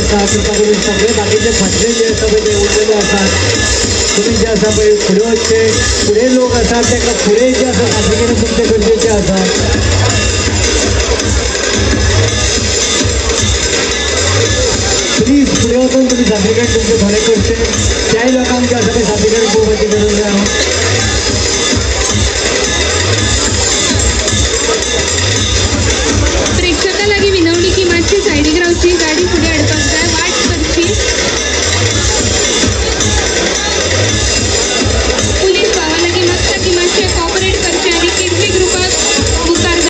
आसा, कृपा करून सगळे बाकीचे फाटले जे आसा पळय ते उरलेले आसात, तुमी जे आसा पळय फुडें वचचे, फुडें लोक आसात ताका फुडें जे आसा सादरीकरण तुमचें गरजेचें आसा. प्लीज फुडें वचून तुमी सादरीकरण तुमचें थोडें करचें, त्याय लोकांक जें आसा तें सादरीकरण पळोवपाची गरज आसा. प्रेक्षकां लागीं विनवणी की मातशी सायडीक रावची, गाडी फुडें हाडपाक जाय, वाट करची. पुलीस भावा लागीं मागता की मातशें कॉपरेट करचें आनी किडनी ग्रुपाक मुखार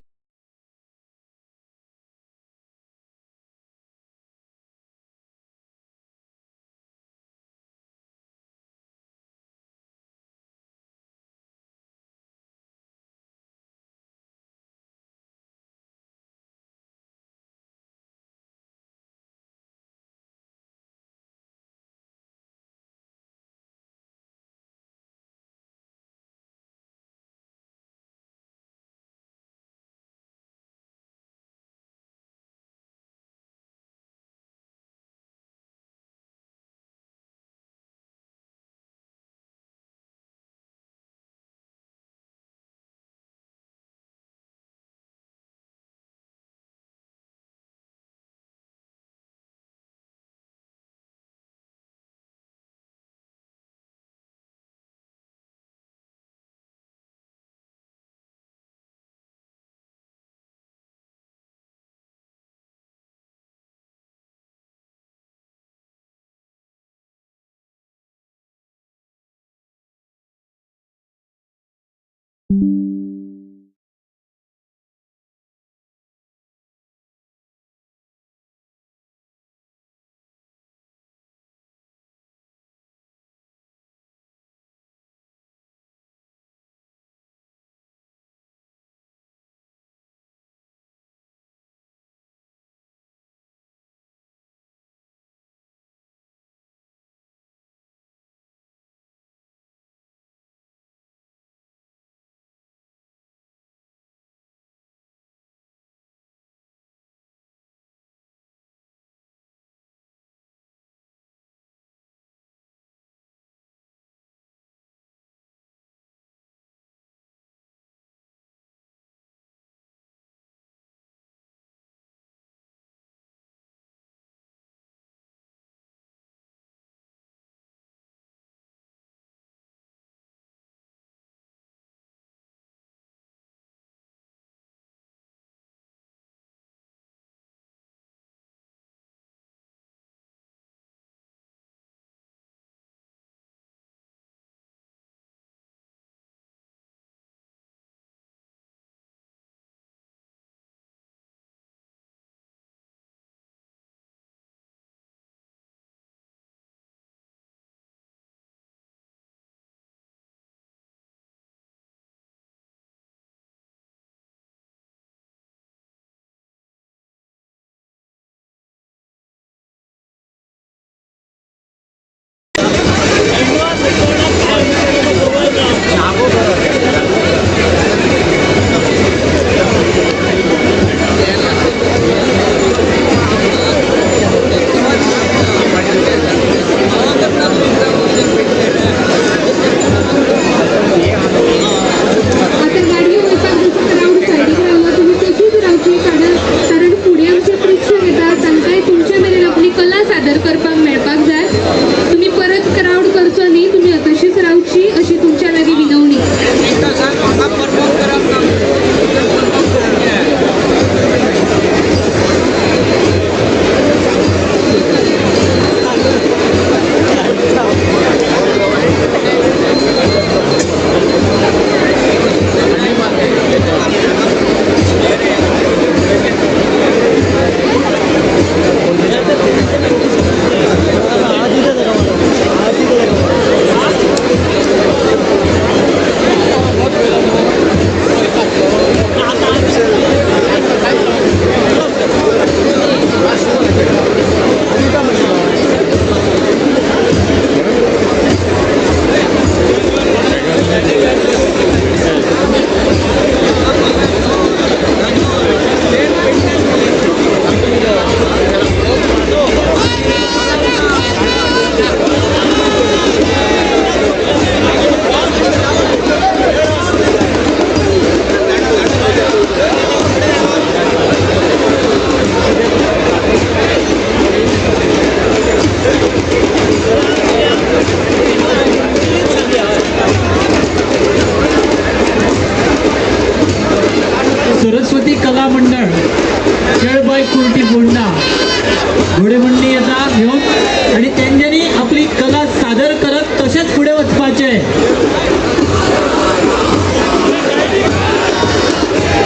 करचें.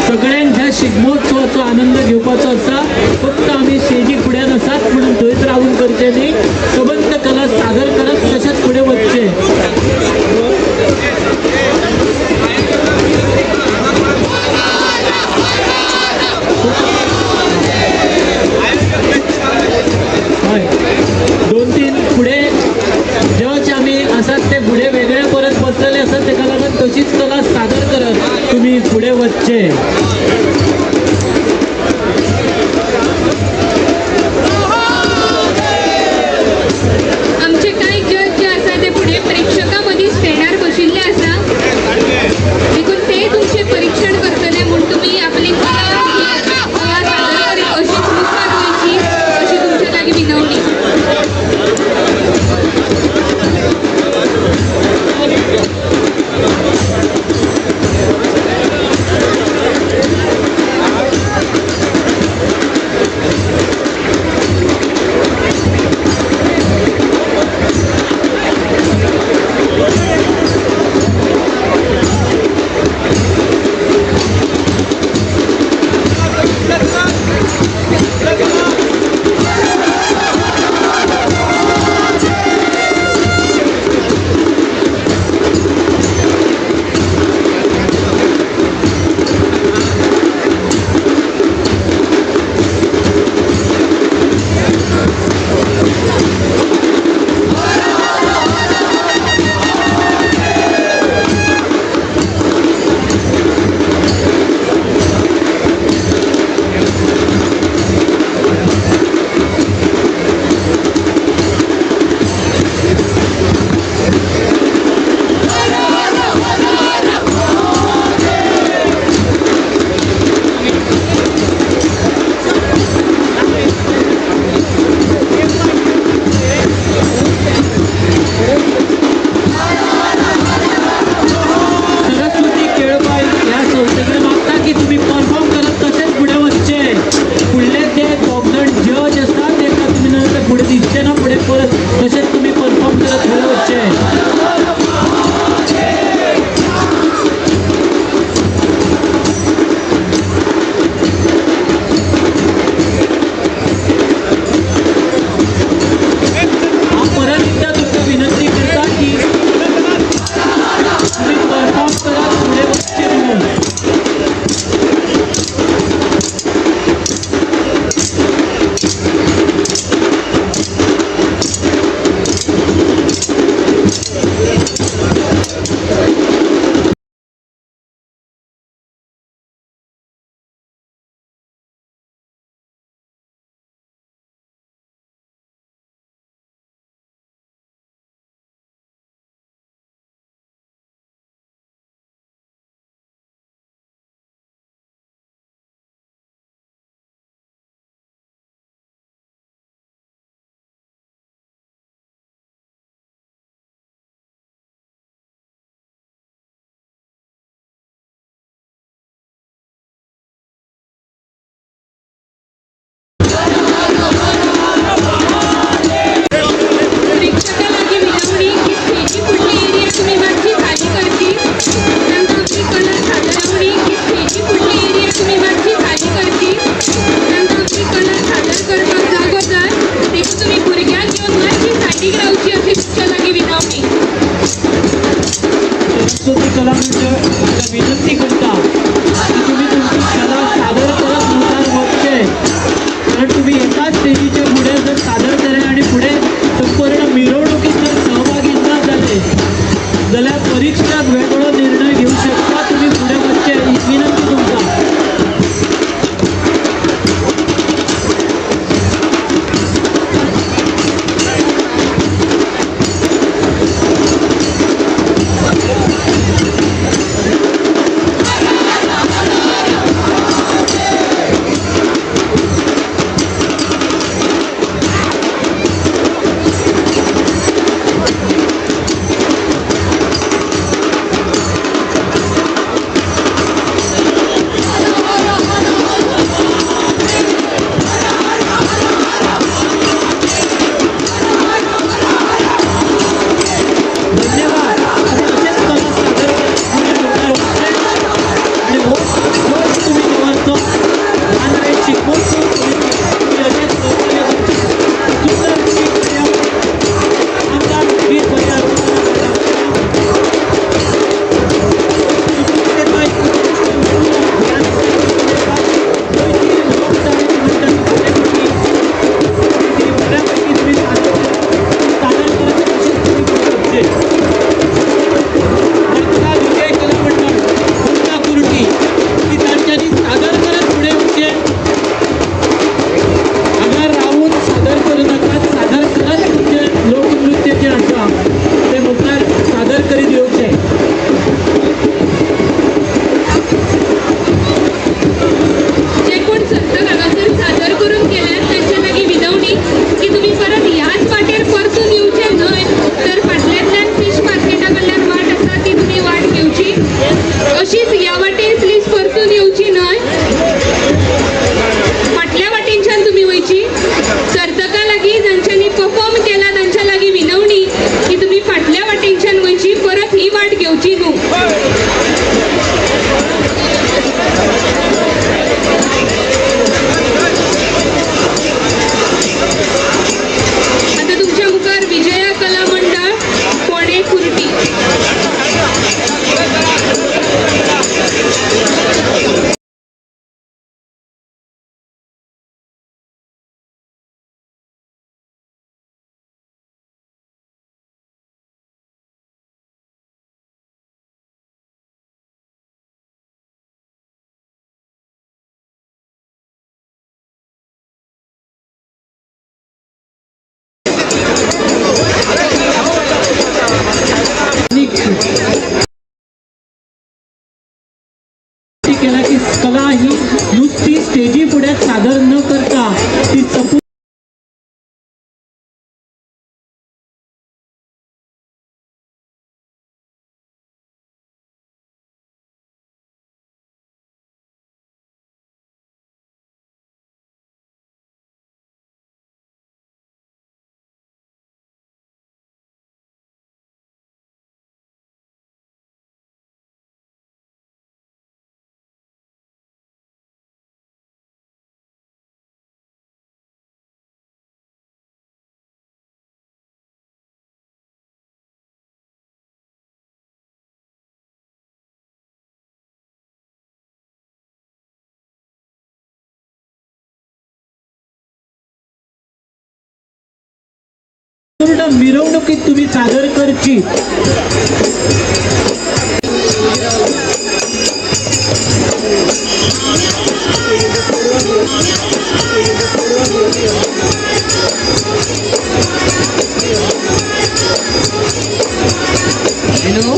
सगळ्यांक ह्या शिगमोत्सवाचो आनंद घेवपाचो आसा. फक्त आमी स्टेजी फुड्यान आसात म्हणून थंयच रावून करचें न्ही, सबंद कला सादर करत तशेंच फुडें वचचें. हय, दोन तीन फुडें जज आमी आसात ते फुडें वेगळे परत बसलेले आसात, तेका लागून तशीच कला सादर करत तुमी फुडें वचचें. आमचे कांय जज जे आसा ते फुडें प्रेक्षकां मदीं स्टँडार बशिल्ले आसा, देखून ते तुमचें परिक्षण करतले म्हूण तुमी आपली कला सादर करीत अशीच मुखार वयची अशी तुमच्या लागीं विनवणी. सरस्वती केळबाई ह्या संस्थेकडे मागता की तुमी परफॉर्म करत तशेंच फुडें वचचें. फुडले ते दोग जाण जज आसा तेका तुमी ना फुडें दिसचे ना, फुडें परत तशेंच तुमी परफॉर्म करत फुडें वचचें. हांव परत एकदां तुमकां विनंती करता की तुमी परफॉर्म करात, फुडें वचचें म्हणून. प्रेक्षकां लागीं विनवणी की स्टेजी फुडली एरिया तुमी मातशी खाली करची, तांकां आपली कला सादरवणी की स्टेजी फुडली एरिया तुमी मातशी खाली करची, तांकां आपली कला सादर करपाक जागो जाय, देखून तुमी भुरग्यांक घेवन मातशी सायडीक रावची अशी तुमच्या लागीं विनवणी. सरस्वती कला मंडळ तुमकां विनंती करता की तुमी तुमची कला सादर करत मुखार वचचें, कारण तुमी एकाच स्टेजीचे फुडें जर सादर केलें आनी फुडें संपूर्ण मिरवणुकीत जर सहभागी ना जाले जाल्यार परीक्षक वेगळो निर्णय घेवंक शकता. तुमी फुडें वचचें ही विनंती तुमकां. फुकट घेवची न्हू. आता तुमच्या मुखार विजया कला मंडळ, फोंडें कुर्टी. केला की कला ही नुसती स्टेजी फुड्यात सादर न करता ती पूर्ण मिरवणुकीत तुम्ही सादर करची. हॅलो.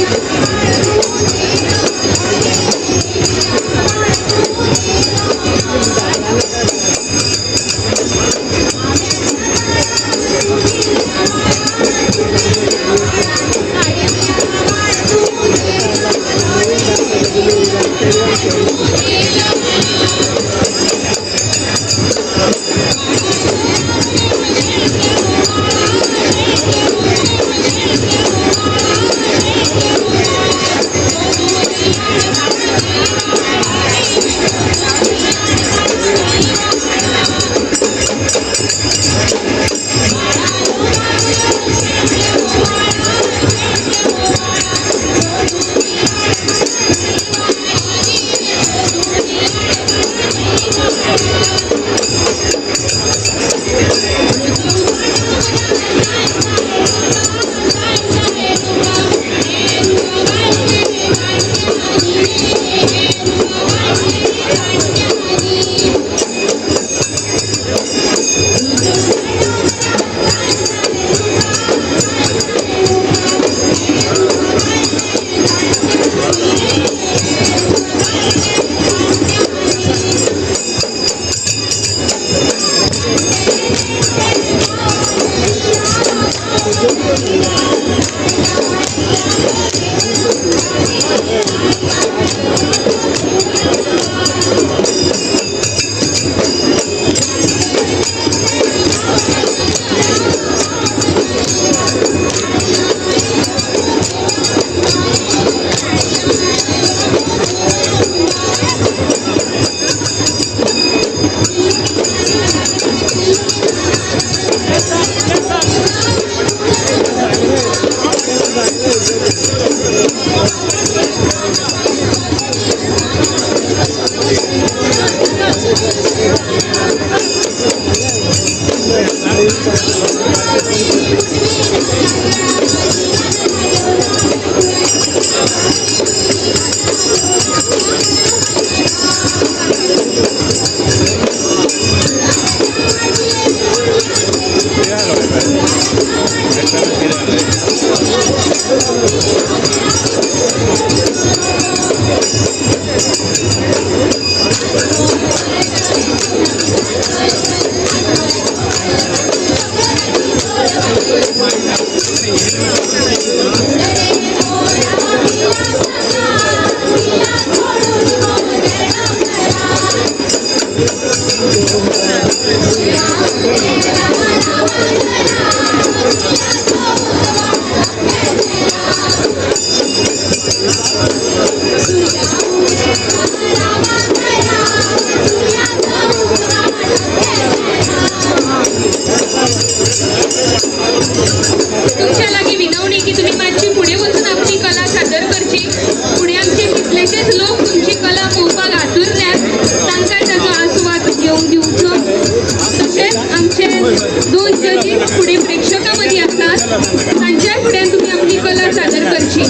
वयची.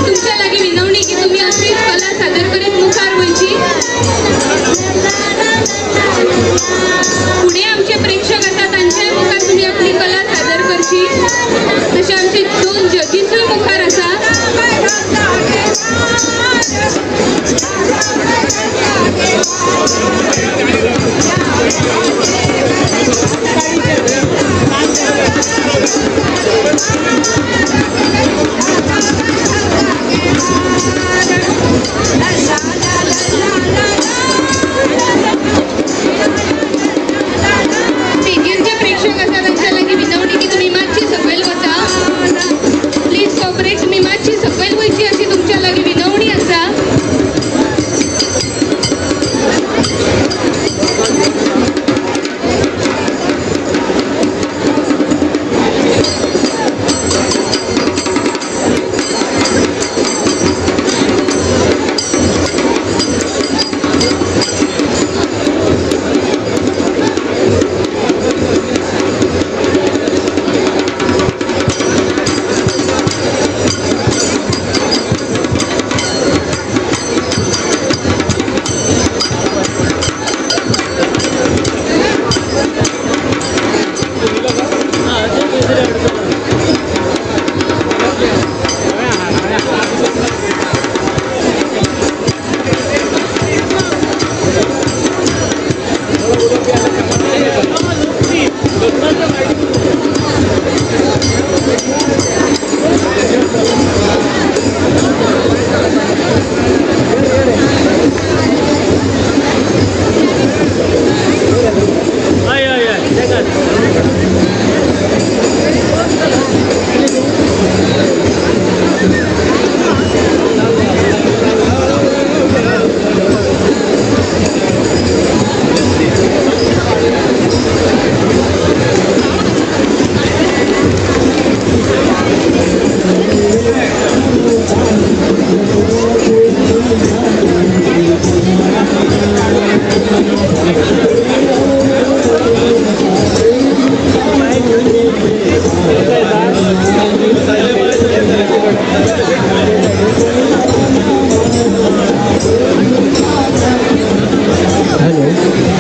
तुमच्या लागी विनवणी की तुम्ही अशीच कला सादर करीत मुखार वयची. फुडें आमचे प्रेक्षक आसा तांच्या मुखार तुमी आपली कला सादर करची. तशें आमचे दोन जजीसूय मुखार आसा. स्टेजीर जे प्रेक्षक आसा तांच्या लागीं विनवणी की तुमी मातशी सकयल वचा. प्लीज कॉपरेट, तुमी मातशी सकयल वयची अशी तुमच्या लागीं विनवणी आसा.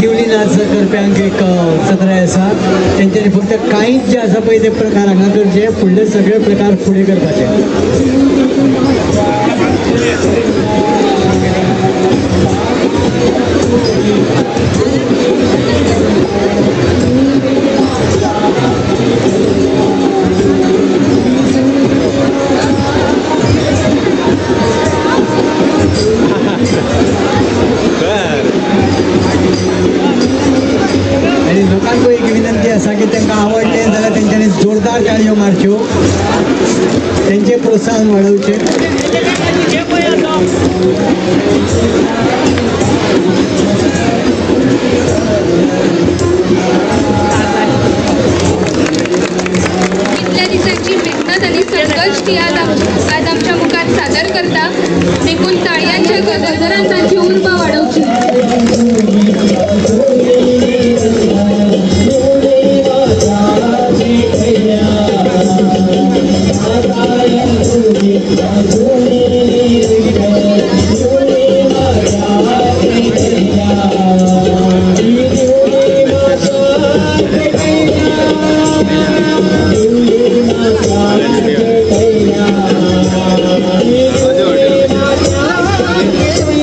दिवली नाच करप्यांक एक सत्राय आसा. तेंच्यांनी फक्त कांयच जे आसा पळय ते प्रकार हांगा करचे, फुडले सगळे प्रकार फुडें करपाचे. बर. लोकांक एक विनंती आसा की तांकां आवडलें जाल्यार तेंच्यांनी जोरदार टाळयो मारच्यो, तेंचें प्रोत्साहन वाडोवचें. इतल्या दिसांची मेहनत आनी संघर्श ती आज आज आमच्या मुखार सादर करता, देखून ताळयांच्या गजरान तांची उर्बा वाडोवची.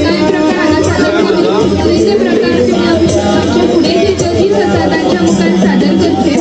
कांय प्रकार हांगा सादर करून ते प्रकार तुमी आमच्या फुडें जे जजीस आसा तांच्या मुखार सादर करचे.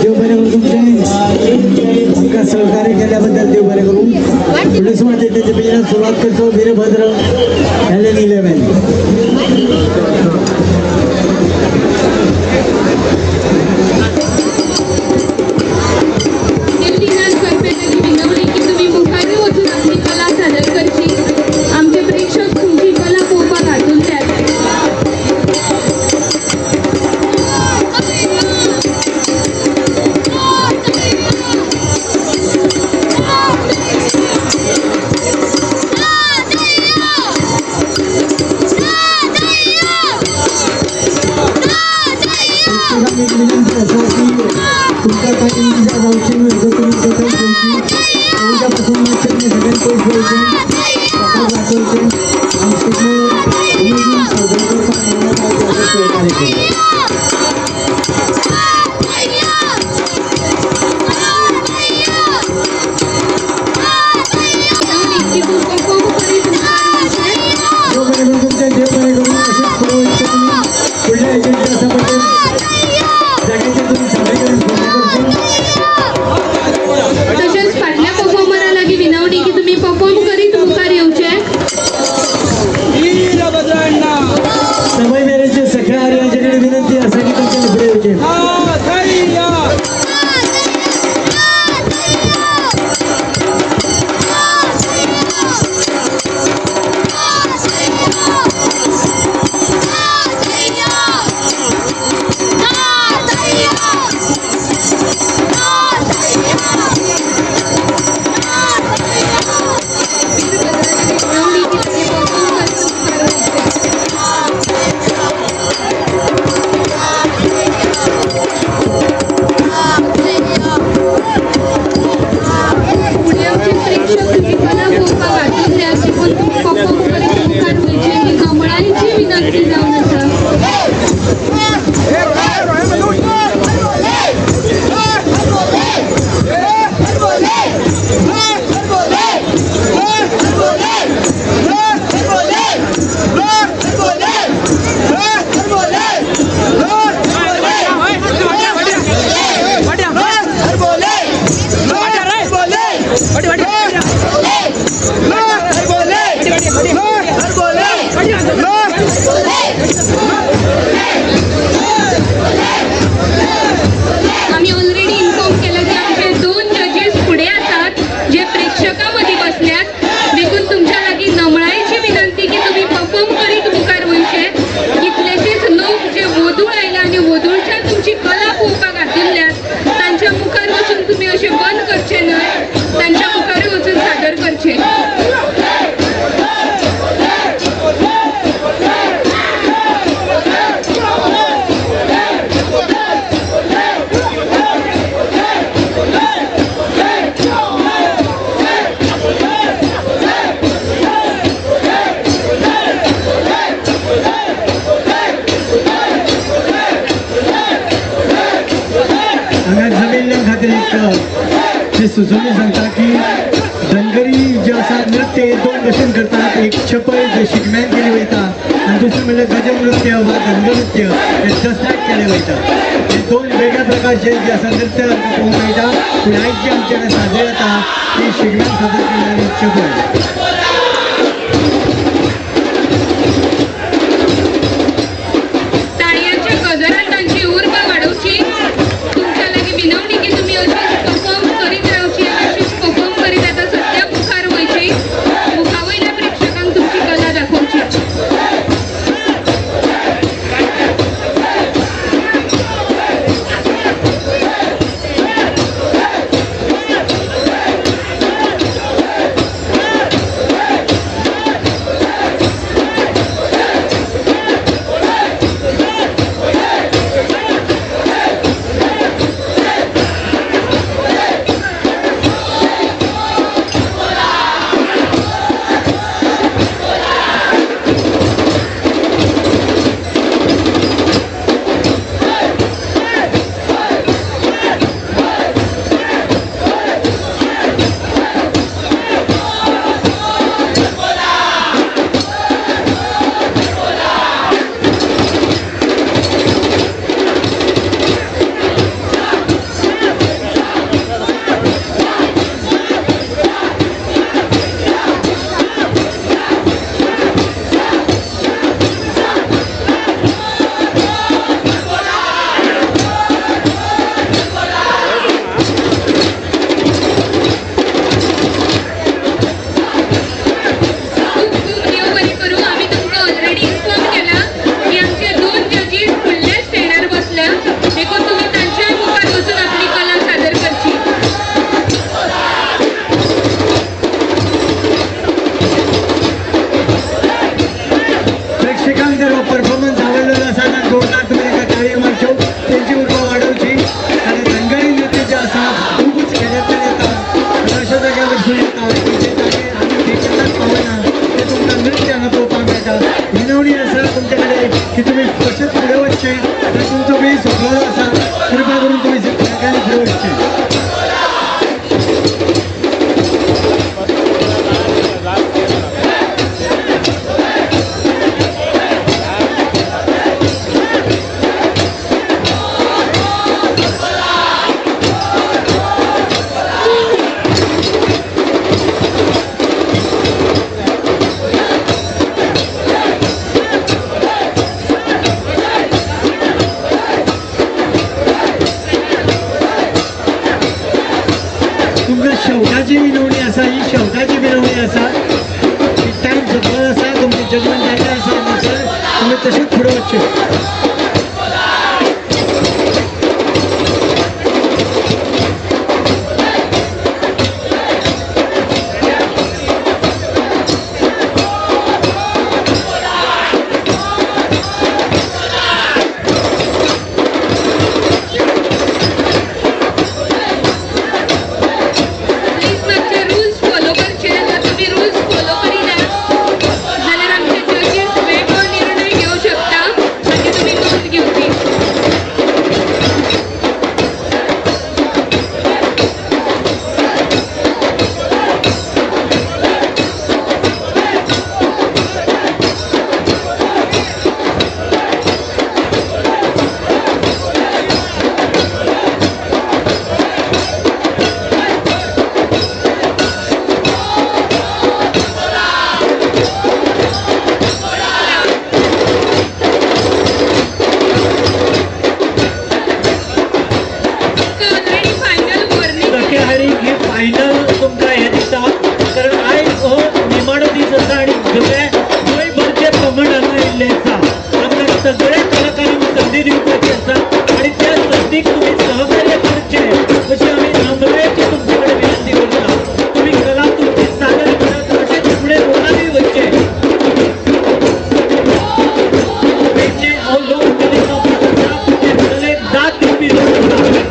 देव बरें करूं तुमचें, आमकां सहकार्य केल्याबद्दल देव बरें करूं. फुडले सुमार तेजे बेगीन सुरवात करचो. वीरभद्र LN 11. Kirtinath करपे ताची विनवणी की तुमी मुखारूय वचून आपली कला सादर करची. आमचे प्रेक्षक तुमची कला पळोवपाक आतुरल्यात. प्रेक्षकांक एक विनंती आसा की तुमकां कांय इजा जावची न्हय जर तुमी दखल घेवची. उज्या पासून मातशें तुमी सगळ्यांनी पयस रावचें, स्वताक वाचोवचें आनी शिगमो उमेदीन साजरो करपाक मेळना अशें सहकार्य करचें. विनवणी की तूं परफॉर्म करीत मुखार वचचें. देव बरें करूं तुमचें, देव बरें करूं. अशेंच फुडें वचचें तुमी. फुडल्या हेजेर जे आसा पळय ते जाग्याचेर तुमी सादरीकरण फुडें करचें. तशेंच फाटल्या परफॉर्मरा लागीं विनवणी की तुमी परफॉर्म करीत मुखार येवचे. समय मेरेनचे सगळ्या आर्यांचे कडेन विनंती आसा की तांच्या आयिल्ल्या खातीर एक जी सुचोवणी सांगता की धनगरी जे आसा नृत्य हे दोन भशेन करतात. एक छपय जे शिगम्यान केली वयता आनी दुसरें म्हणल्यार गजम नृत्य वा धनगर नृत्य हे दसऱ्याक केले वयता. हे दोन वेगळ्या प्रकारचे जे आसा नृत्य आमकां पळोवंक मेळटा. पूण आयज जे आमचे कडेन सादर जाता ती शिगम्यान सादर केल्ली छपय. ताळयांच्या गजरान तांची उर्बा वाडोवची. तुमच्या लागीं विनवणी की तुमी अशीच परफॉर्म करीत रावची आनी अशीच परफॉर्म करीत आतां सद्या मुखार वयची, मुखा वयल्या प्रेक्षकांक तुमची कला दाखोवची. खूब खूब देव बरें करूं. आमी तुमकां ऑलरेडी इन्फॉर्म केला की आमचे दोन जजीस फुडल्या स्टँडार बसल्या, देखून तुमी तांच्याय मुखार वचून आपली कला सादर करची. प्रेक्षकांक जर हो परफॉर्मन्स आवडलेलो आसा जाल्यार जोरदार तुमी तांकां ताळयो मारच्यो, तेंची उर्बा वाडोवची. कारण धनगरी नृत्य जें आसा खुबूच खेड्यांतल्यान येता आनी अशा जाग्यार वचून येता की जे जागे आमी थिएटरांत पावना ते तुमकां नृत्य हांगा पळोवपाक मेळटा. विनवणी आसा तुमचे कडेन की तुमी कशेंच फुडें वचचें, कारण तुमचो वेळ सोंपलेलो आसा. कृपा करून तुमी सगळ्यांनी फुडें वचचें. तुमकां शेवटाची विनवणी आसा, ही शेवटाची विनवणी आसा की टायम सोंपलेलो आसा, तुमचें जजमेंट जायते आसा म्हणसर तुमी तशेंच फुडें वचचें. प्लीज मातशे रुल्स फॉलो करचे. जर तुमी रुल्स फॉलो करिना जाल्यार आमचे जजीस वेगळो निर्णय घेवं शकता, ताची तुमी नोंद घेवची. ऑलरेडी फायनल वॉर्निंग धकेहारी ही फायनल तुमकां हें दिता, कारण आयज हो निमाणो दीस आसा आनी सगळे गोंयभरचे पंगड हांगा आयिल्ले आसा. आमकां सगळ्या कलाकारांक संदी दिवपाची आसा आनी त्या संदीक तुमी सहकार्य करचें अशी आमी नम्रायेची तुमचे कडेन विनंती करता. तुमी कला तुमची सादर करात, अशेंच फुडें रोडानूय वयचें. पेडणें हो लोककलेचो भाग आसा, हे कलेक दाद दिवपी लोक आसा.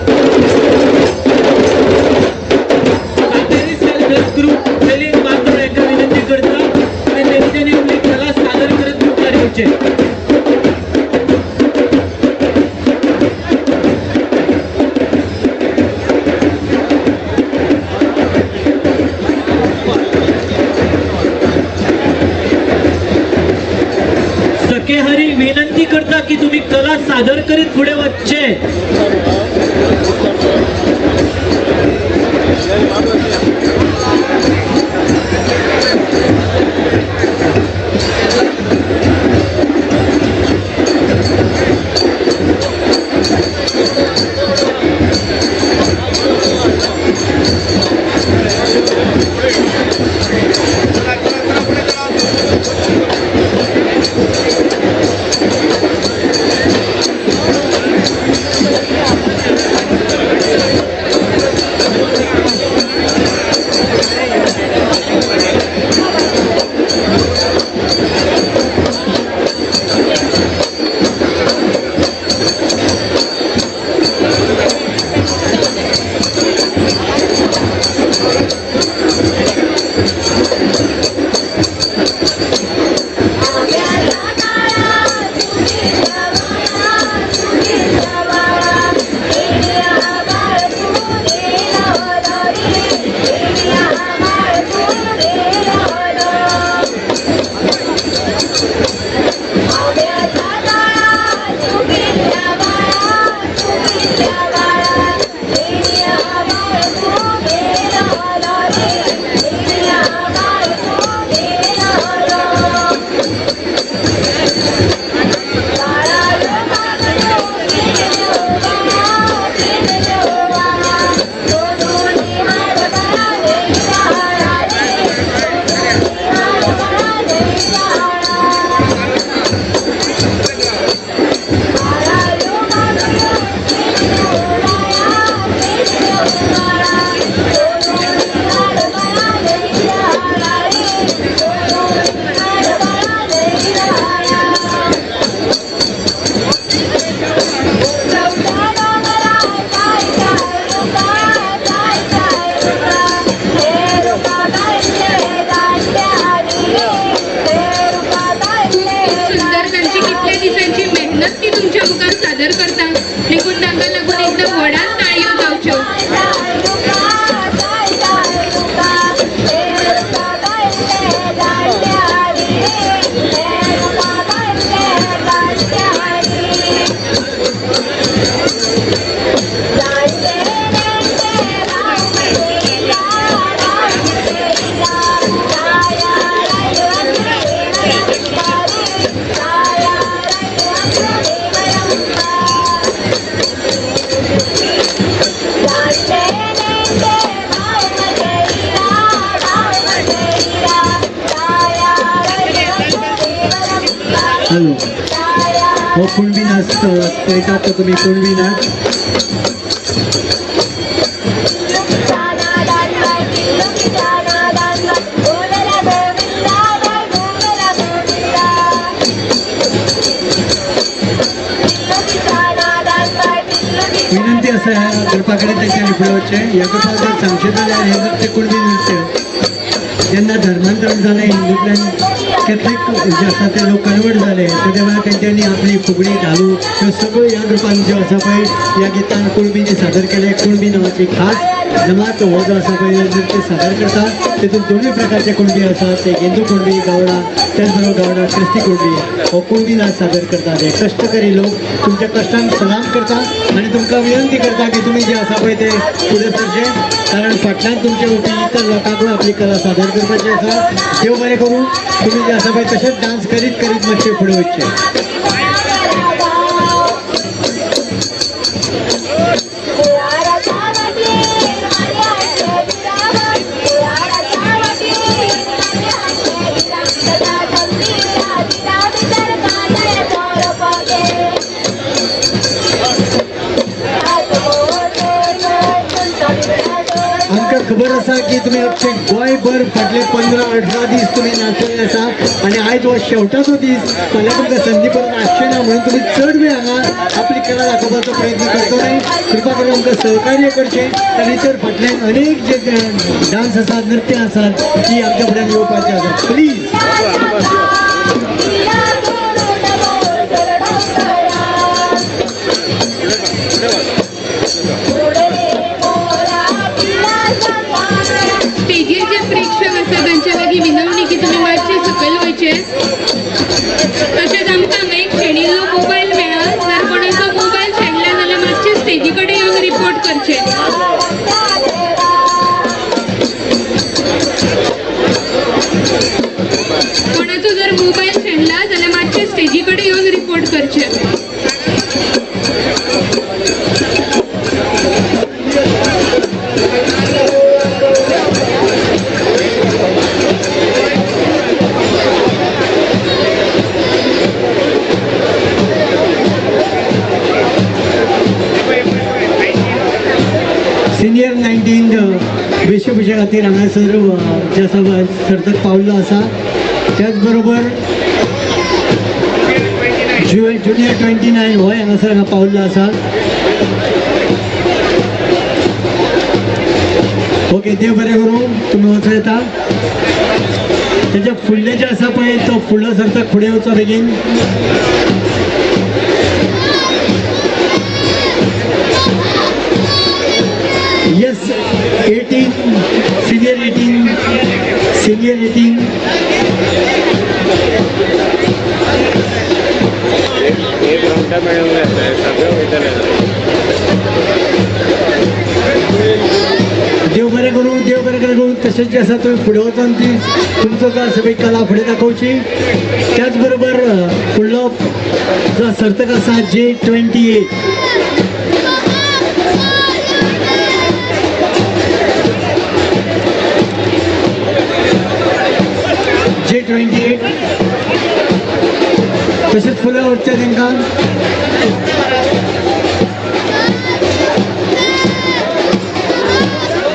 की तुम्ही कला सादर करीत फुडें वचचें. सादर करता देखून तांकां लागून एकदम व्हडान ताळयो जावच्यो. हॅलो, हो कुणबी नाच पळयतात तो तुमी कुणबी नाच. विनंती आसा ह्या करपा कडेन तेंच्यांनी फुडें वचचें. ह्या करपाक जर सांगचें जाल्यार हें नृत्य कुणबी नृत्य जेन्ना धर्मांतरण जालें, हिंदूंतल्यान कॅथलीक जे आसा ते लोक कन्वर्ट जाले, तेज्या वेळार तेंच्यांनी आपली फुगडी धालो ह्यो सगळ्यो ह्या ग्रुपान ज्यो आसा पळय ह्या गितान कुणबींनी सादर केले. कुणबी नांवाची खास जमात हो जो आसा पळय नृत्य सादर करता. तितून दोनूय प्रकारचे कुणबी आसात, ते हिंदू कुणबी गावडा, त्याच बरोबर गावडा क्रिस्ती कुणबी हो कुणबी नाच सादर करतात. हे कश्टकरी लोक तुमच्या कश्टांक सलाम करता आनी तुमकां विनंती करता की तुमी जे आसा पळय ते फुडें सरचें, कारण फाटल्यान तुमचे वतीन इतर लोकांकूय आपली कला सादर करपाची आसा. देव बरें करूं, तुमी जे आसा पळय तशेंच डान्स करीत करीत मातशें फुडें वचचें. आमकां खबर आसा की तुमी अख्खे गोंयभर फाटले 15-18 दीस तुमी नाचलेले आसा आनी आयज हो शेवटाचो दीस, फाल्यां तुमकां संदी परत आसचे ना, म्हणून तुमी चड वेळ हांगा आपली कला दाखोवपाचो प्रयत्न करचो न्हय. कृपा करून आमकां सहकार्य करचें आनी तर फाटल्यान अनेक जे डान्स आसात, नृत्य आसात ती आमच्या फुड्यान येवपाची आसात. प्लीज. स्टेजीर जे प्रेक्षक आसा तांच्या लागीं विनवणी की तुमी मातशे सकयल वयचे. तशेंच आमकां हांगा एक शेणिल्लो मोबायल मेळ्ळा. रिपोर्ट करचे. कोणाचो जर मोबायल शेणला जाल्यार मातशे स्टेजी कडेन येवन रिपोर्ट करचे. सिनियर 19 वेशभूषा खातीर हांगासर जे आसा सर्तक पावल्लो आसा. त्याचबरोबर ज्युनियर 29 होय हांगासर हांगा पावल्लो आसा. ओके, देव बरें करूं, तुमी वचूं येता. तेच्या फुडले जे आसा पळय तो फुडलो सर्तक फुडें वचो बेगीन. Yes, 18, senior 18, senior 18. एक राउंडा मेळूंक जाय सगळें वयतले. देव बरें करूं, देव बरें करूं. तशेंच जें आसा तुमी फुडें वचोन ती तुमचो जो आसा पळय कला फुडें दाखोवची. त्याच बरोबर फुडलो जो सर्तक आसा J28. J28 तशेंच फुडें वचचें तांकां.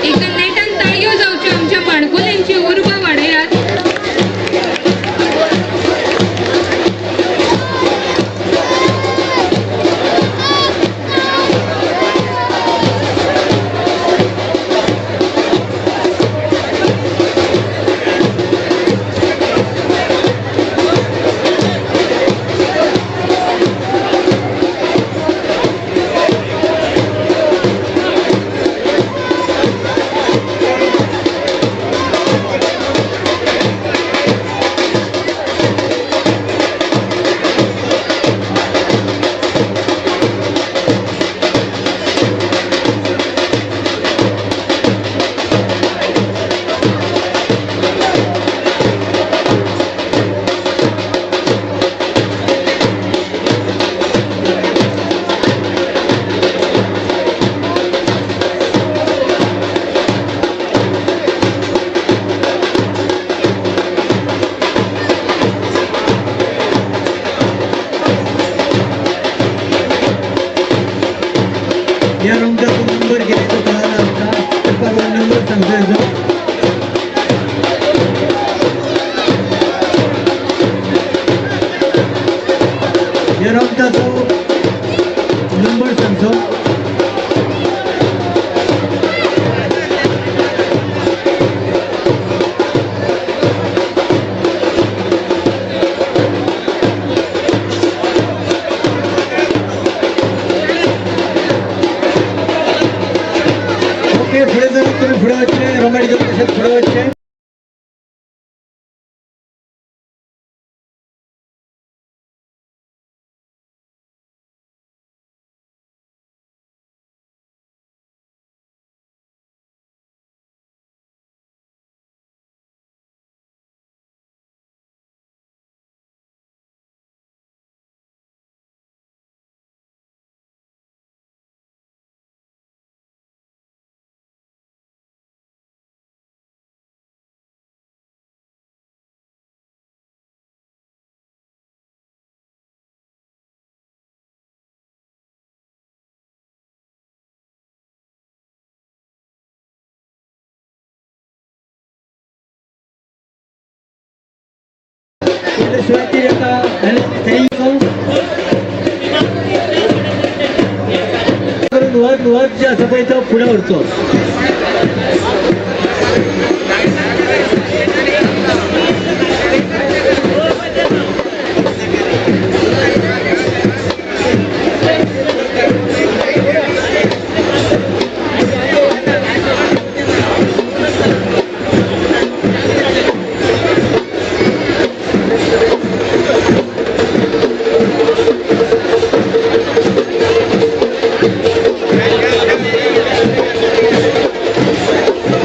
एकदम नेटान ताळयो जावच्यो आमच्या माणकुल्यांची उर्बा वाडयात. ह्या रूमचा तो नंबर घ्यायचो कळाला आमकां, तुका नंबर सांगता येतो. ह्या रूमचा तो नंबर सांगचो. ओके, फुडें जर तुमी फुडें वचचें, रोमॅटिक तशेंच फुडें वचचें. शिवाय आता वर्ग वर्ग जे आसा पळय तो फुडें व्हरचो.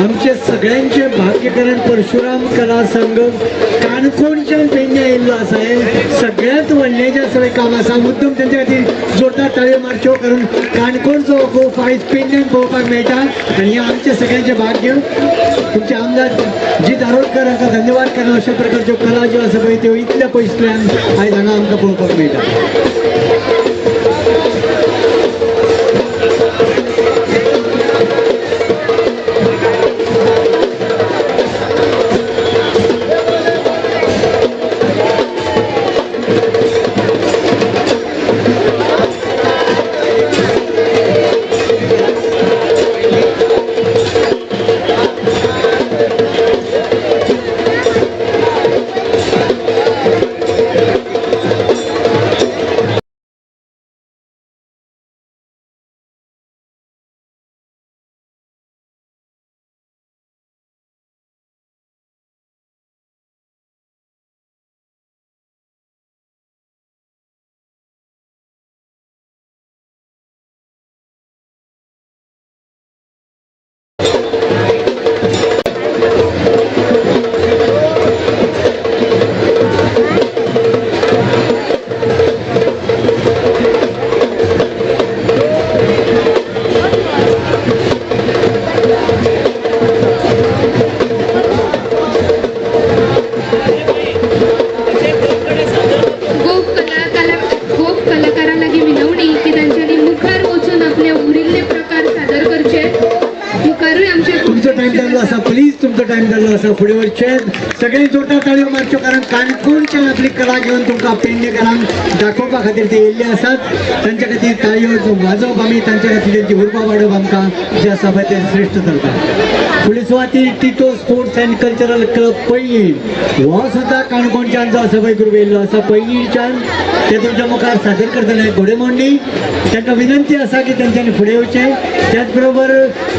आमचे सगळ्यांचे भाग्य परशुराम कला संघ काणकोणच्यान पेडण्या येयल्लो आसा. हे सगळ्यांत व्हडलें जें आसा काम आसा. मुद्दम तेंच्या खातीर जोरदार ताळयो मारच्यो, कारण काणकोणचो गोफ आयज पेडण्यान पळोवपाक मेळटा आनी हें आमचें सगळ्यांचें भाग्य. तुमचे आमदार जीत आरोलकर हांकां धन्यवाद, कारण अशा प्रकारच्यो कला ज्यो आसा पळय त्यो इतल्या पयसल्यान आयज हांगा आमकां पळोवपाक मेळटा. फुडें वचचें सगळ्यांनी जोरदार ताळयो मारच्यो, कारण काणकोणच्यान आपली कला घेवन तुमकां पेडणेकारांक दाखोवपा खातीर ते येयल्ले आसात. तांच्या खातीर ताळयो वाजोवप आमी तांच्या खातीर तेंची उर्बा वाडोवप आमकां जें आसा पळय तें श्रेश्ठ चलता. फुडली सुवाती Tito sports and cultural club Poinguinim, हो सुद्दां काणकोणच्यान जो आसा पळय ग्रूप येयल्लो आसा पैंगीणच्यान, ते तुमच्या मुखार सादर करतले घोडेमोडणी. तांकां विनंती आसा की तेंच्यांनी फुडें येवचें. त्याच बरोबर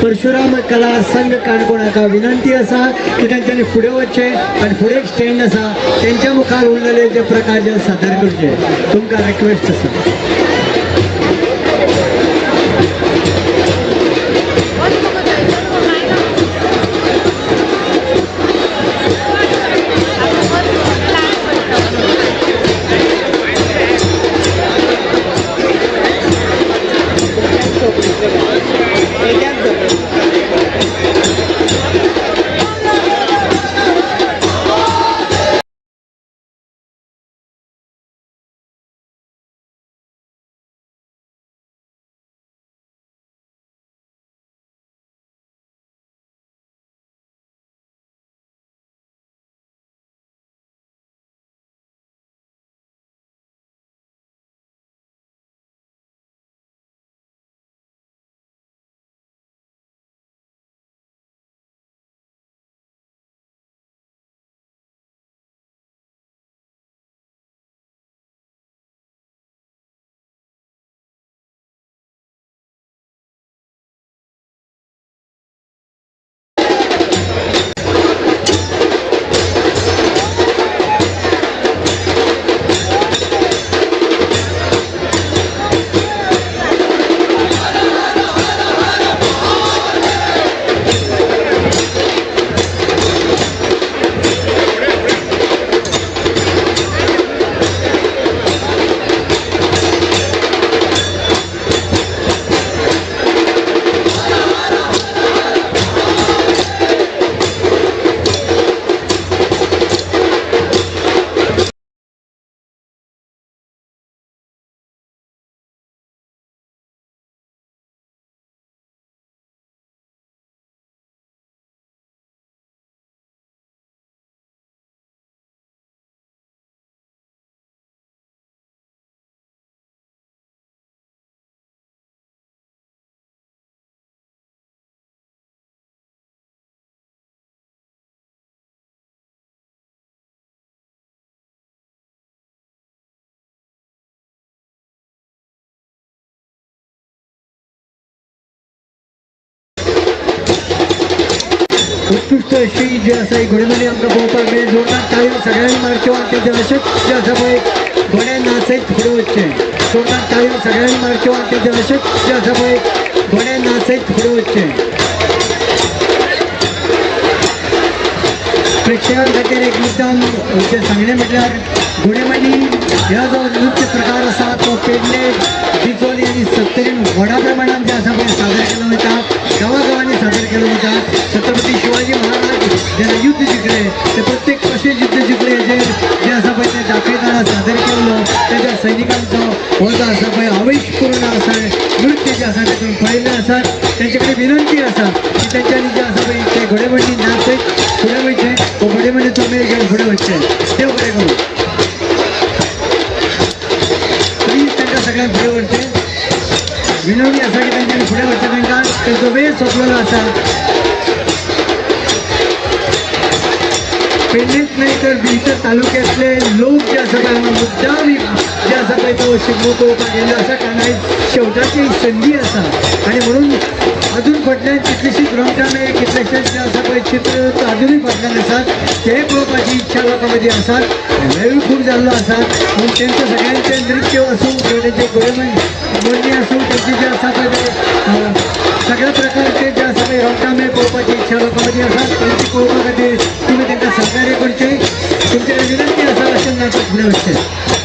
परशुराम कला संघ काणकोण हाका विनंती आसा की तेंच्यांनी फुडें वचचें आनी फुडें एक स्टँड आसा तेंच्या मुखार उरलेले जे प्रकार जे सादर करचे, तुमकां रिक्वेस्ट आसा. उत्कृश्ट अशी जी आसा ही घोडेमोडणी आमकां पळोवपाक मेळ्ळी. जोरदार ताळयो सगळ्यांनी मारच्यो आनी तेंचे अशेंच जें आसा पळय घोडे नाचयत फुडें वचचें. जोरदार ताळयो सगळ्यांनी मारच्यो आनी तेंचे अशेंच जें आसा पळय घोडे नाचयत फुडें वचचें. प्रेक्षकां खातीर एक मुद्दाम जें सांगणें म्हटल्यार घोडेमोडणी ह्या जो नृत्य प्रकार आसा तो पेडणे, डिचोली आनी सत्तरीन व्हडा प्रमाणान जे आसा पळय सादर केलो वता, गांवागांवांनी सादर केलो वता. छत्रपती शिवाजी महाराज जेन्ना युद्ध जिखले ते प्रत्येक कशें युद्ध जिखले हेजेर जें आसा पळय तें दाखयतना सादर केल्लो तेज्या सैनिकांचो हो जो आसा पळय आवेशपूर्ण आसा नृत्य जें आसा तें तुमी पळयल्लें आसा. तेंचे कडेन विनंती आसा की तेंच्यांनी जें आसा पळय तें घोडेमोडणी नाचयत फुडें वयचें, हो घोडेमोडणीचो मेळ घेवन फुडें वचचें. देव बरें करूं. प्लीज तांकां सगळ्यांक फुडें व्हरचें. विनवणी आसा की तेंच्यांनी फुडें व्हरचें, तांकां तेंचो वेळ सोंपलेलो आसा. पेडणेच न्हय तर इतर तालुक्यांतले लोक जे आसा पळय हांगा मुद्दाम जे आसा पळय तो शिगमो पळोवपाक गेल्लो आसा, कारण आयज शेवटाची संदी आसा आनी म्हणून अजून फाटल्यान कितलीशीच रोमटामेळ, कितलेशेच जे आसा पळय चित्र अजुनूय फाटल्यान आसात, ते पळोवपाची इच्छा लोकां मदीं आसात. वेळूय खूब जाल्लो आसा म्हणून तेंचो सगळ्यांचें नृत्य आसूं किंवा तेंचे घोडेमोडणी आसूं, तेंचे जे आसा पळय ते सगळ्या प्रकारचे जे आसा पळय रोमटामेळ पळोवपाची इच्छा लोकां मदीं आसा, तेंची पळोवपा खातीर तुमी तांकां सहकार्य करचें. तुमचे विनंती आसा अशें नाटक फुडें वचचें.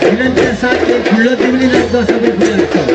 विनंती आसा की फुडलो दिवली नाच जो आसा पळय फुडें वचचो.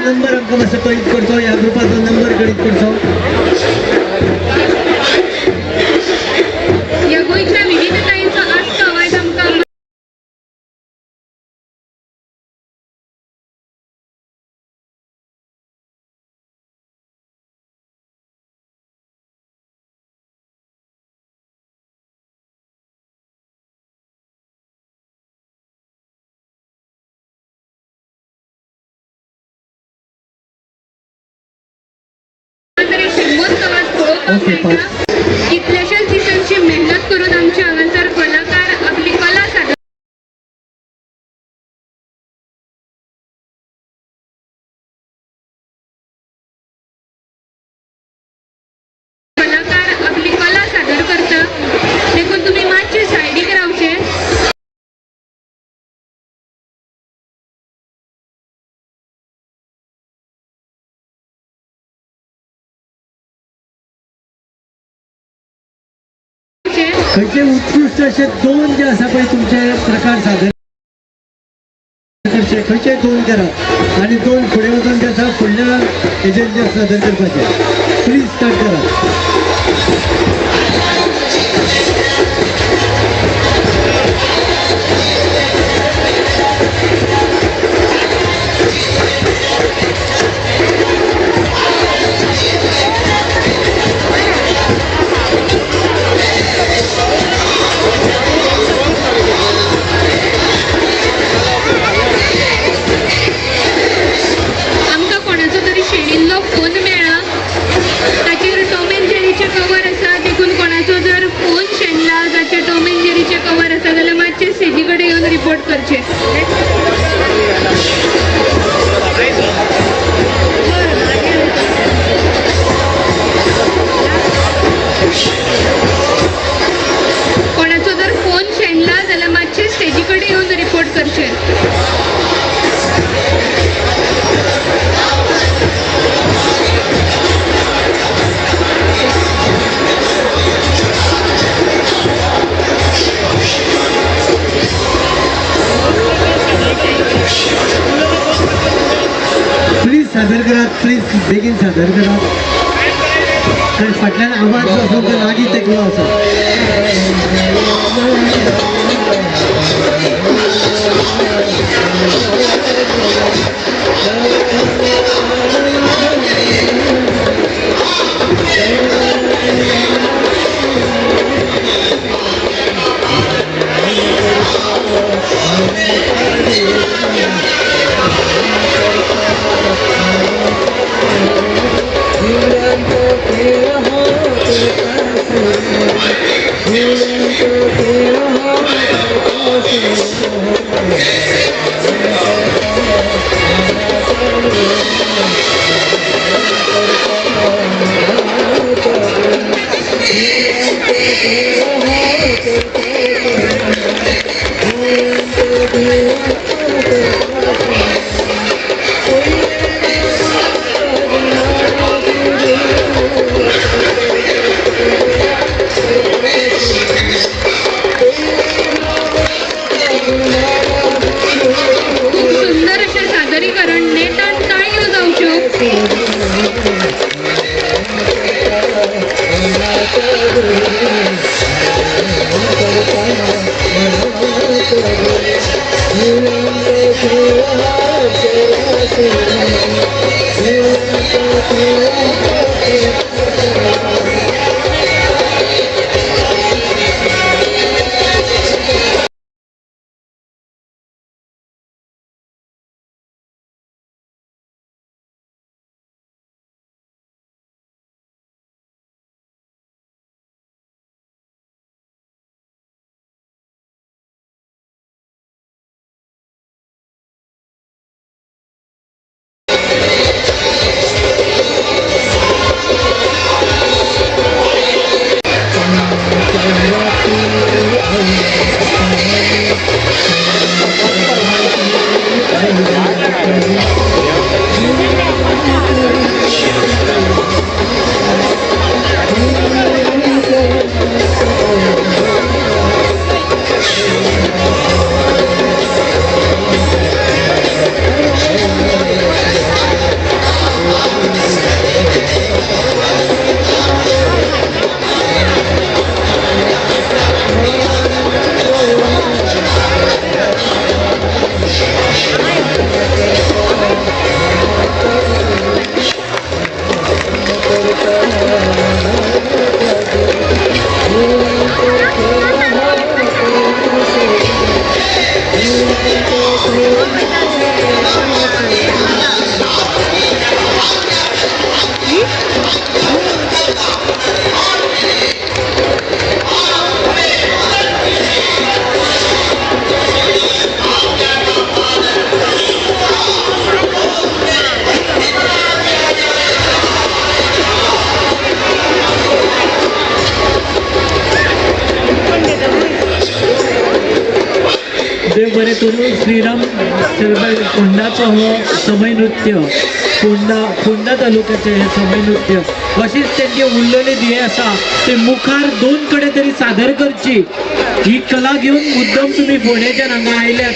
नंबर आमकां मातसो कळीत करचो, ह्या ग्रुपाचो नंबर कळीत करचो. ह्या गोंयच्या विविधतायेचो आस्पाव आयज आमकां पळोवपाक मेळटा. कितल्याशाच दिसांची मेहनत करून आमचे हांगासर कलाकार आपली कला सादर करता, देखून तुमी मातशे सायडीक रावचे. खंयचे उत्कृश्ट अशे दोन जे आसा पळय तुमचे प्रकार सादर करचे, खंयचे दोन करा आनी दोन फुडें वचून जे आसा फुडल्या हेजेर जे सादर करपाचे. प्लीज स्टार्ट करा. आमकां कोणाचो तरी शेणिल्लो फोन मेळ्ळा, ताचेर टॉम एंड जेरीचें कवर आसा, देखून कोणाचो जर फोन शेणला जाचेर टॉम एंड जेरीचें कवर आसा जाल्यार मातशें स्टेजी कडेन येवन रिपोर्ट करचें. प्लीज बेगीन सादर करात, कारण फाटल्यान आवाज जो आसा तो लागीं तेंकलो आसा. खूप सुंदर अशें सादरीकरण नेटान टाळयो जावच्यो. देव बरें करूं. श्रीराम फोंडाचो हो समय नृत्य, फोंडा फोंडा तालुक्याचें हें समय नृत्य अशीच तेंचे उरलेले ध्येय आसा ते मुखार दोन कडेन तरी सादर करची. ही कला घेवन मुद्दम तुमी फोंडेच्यान हांगा आयल्यात,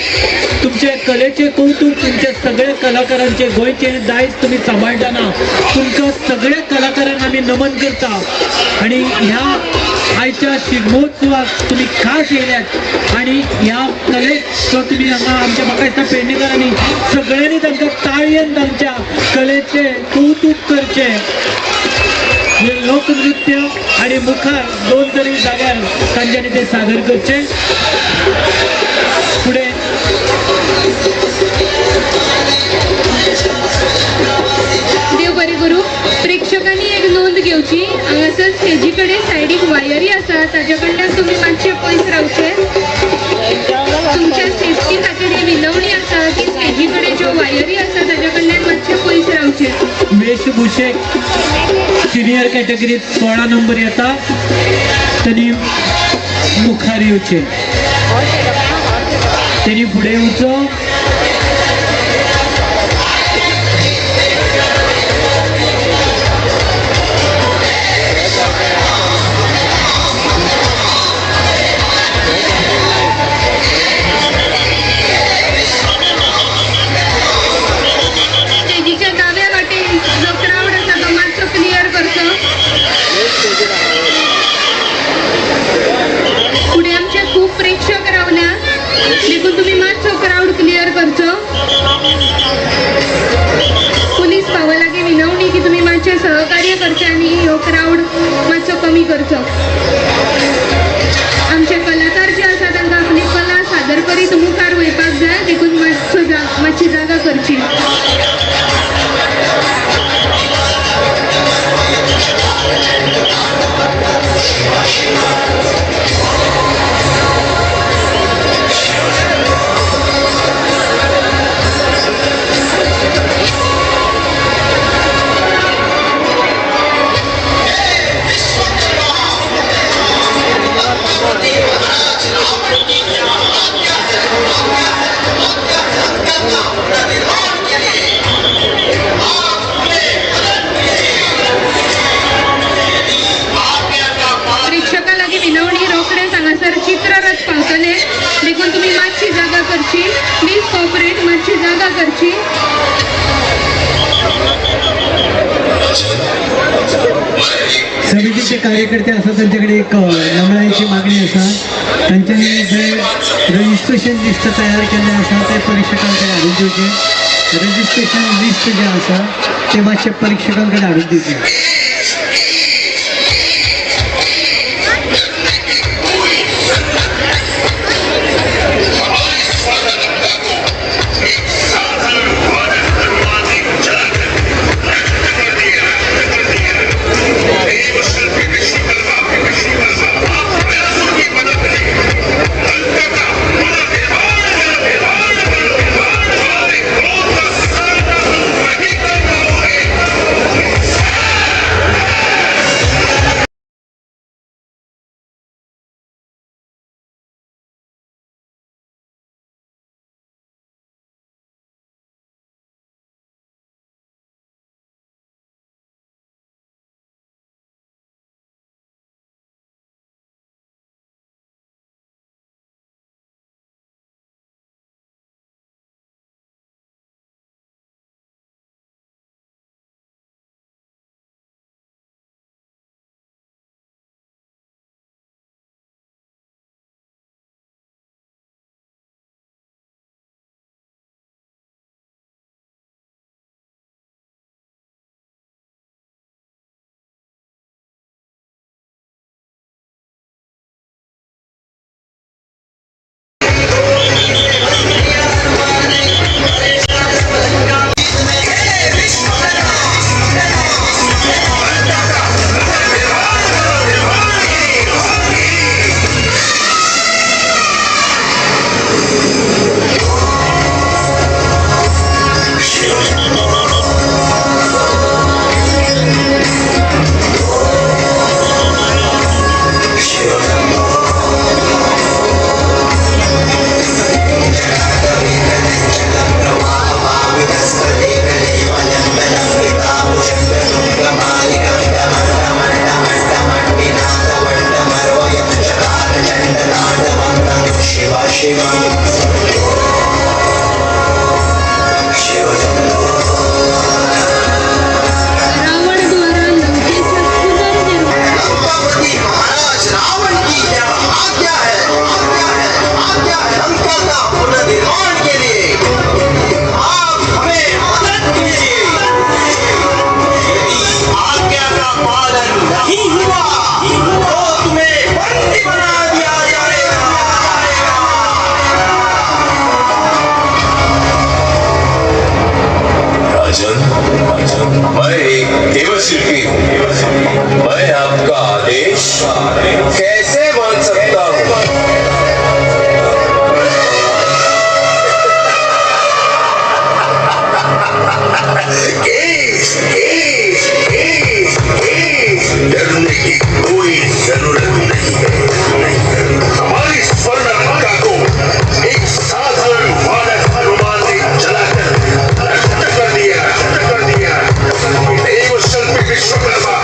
तुमचे कलेचें कौतूक तुमच्या सगळ्या कलाकारांचे गोंयचें दायज तुमी सांबाळटना तुमकां सगळ्या कलाकारांक आमी नमन करता. आनी ह्या आयच्या शिगमोत्सवाक तुमी खास येयल्यात आनी ह्या कलेक जो तुमी हांगा आमच्या म्हाका दिसता पेडणेकारांनी सगळ्यांनी तांकां ताळयेन तांच्या कलेचें कौतूक करचें. हे लोकनृत्य आनी मुखार दोन तरी जाग्यार तांच्यांनी ते सादर करचें. फुडें देव बरें करूं. प्रेक्षकांनी एक नोंद घेवची, हांगासर स्टेजी कडेन सायडीक वायरी आसा ताच्या कडल्यान तुमी मातशे पयस रावचे. तुमच्या सेफ्टी खातीर ही विनवणी आसा की स्टेजी कडेन ज्यो वायरी आसा ताच्या कडल्यान मातशे पयस रावचे. वेशभूषेक सिनियर कॅटेगरीत 16 नंबर येता तेणी मुखार येवचें, तेणी फुडें येवचो. स्टेजीच्या दाव्या वाटेन करचें आनी ह्यो क्रावड मातसो कमी करचो. आमचे कलाकार जे आसा तांकां आपली कला सादर करीत मुखार वयपाक जाय, देखून मातशी जागा करची. प्रेक्षकां लागीं विनवणी, रोखडेच हांगासर चित्ररथ पावतले, देखून तुमी मातशी जागा करची. प्लीज कॉपरेट, मातशी जागा करची. समितीचे कार्यकर्ते आसा तांचे कडेन एक नमळायेची मागणी आसा. तांच्यांनी जे रजिस्ट्रेशन लिस्ट तयार केल्लें आसा तें परिक्षकां कडेन हाडून दिवचें. रजिस्ट्रेशन लिस्ट जें आसा तें मातशें परिक्षकां कडेन हाडून दिवचें. मैं एक देवशिल्पी हूँ. मैं आपका आदेश कैसे मान सकता हूँ? केस केस केस केस, डरने की कोई जरूरत नहीं है. हमारी स्वर्ण लंका को एक साधारण वानर हनुमान ने जलाकर नष्ट कर दिया, नष्ट कर दिया. देवशिल्पी विश्वकर्मा.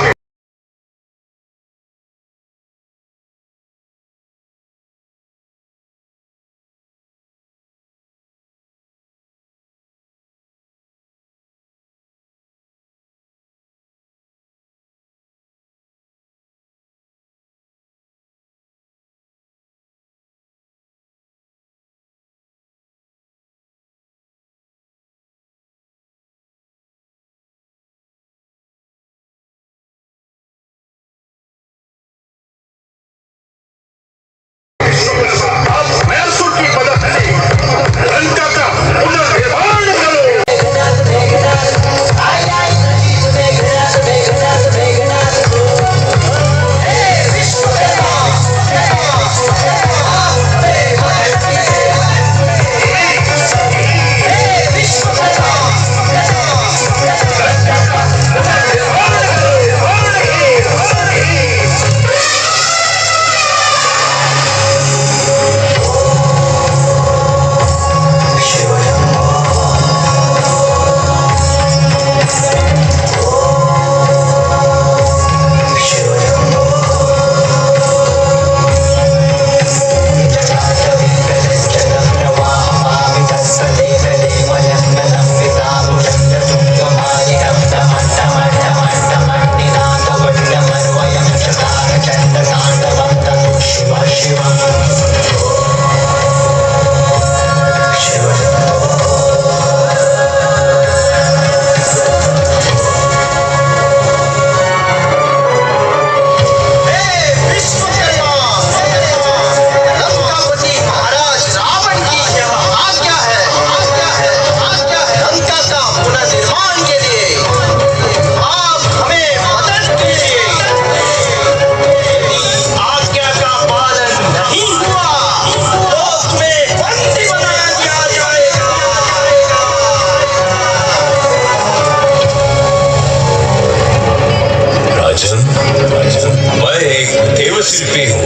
देवशिल्पी हूँ।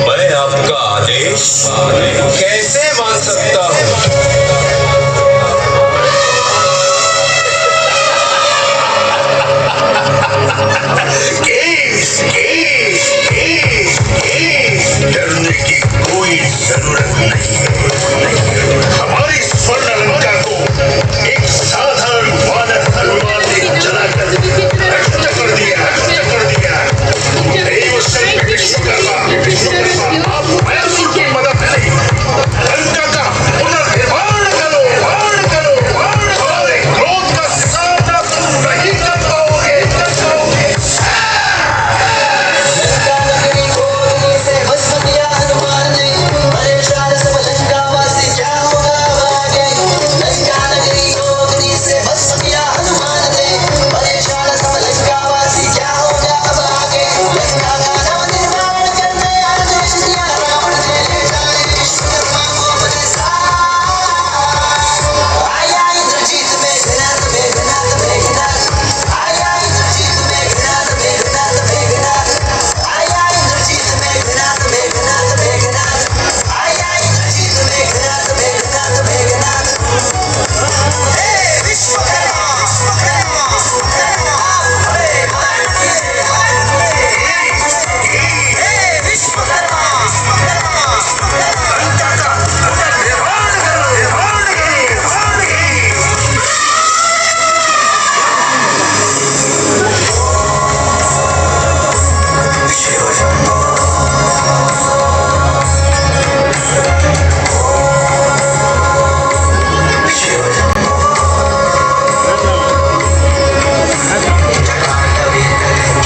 मैं आपका आदेश कैसे मान सकता हूँ? केस केस केस केस, डरने की कोई जरूरत नहीं है। हमारी स्वर्ण लंका को एक साधारण वानर हनुमान ने जलाकर नष्ट कर दिया, नष्ट कर दिया। देवशिल्पी विश्वकर्मा, विश्वकर्मा, आप मयासुर की मदद से लंका का पुनर्निर्माण करो, निर्माण करो। हमारे क्रोध का सामना तुम नहीं कर पाओगे, कर पाओगे। लंका नगरी को अग्नि से भस्म किया हनुमान ने, परेशान सब लंकावासी क्या होगा अब आगे। लंका नगरी को अग्नि से भस्म किया हनुमान ने, परेशान सब लंकावासी क्या होगा अब आगे। लंका का नवनिर्माण करने आदेश दिया रावण ने, ले जाए विश्वकर्मा को अपने साथ। आया इंद्रजीत मेघनाथ मेघनाथ मेघनाथ, आया इंद्रजीत मेघनाथ मेघनाथ मेघनाथ, आया इंद्रजीत मेघनाथ मेघनाथ मेघनाथ, आया इंद्रजीत मेघनाथ मेघनाथ मेघनाथ। हे विश्वकर्मा, विश्वकर्मा, विश्वकर्मा, आप हमें मदद कीजिए। हे विश्वकर्मा, विश्वकर्मा, विश्वकर्मा, लंका का पुनर्निर्माण करो, निर्माण करो, निर्माण करो। शिव शंभो। शिव शंभो। जटाटवीकलिं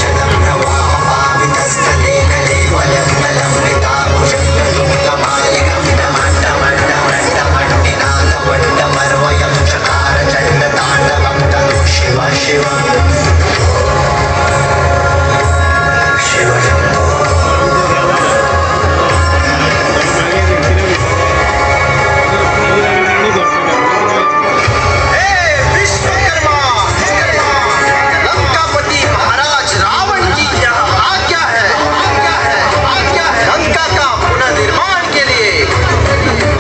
चकार चण्ड ताण्डवं तनु शिव शिव शिव शंभो। हे विश्वकर्मा, लंकापति महाराज रावण की यह आज्ञा है, आज्ञा है, आज्ञा है। लंका का पुनर्निर्माण के लिए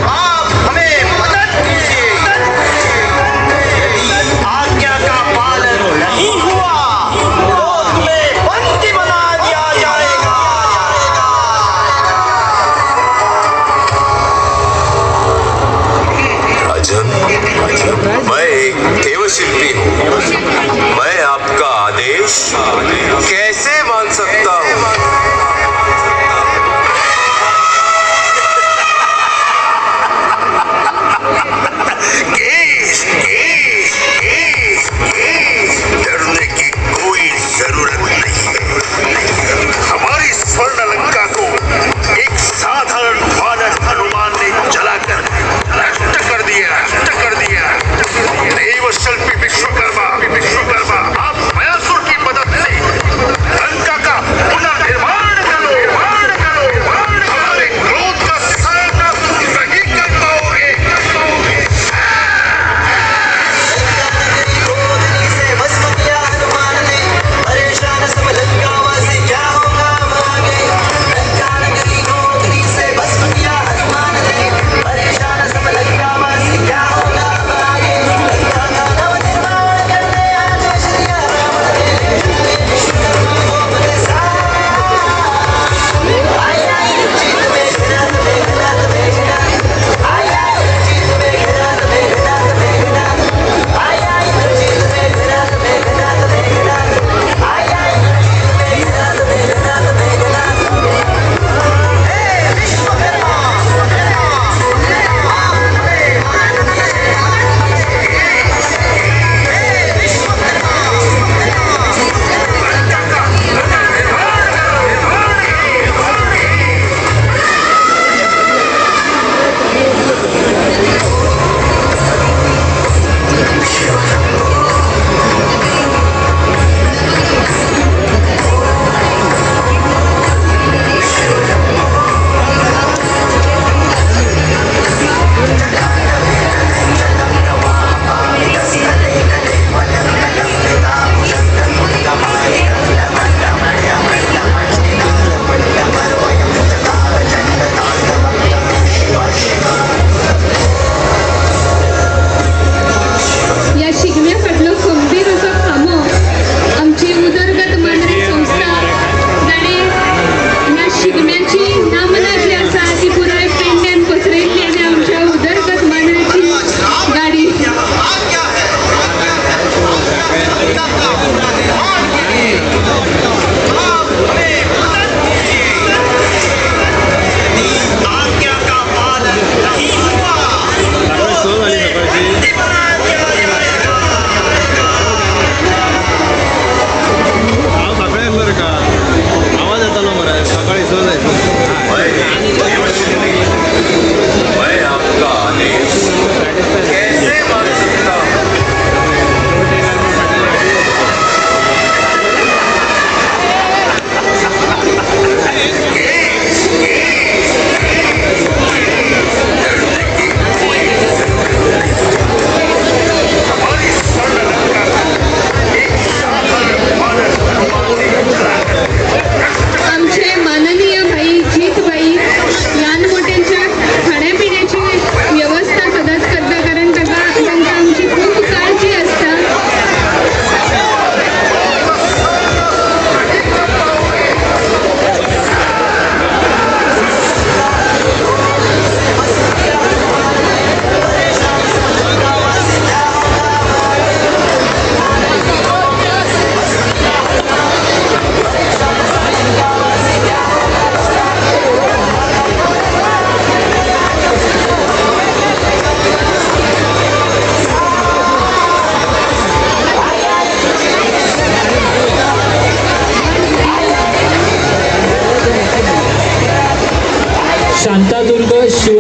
आप हमें मदद कीजिए। यदि आज्ञा का पालन नहीं हुआ तो तुम्हें बंदी बना दिया जाएगा। राजन, मैं एक देवशिल्पी हूँ। मैं आपका आदेश कैसे मान सकता हूँ? केस केस केस केस, डरने की कोई जरूरत नहीं है। हमारी स्वर्ण लंका को एक साधारण वानर हनुमान ने जलाकर नष्ट कर दिया, नष्ट कर दिया। देवशिल्पी विश्वकर्मा, विश्वकर्मा, आप मयासुर की मदद से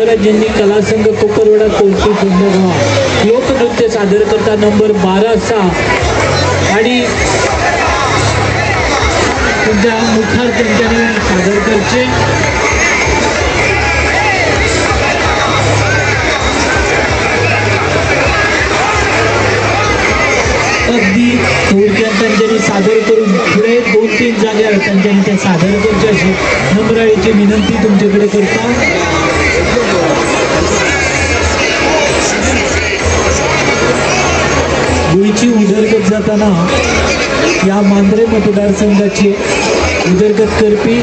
शिवराजांनी कलासंघ कोपरवाडा कोलती फोंडा गोवा लोकनृत्य सादर करता नंबर 12 आसा आणि तुमच्या मुखार तेंच्यांनी सादर करचे. अगदी थोडक्यात त्यांच्यानी सादर करून पुढे 2-3 जाग्यार त्यांच्यानी ते सादर करचे अशी नम्राळीची विनंती तुमच्याकडे करता. गोंयची उदरगत जाताना ह्या मांद्रे मतदारसंघाची उदरगत करपी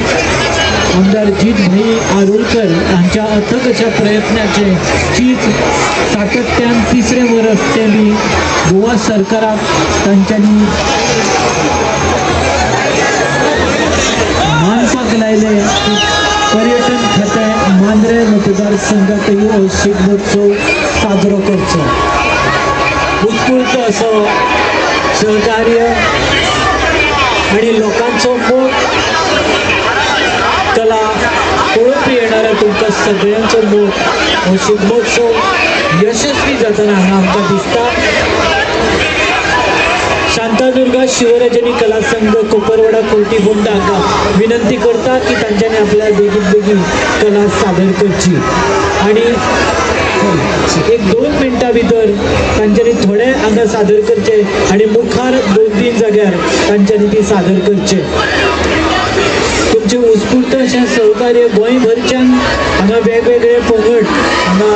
आमदार जीतभाई आरोलकर हांच्या अथक अशा प्रयत्नाचे चीज सातत्यान तिसरें वर्स ते बी गोवा सरकाराक तांच्यांनी मानपाक लायले. पर्यटन खातें मांद्रे मतदारसंघातय हो शिगमोत्सव साजरो करचो. उत्स्फूर्त असो सहकार्य आणि लोकांचो मोग कला पळोवपी येणाऱ्या तुमकां सगळ्यांचो मोग हो शिगमोत्सव यशस्वी जातना हांगा आमकां दिसता. शांतादुर्गा शिवराजनी कला संघ कोपरवाडा कोलटी फोंडा हांगा विनंती करता की तांच्यांनी आपल्या बेगीन बेगीन कला सादर करची आणि 1-2 मिनटां भितर तांच्यांनी थोडे हांगा सादर करचे आणि मुखार 2-3 जाग्यार तांच्यांनी ती सादर करचे. तुमचे उत्स्फूर्त अशें सहकार्य गोंयभरच्यान हांगा वेगवेगळे पंगड हांगा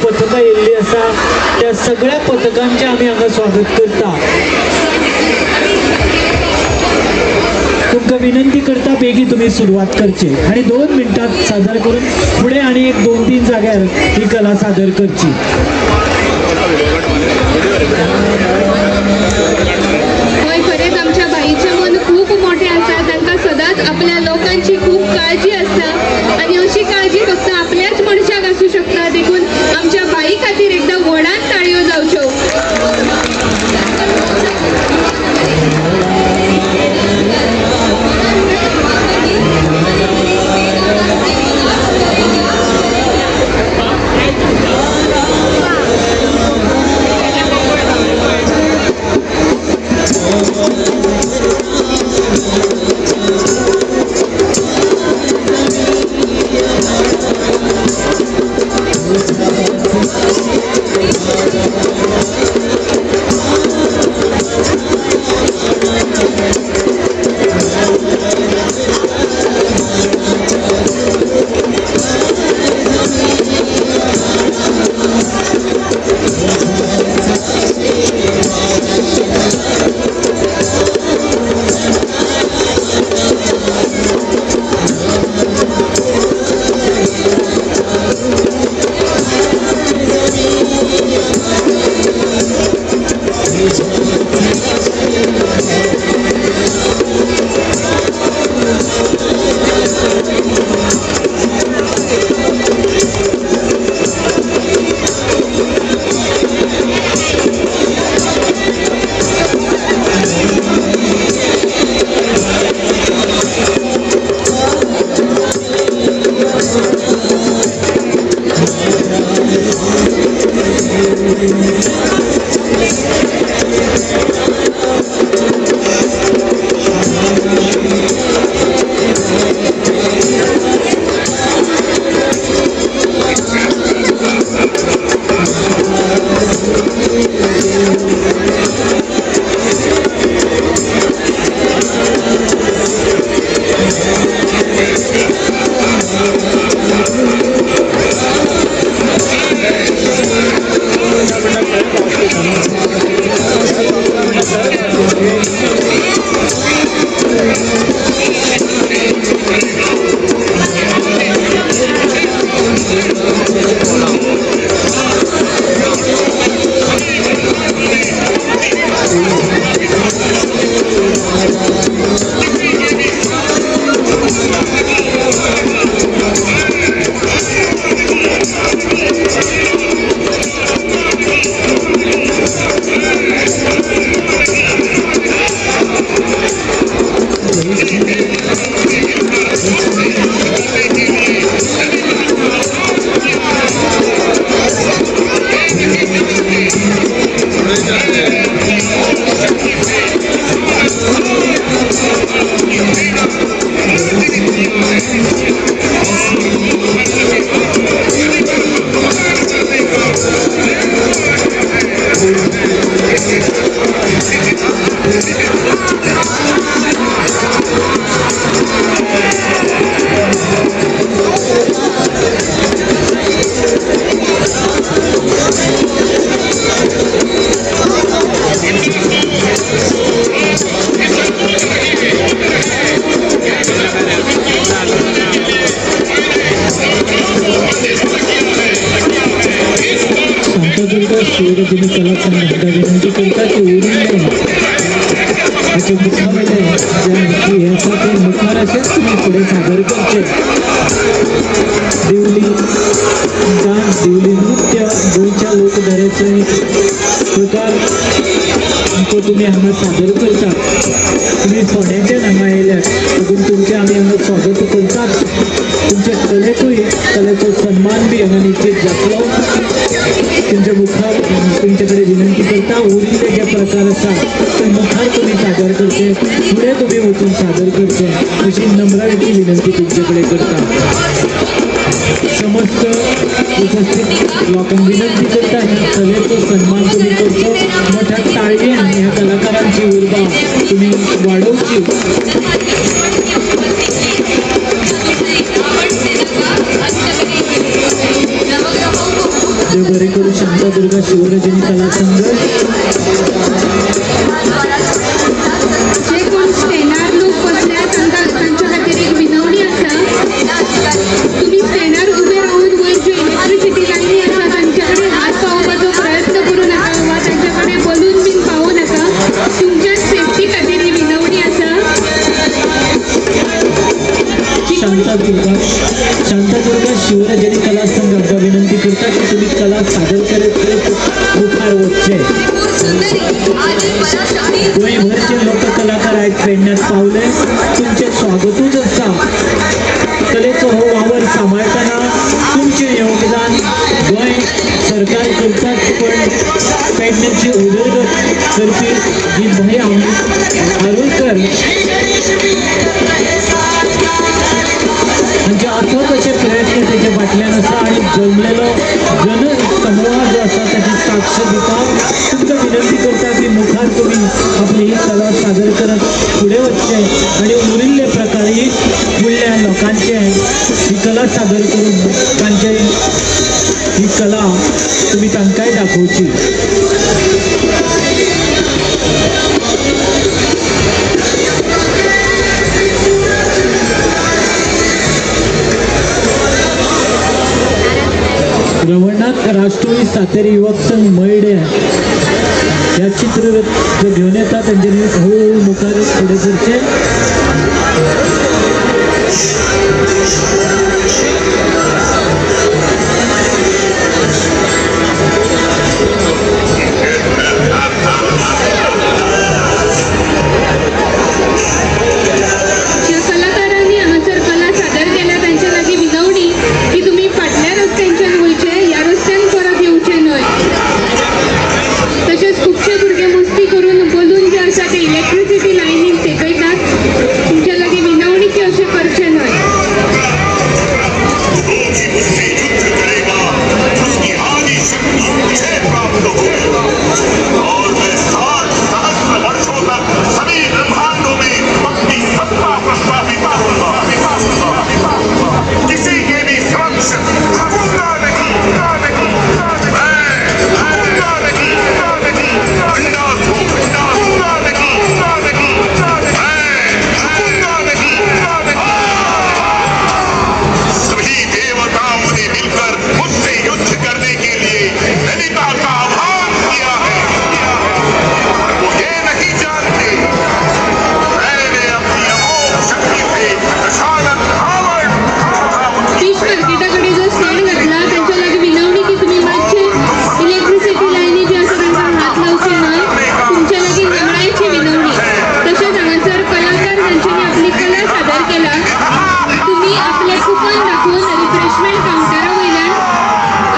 पथकां येयल्लीं आसा त्या सगळ्या पथकांचें आमी हांगा स्वागत करता. तुमकां विनंती करता बेगीन तुमी सुरवात करची आणि 2 मिनटात सादर करून फुडें आनी एक 2-3 जाग्यार ही कला सादर करची. हय, खरेंच आमच्या भाईचें मन खूब मोठें आसा. तांकां सदांच आपल्या लोकांची खूब काळजी आसता आनी अशी काळजी फक्त आपल्याच मनशाक आसूं शकता. देखून आमच्या भाई खातीर एकदां व्हडान ताळयो जावच्यो. तुमचे मुखावयले जे हे आसा ते मुखार अशेंच तुमी फुडें सादर करचे. दिवली डान्स, दिवली नृत्य गोंयच्या लोकधारेचो एक प्रकार तो तुमी हांगा सादर करतात. तुमी फोंड्याच्यान हांगा येयल्यात देखून तुमचें आमी हांगा स्वागत करतात. तुमचे कलेकूय कलेचो सन्मान बी हांगा निश्चित जातलो. तुमच्या मुखार तुमचे कडेन विनंती करता, उरिल्ले जे प्रकार आसा ते मुखार तुमी सादर करचे, फुडें तुमी वचून सादर करचे अशी नम्रतेची विनंती तुमचे कडेन करता. समस्त उपस्थित लोकांक विनंती करता, ह्या कलेचो सन्मान तुमी करचो. मोठ्या ताळयेन ह्या कलाकारांची उर्बा तुमी वाडोवची. देव बरें करूं. शांतादुर्गा शिवरजनी कला संघ. जे कोण स्टँडार लोक बसल्या तांकां तांच्या खातीर एक विनवणी आसा, तुमी स्टँडार उबे रावन वयर ज्यो इलेक्ट्रिसिटी लायनी आसा तांचे कडेन हात पावोवपाचो प्रयत्न करूं नाका वा तांचे कडेन बलून बीन पावोवं नाका. तुमच्या सेफ्टी खातीर ही विनवणी आसा. शांतादुर्गा शांतादुर्गा शिवरजनी कला संघ हांकां विनंती करता की तुमी कला सादर करत करत मुखार वचचे. गोंयभरचे लोक कलाकार आयज पेडण्यात पावले, तुमचें स्वागतूच आसा. कलेचो हो वावर सांबाळटना तुमचें योगदान गोंय सरकार करतात, पण पेडण्याची उदरगत करपी जी भाई आरोलकर हांचे अथक अशे प्रयत्न तेच्या फाटल्यान आसा आनी जमलेलो जनसमुह जो आसा ताची साक्ष दिता. तुमकां विनंती करता की मुखार तुमी आपली ही कला सादर करत फुडें वचचें आनी उरिल्ले प्रकारय फुडल्या लोकांचे ही कला सादर करून तांचे ही कला तुमी तांकांय दाखोवची. रवळनाथ राष्ट्रोळी सातेरी युवक संघ मयडे ह्या चित्ररथ जो घेवन येता तेंच्यांनी हळूहळू मुखार फुडें सरचें. ज्या कलाकारांनी हांगासर कला सादर केल्या तांच्या लागीं विनवणी की तुमी फाटल्या रस्त्यांच्यान वयचे, ह्या रस्त्यान परत येवचे न्हय. तशेंच खुबशे भुरगे मस्ती करून बलून जे आसा ते इलेक्ट्रिसिटी लायनीक तेकयतात. तुमच्या लागीं विनवणी की अशें करचें न्हय. और मैं 7 सहस्र वर्षों तक सभी ब्रह्मांडों में अपनी सत्ता प्रस्थापित करूंगा. किसी के भी समक्ष झुकूंगा नहीं. मैं झुकूंगा नहीं. विनाश हूं. झुकूंगा नहीं. मैं झुकूंगा नहीं. सभी देवताओं ने मिलकर मुझसे युद्ध करने के लिए ललिता का आह्वान किया है. वो ये नहीं जानते मैंने अपनी अमोघ शक्ति से दशानन रावण तथा उनकी फीश मार्केटा कडेन जो स्टँड घातला तांच्या लागीं विनवणी की तुमी मातशे इलेक्ट्रिसिटी लायनी जे आसा तांकां हात लावचे न्हय. तुमच्या लागीं नमळायेची विनवणी. तशेंच हांगासर कलाकार जांच्यांनी आपली कला सादर केला, तुमी आपलें कुपन दाखोवन रिफ्रेशमेंट कावंटरा वयल्यान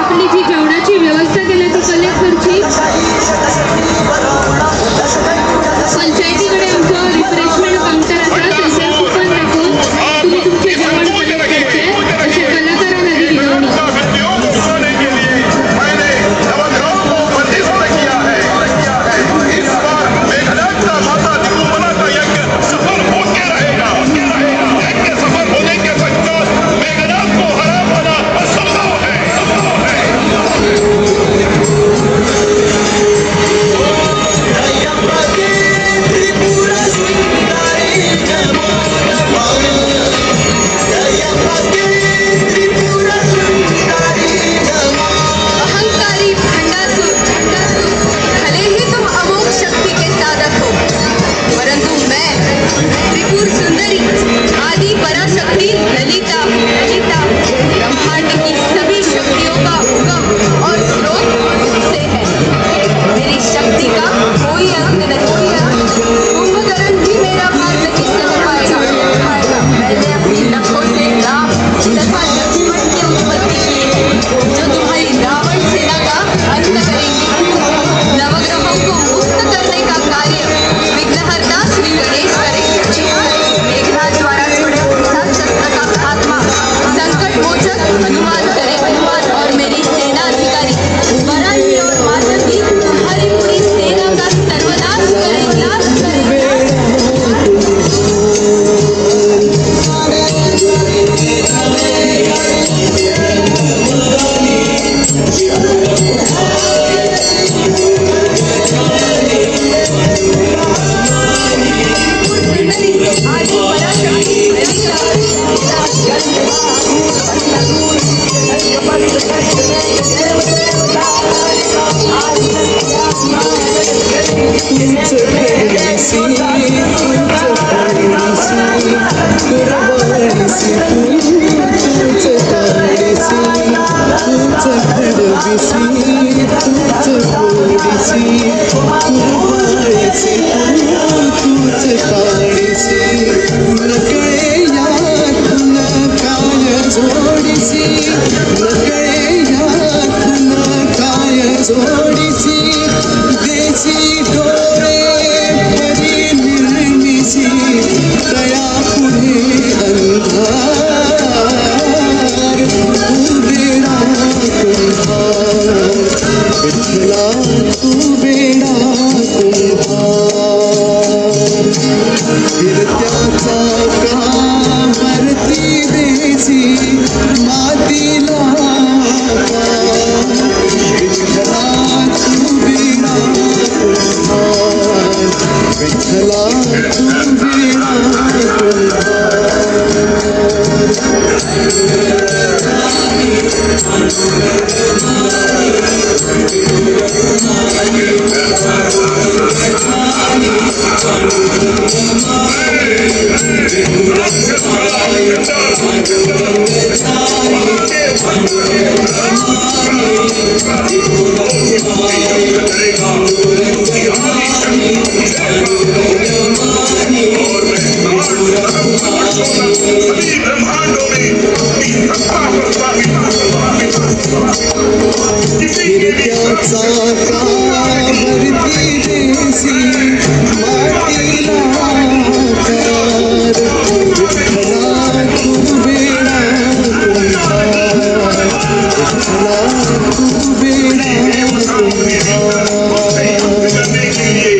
आपली जी जेवणाची वेवस्था केल्या ती कलेक्ट करची. पंचायती कडेन आमचो रिफ्रेशमेंट कावंटर आसा, थंयसर कुपन दाखोवन तुमी तुमचें जेवण कलेक्ट करचें अशें कलाकारां मैं त्रिपुर सुंदरी आदि पराशक्ति ललिता ललिता ब्रह्मांड की सभी शक्तियों का उगम और स्रोत मुझसे है। मेरी शक्ति का कोई अंत नहीं। कुंभकर्ण भी मेरा भार नहीं सह पाएगा। मैंने अपनी नखों से राम तथा लक्ष्मण की उत्पत्ति की है, जो तुम्हारी रावण सेना का अंत करेंगे। नवग्रहों को मुक्त करने का कार्य विघ्नहर्ता श्री गणेश करेंगे। मेघनाथ द्वारा छोड़े शस्त्र का खात्मा संकट मोचक हनुमान करे। हनुमान और मेरी सेना अधिकारी वराही और मातंगी तुम्हारी पूरी सेना का सर्वनाश करेंगे। नाश करेंगे। सुंदरी आदि पराशक्ति ललिता। सभी ब्रह्मांडों में इस सत्ता को स्थापित किसी के भी करने के लिए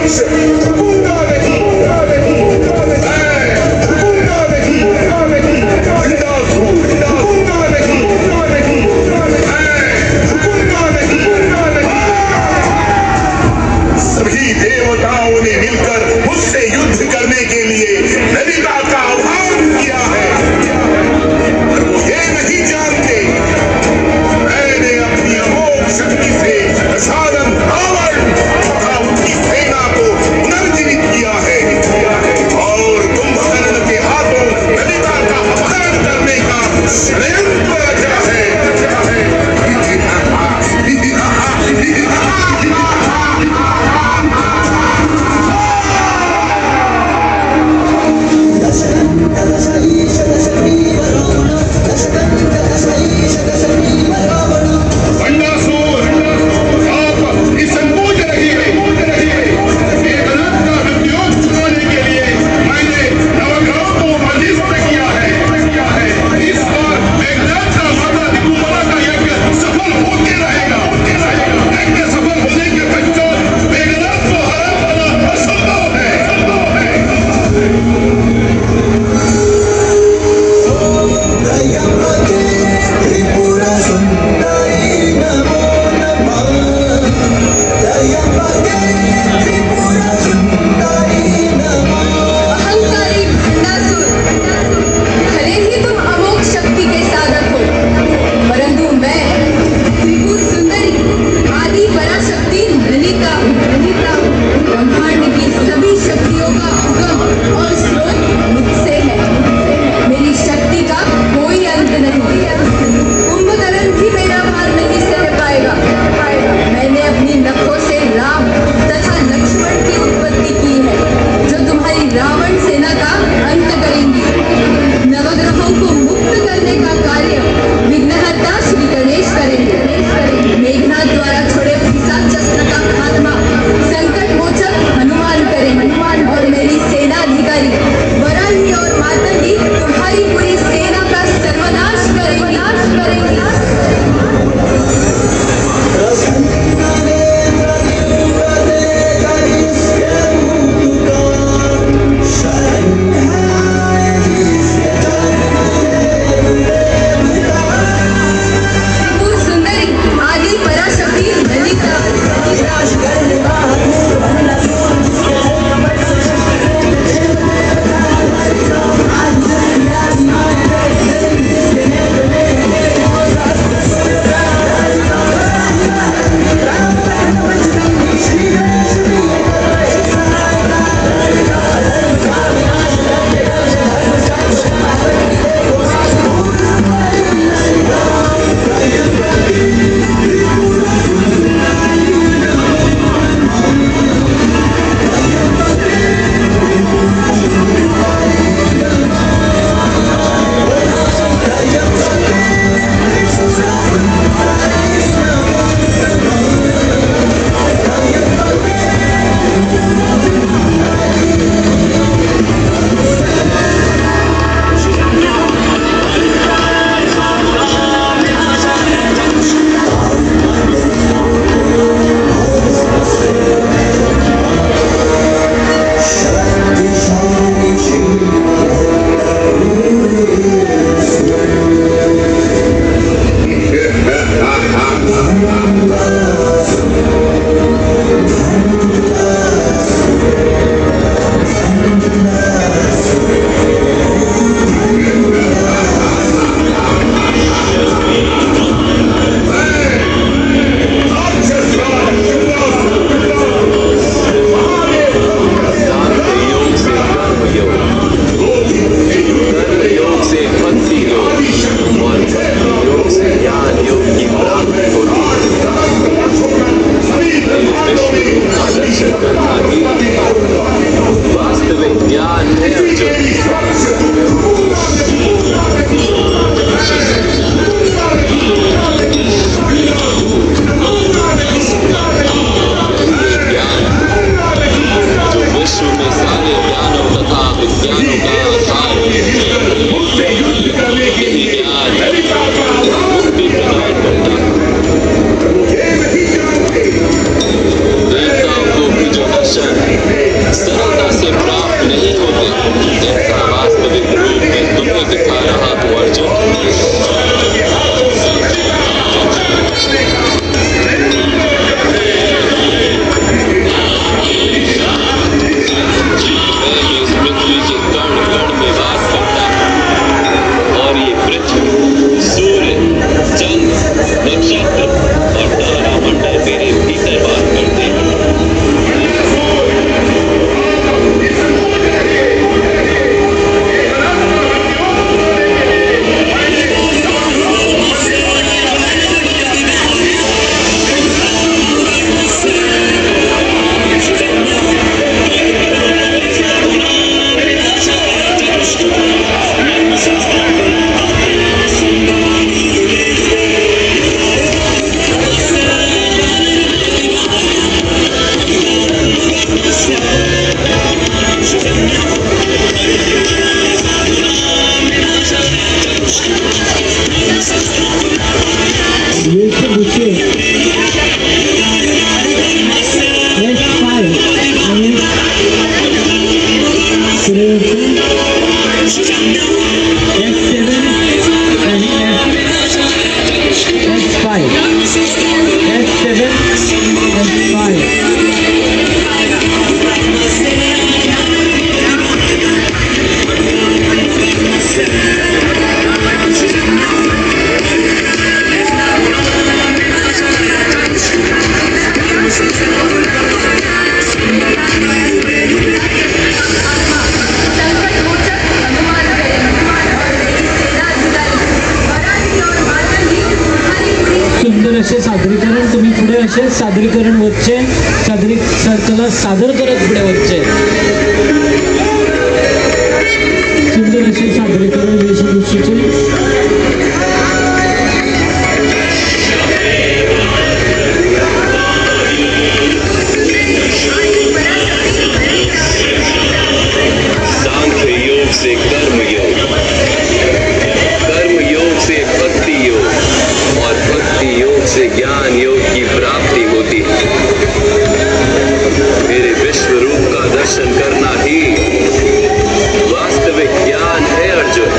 अंश झुकूंगा नहीं। मैं झुकूंगा नहीं, जिंदा हूँ, झुकूंगा नहीं, मैं झुकूंगा नहीं। सभी देवताओं ने मिलकर मुझसे युद्ध करने के लिए ललिता का आह्वान किया है, पर वो ये नहीं जानते मैंने अपनी अमोघ शक्ति से दशानन रावण तथा उनकी सेना को पुनर्जीवित कला सादर करत फुडें वचचें. सुंदर अशें सादरीकरण वेशभूषेचें. सांख्य योग से कर्म योग, कर्म योग से भक्ति योग और भक्ति योग से ज्ञान योग की प्राप्ति होती है। मेरे विश्व रूप का दर्शन करना ही वास्तविक ज्ञान है अर्जुन।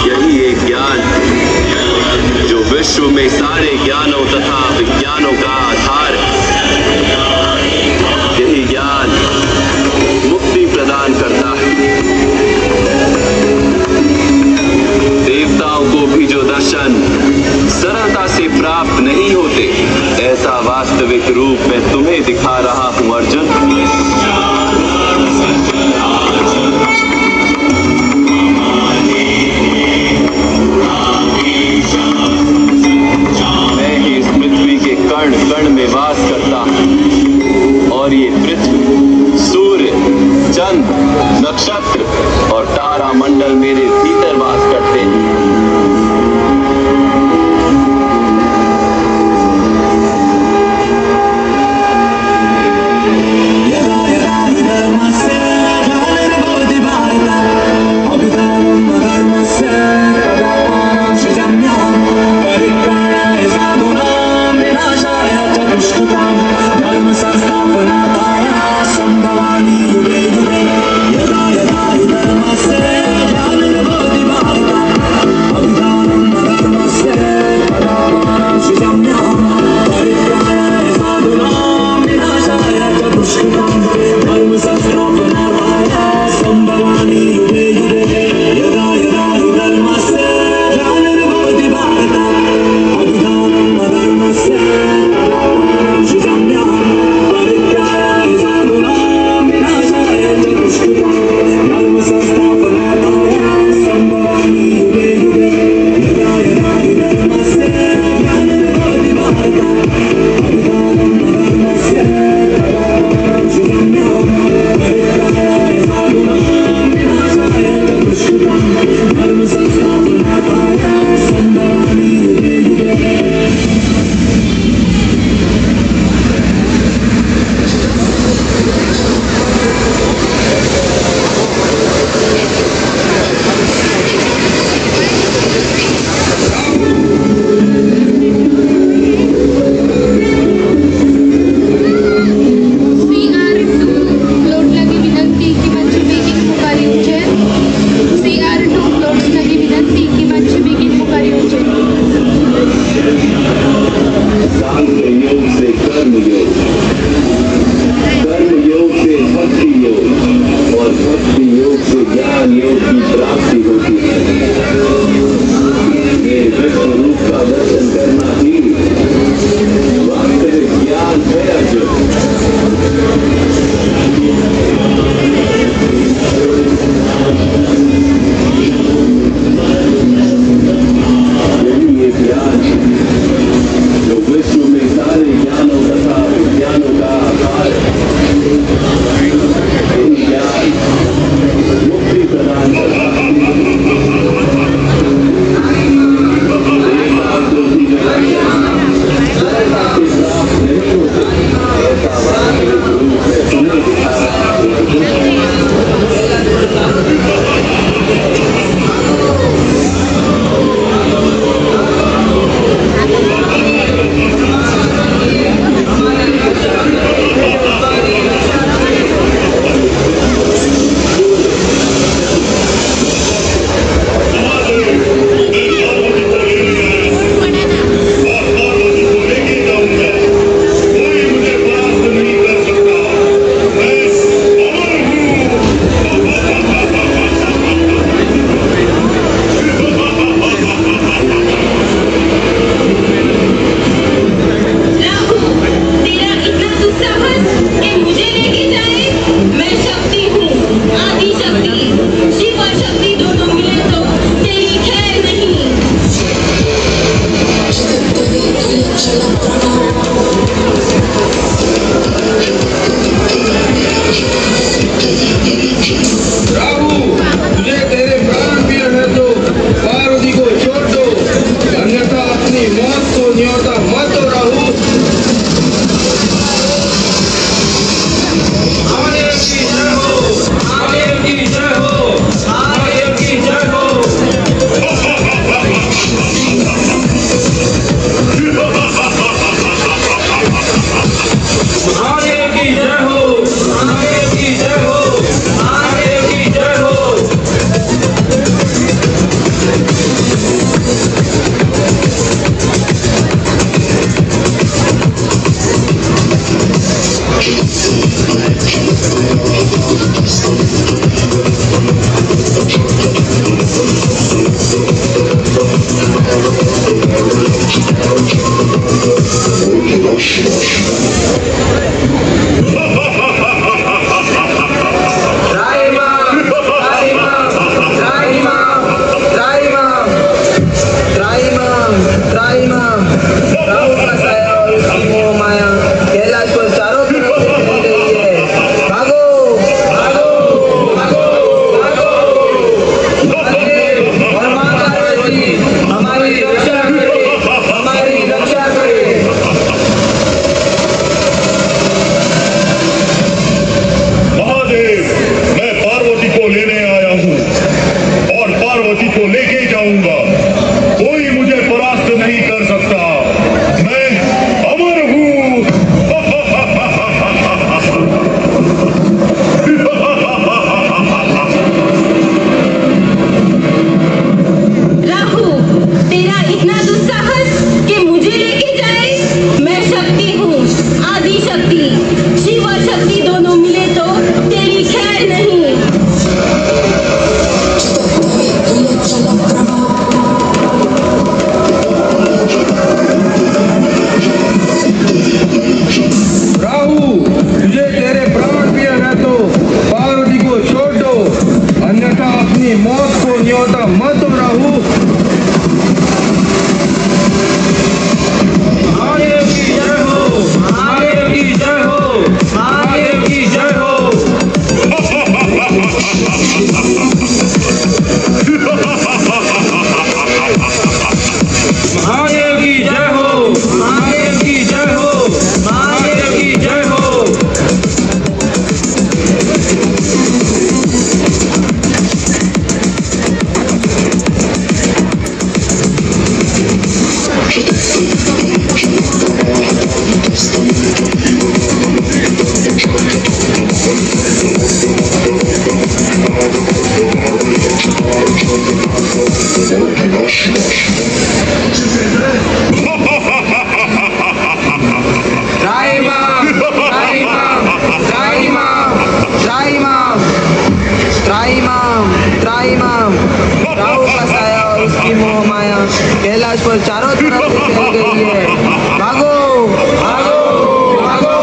यही एक ज्ञान जो विश्व में सारे ज्ञानों तथा विज्ञानों का आधार है। यही ज्ञान मुक्ति प्रदान करता है। देवताओं को भी जो दर्शन सरलता से प्राप्त नहीं होते, ऐसा वास्तविक रूप मैं तुम्हें दिखा रहा हूं अर्जुन। मैं ही इस पृथ्वी के कण कण में वास करता हूं और ये पृथ्वी, सूर्य, चंद्र, नक्षत्र और तारा मंडल मेरे भीतर वास करते हैं। यदा यदा हि धर्मस्य ग्लानिर्भवति भारत, अभ्युत्थानम् अधर्मस्य तदात्मानं सृजाम्यहम्। परित्राणाय साधूनां विनाशाय च दुष्कृतां धर्म संस्थापनार्थाय संभवामि युगे युगे। यदा यदा हि धर्मस्य ग्लानिर्भवति पार्वती को लेके जाऊंगा। कोई मुझे परास्त नहीं कर सकता। मैं अमर हूँ। राहु, तेरा इतना दुस्साहस कि मुझे लेके जाए। मैं शक्ति हूँ, आदि शक्ति, शिव और शक्ति दोनों मिले तो तेरी खैर नहीं। राहु, तुझे तेरे प्राण प्रिय है तो पार्वती को छोड़ दो, अन्यथा अपनी मौत को न्योता मत दो। राहु, महादेव की जय हो, महादेव की जय हो, महादेव की जय हो। महादेव की जय हो, महादेव की जय हो, महादेव की जय हो। त्राही माम, राहु का साया और उसकी मोह माया कैलाश पर चारों तरफ से फैल गई है। भागो भागो भागो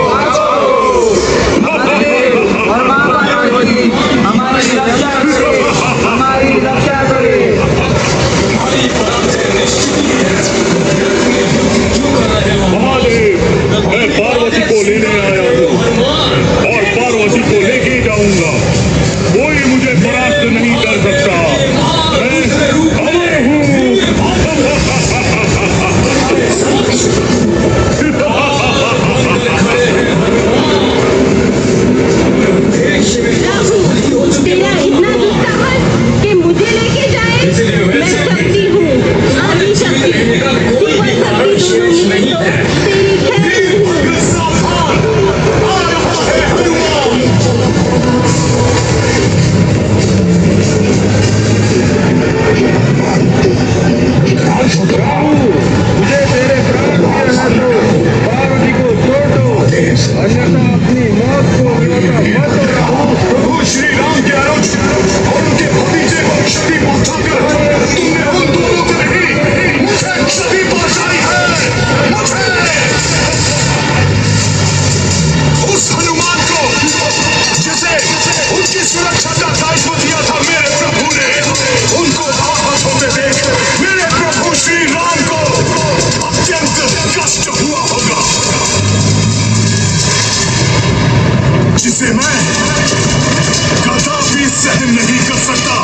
भागो। महादेव और माँ पार्वती हमारी रक्षा करे, हमारी रक्षा करे। महादेव, मैं पार्वती को लेने आया हूँ और पार्वती को लेके जाऊंगा। कोई मुझे परास्त नहीं कर सकता। मैं अमर हूँ। राहु, तेरा इतना दुस्साहस कि मुझे लेके जाए। मैं शक्ति हूँ, आदि शक्ति, शिव और शक्ति दोनों मिले तो तेरी खैर नहीं। राहु, तुझे तेरे प्राण प्रिय है तो पार्वती को छोड़ दो, अन्यथा अपनी मौत को न्योता मत दो। राहु, प्रभु श्री राम के अनुज और उनके भतीजे को क्षति पहुंचाकर तुमने उन दोनों को नहीं, मुझे क्षति पहुंचाई है। मुझे, उस हनुमान को जिसे उनकी सुरक्षा का दायित्व दिया था मेरे प्रभु ने, उनको आहत होते देख मेरे प्रभु श्री राम को अत्यंत कष्ट हुआ होगा, जिसे मैं कदापि सहन नहीं कर सकता।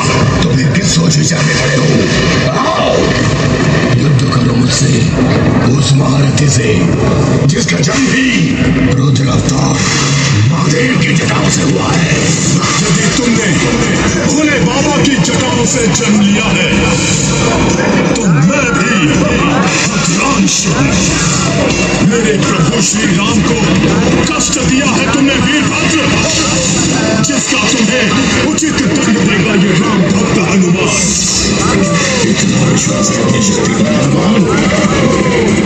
तुम किस सोच विचार में खड़े हो? आओ, युद्ध करो मुझसे, उस महारथी से जिसका जन्म ही रुद्र अवतार महादेव की जटाओं से हुआ है। यदि तुमने भोले बाबा की जटाओं से जन्म लिया है तो मैं भी रुद्रांश हूँ। मेरे प्रभु श्री राम को कष्ट दिया है तुमने वीरभद्र, जिसका तुम्हें उचित दंड देगा ये राम भक्त हनुमान। इतना विश्वास है अपनी शक्ति पर हनुमान,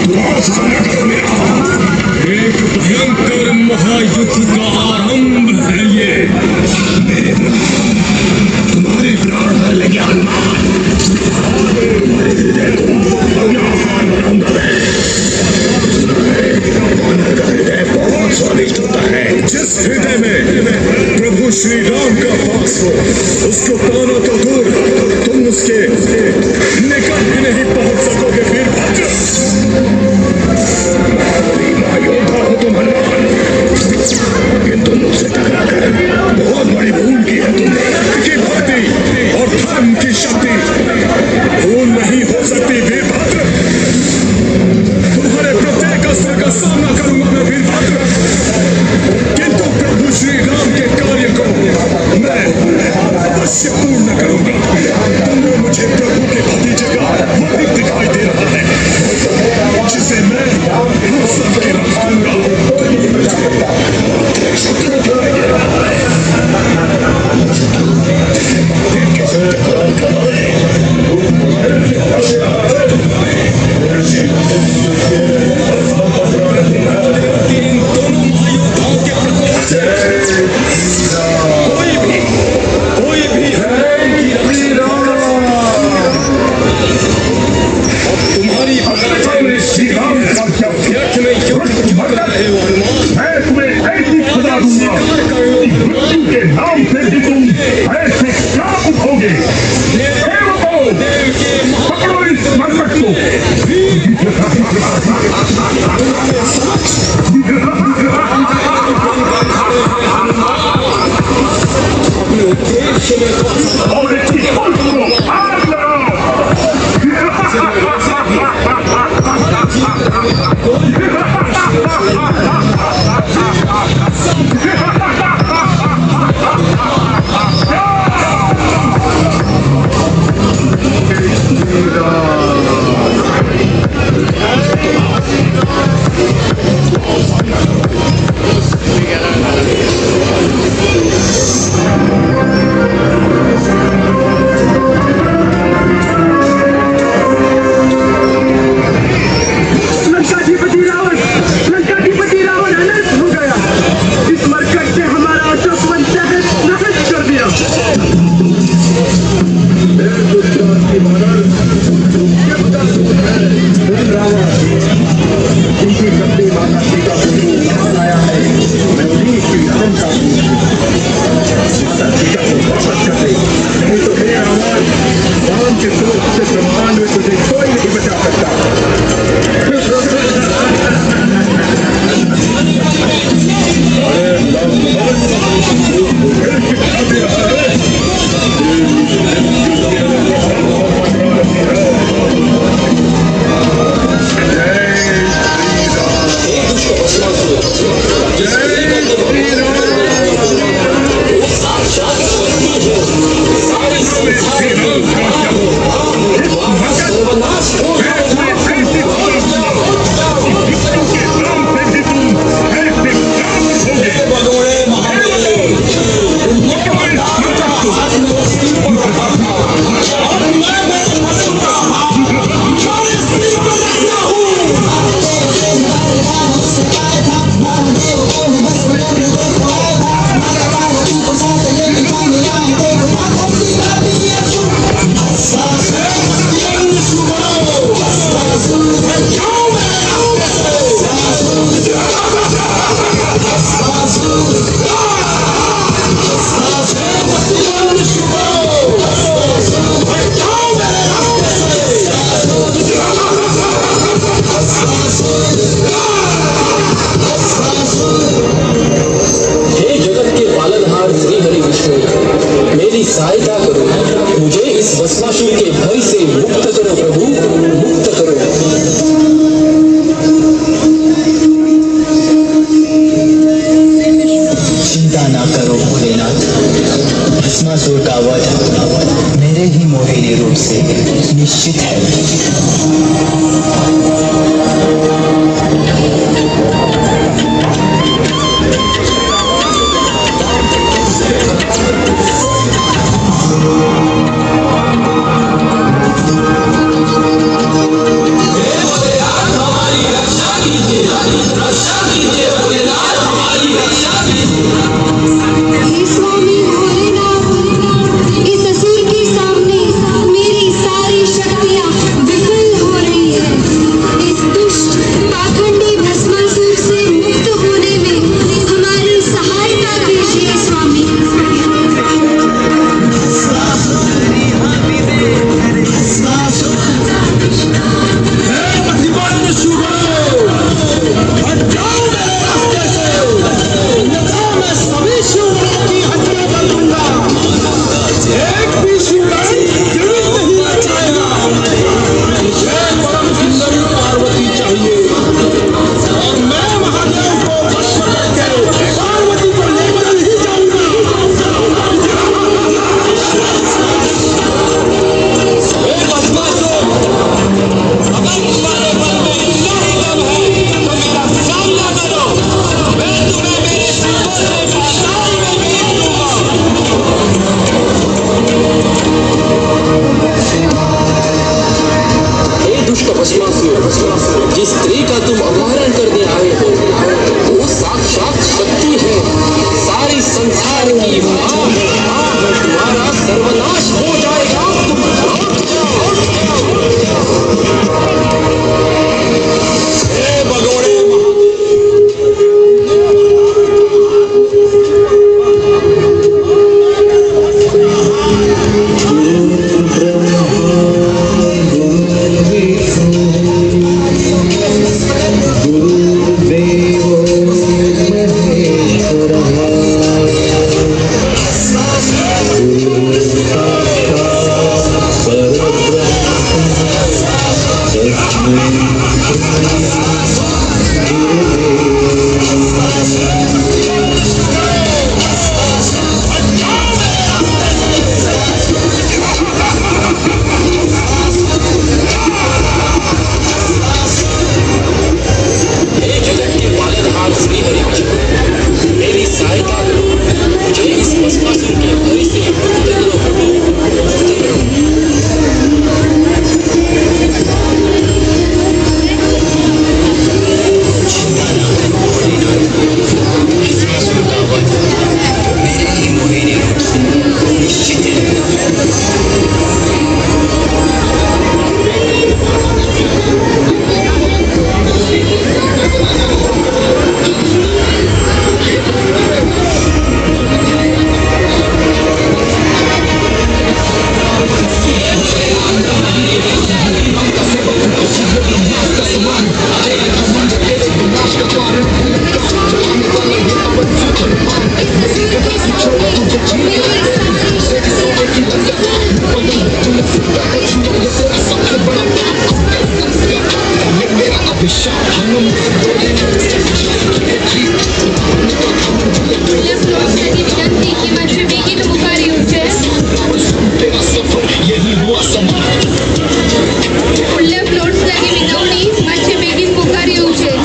तुम और सामना करो मेरा। एक भयंकर महायुद्ध का आरंभ है ये। मेरे प्राण, तुम्हारे प्राण हर लेंगे हनुमान। तुम्हारे हृदय को अपना आहार बनाऊंगा मैं। वानर का हृदय बहुत स्वादिष्ट होता है। जिस हृदय में प्रभु श्री राम का वास हो, उसको पाना तो दूर, तुम उसके निकट भी नहीं पहुंच सकोगे वीरभद्र। योद्धा हो तुम हनुमान, किंतु मुझसे टकरा कर बहुत बड़ी भूल की है तुमने। की भक्ति और धर्म की शक्ति भूल नहीं हो सकती वीरभद्र। तुम्हारे प्रत्येक अस्त्र का सामना करूंगा मैं वीरभद्र, किंतु प्रभु श्री राम के कार्य को मैं अवश्य पूर्ण करूंगा। तुमने मुझे और इसकी को आग लगाओ। लंकाधिपति रावण अनर्थ हो गया। इस मरकट से हमारा अशोक वन तहस नहस कर दिया। रावण जिनकी शक्ति माता सीता को यहाँ लाया है, मैं उन्हीं की राम का माता सीता को वापस कर दे, नहीं तो हे रावण, राम के क्रोध से ब्रह्मांड में तुझे कोई नहीं बचा सकता। हे जगत के पालनहार श्री हरि विष्णु, मेरी सहायता करो, मुझे इस भस्मासुर के भय से मुक्त करो प्रभु, मुक्त करो। चिंता ना करो भोलेनाथ, भस्मासुर का वध मेरे ही मोहिनी रूप से निश्चित है। हे स्वामी भोलेनाथ, इस असुर के सामने मेरी सारी शक्तियाँ विफल हो रही है। इस दुष्ट पाखंडी भस्मासुर से मुक्त होने में हमारी फुडल्या फ्लोट्ससाठी विनंती की मातशें बेगीन मुखार येवचें. फुडल्या फ्लोट्स लागीं विनवणी, मातशें बेगीन मुखार येवचें.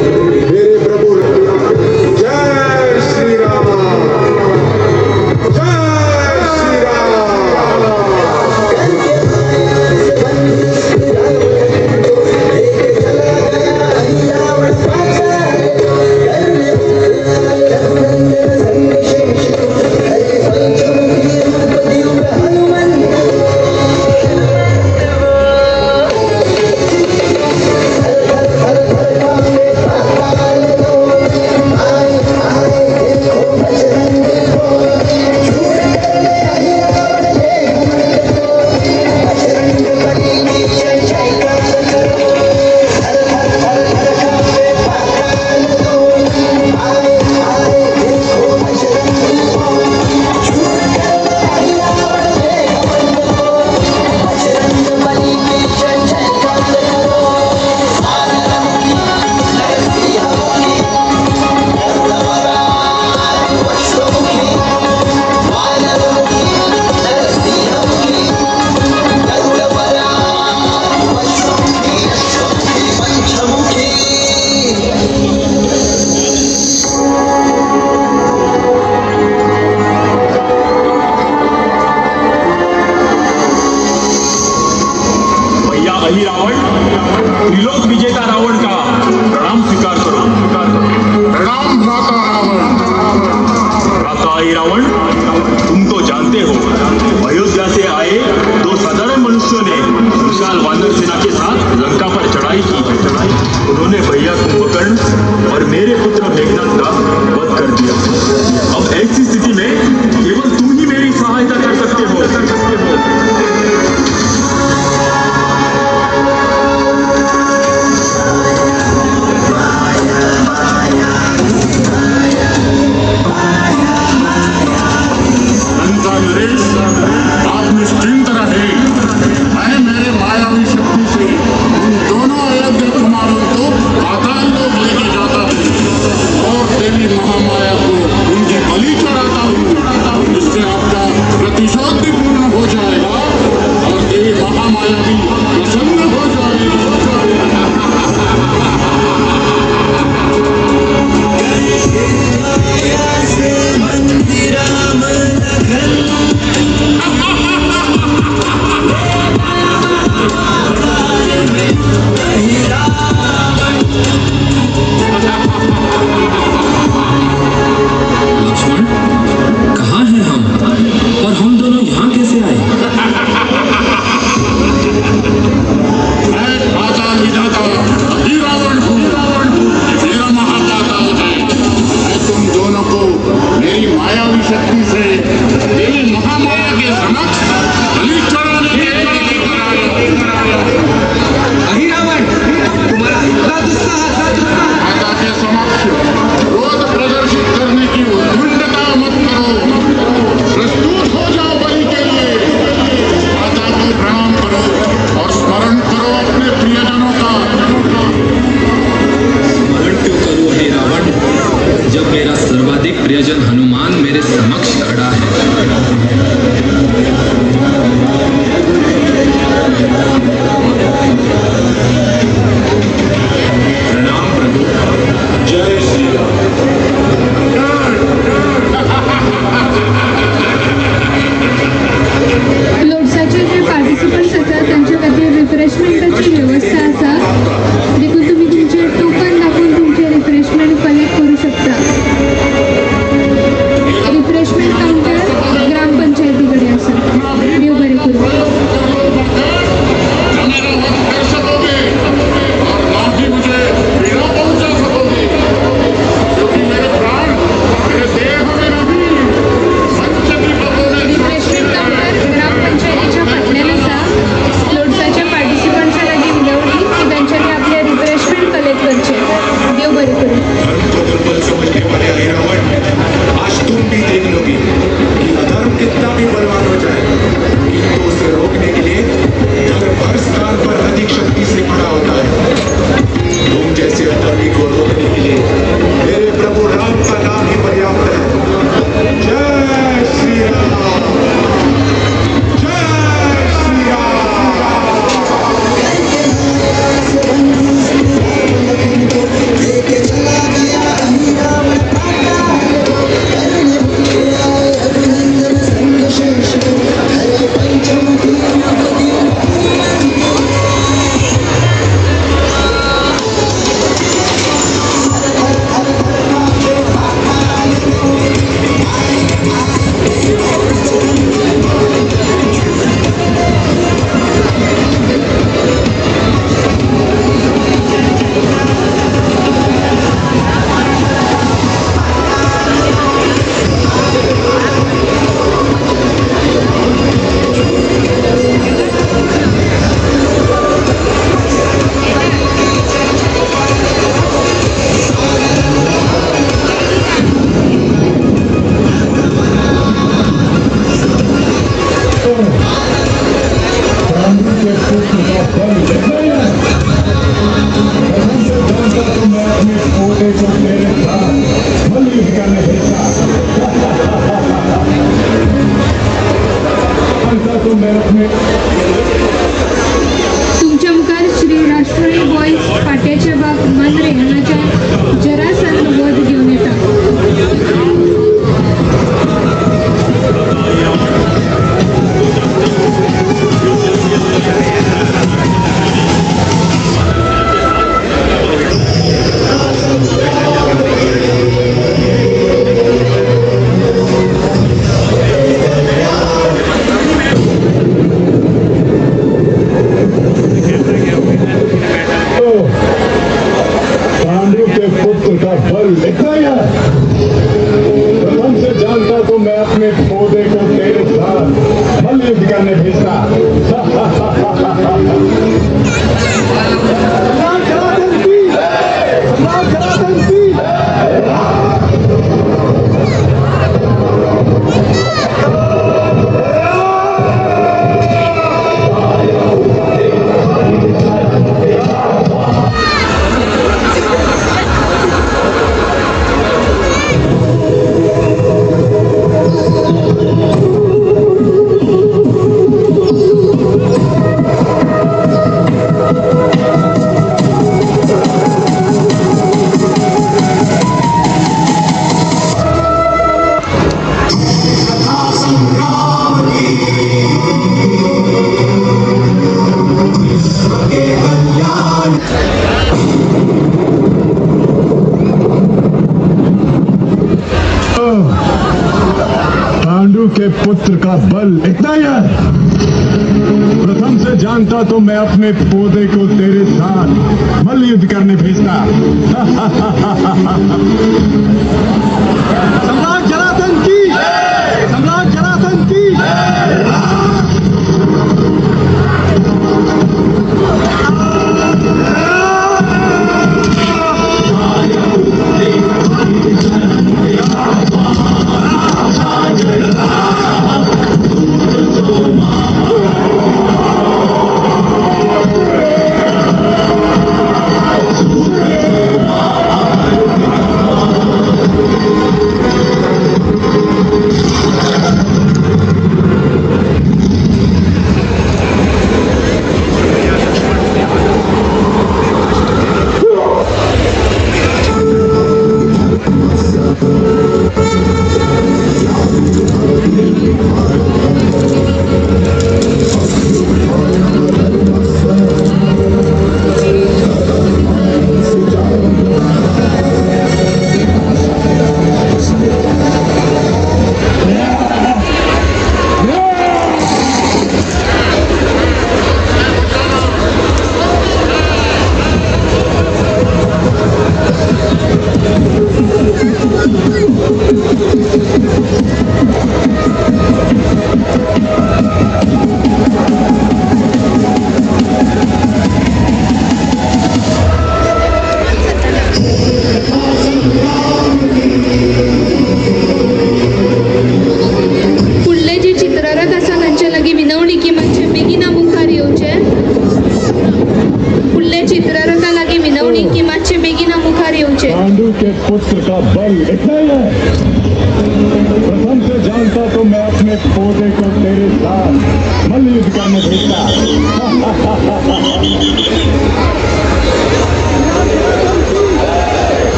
मेरे प्रभु। जय श्री राम, जय श्री राम। रावण, त्रिलोक विजेता रावण का प्रणाम स्वीकार करो। प्रणाम भ्राता रावण। भ्राता रावण, तुम तो जानते हो अयोध्या से आए दो साधारण मनुष्यों ने विशाल वानर सेना के साथ लंका पर चढ़ाई की। उन्होंने भैया कुंभकर्ण और मेरे पुत्र मेघनाद का वध कर दिया। अब ऐसी स्थिति में केवल तुम ही मेरी सहायता कर सकते हो। लंका नरेश, आप निश्चिंत रहे। मैं मेरे मायावी शक्ति से उन दोनों अयोध्या कुमारों को पाताल लोक लेके जाता हूँ और देवी महामाया को उनकी बलि चढ़ाता हूँ। इससे आपका प्रतिशोध भी पूर्ण हो जाएगा और देवी महामाया भी प्रसन्न हो जाएगी। लक्ष्मण, कहाँ हैं हम और हम दोनों यहाँ कैसे आए? मैं पाताल विधाता ही रावण हूँ। मेरा महापाताल है। मैं तुम दोनों को मेरी मायावी शक्ति से देवी महामाया के समक्ष बलि चढ़ाने के लिए लेकर आया हूँ। अहिरावण, तुम्हारा इतना दुस्साहस! माता के समक्ष क्रोध प्रदर्शित करने की उद्दंडता मत करो। प्रस्तुत हो जाओ बलि के लिए। माता को प्रणाम करो और स्मरण करो अपने प्रियजनों का। स्मरण क्यों करूँ हे रावण, जब मेरा सर्वाधिक प्रियजन हनुमान मेरे समक्ष खड़ा है। प्रणाम प्रभु। जय श्री राम। लोटसाचे जे पार्टिसिपंट्स आसा तांचे खातीर रिफ्रेशमेंटाची वेवस्था आसा, देखून तुमी तुमचे टोकन दाखोवन तुमचे रिफ्रेशमेंट कलेक्ट करूं शकता। रिफ्रेशमेंट कावंटर ग्रामपंचायती कडेन आसा। देव बरें करूं। न मेरा वध कर सकोगे और न ही मुझे पीड़ा पहुंचा सकोगे, क्योंकि मेरे प्राण मेरे देह में नहीं पंचदीपकों में रिफ्रेशमेंट कावंटर ग्रामपंचायतीच्या फाटल्यान आसा। लोटसाच्या पार्टिसिपंट्सा लागीं विनवणी की तुमच्या मुखार श्री राष्ट्रीय बॉयज पाट्याचे बाग मांद्रे हांगाच्या जरासंध वध घेवन येता. पांडु के पुत्र का बल इतना ही है। प्रथम से जानता तो मैं अपने पौधे को तेरे साथ मल्ल युद्ध करने भेजता। पांडु के पुत्र का बल इतना ही है। प्रथम से जानता तो मैं अपने पौधे को तेरे साथ मल्ल युद्ध करने भेजता। सम्राट जरासंध की, सम्राट जरासंध की। फुडले जे चित्ररथ आसा तांचे लागीं विनवणी की मातशे बेगिना मुखार येवचे. फुडले चित्ररथा लागीं विनवणी की मातशे बेगिना मुखार येवचे. पांडु के पुत्र का बल इतना ही है। प्रथम से जानता तो मैं अपने पौधे को तेरे साथ मल्ल युद्ध करने भेजता।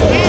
Hey!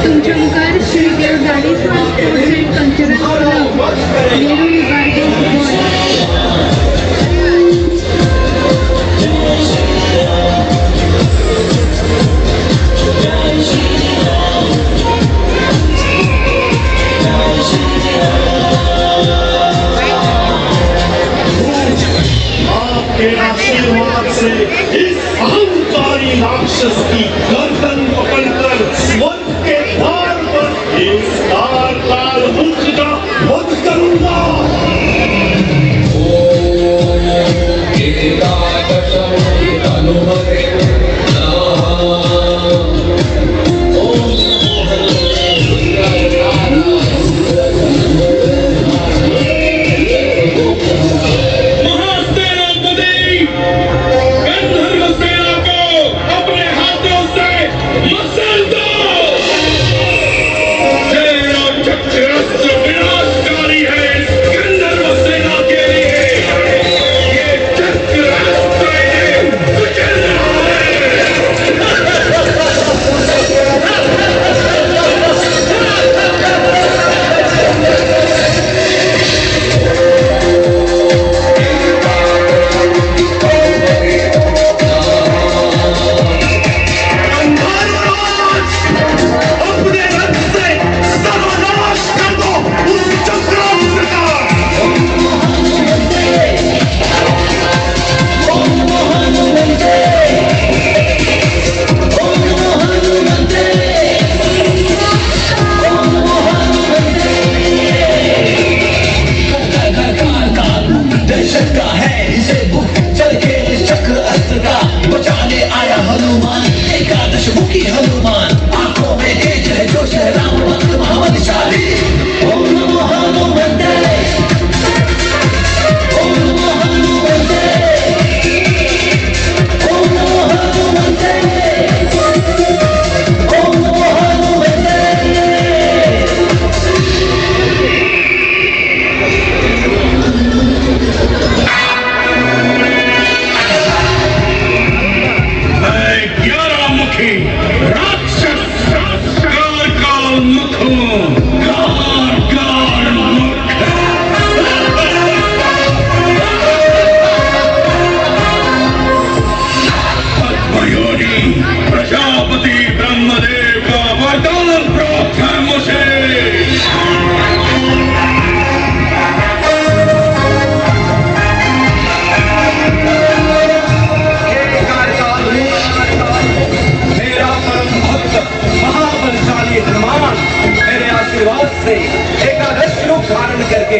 तुमच्या मुखार Shri Dev Dadeshwar sports and cultural club, Nerul Bardez, Goa. आपके आशीर्वाद से इस अहंकारी राक्षस की गर्दन पकड़कर स्वर्ग के द्वार पर इस काल मुख का वध करूंगा। महासेनापति, दशमुखी हनुमान, आंखों में तेज है जोश है, राम भक्त महाबलशाली। ओम नमो हनुमते, ओम नमो हनुमते, ओम नमो हनुमते, ओम नमो हनुमते। मैं 11 मुखी राक्षस कार मुख हूँ, कार मुख। पद्मयोनि प्रजापति ब्रह्मदेव का वरदान प्राप्त है मुझे। मेरा परम भक्त महाबलशाली हनुमान मेरे आशीर्वाद से एकादश रूप धारण करके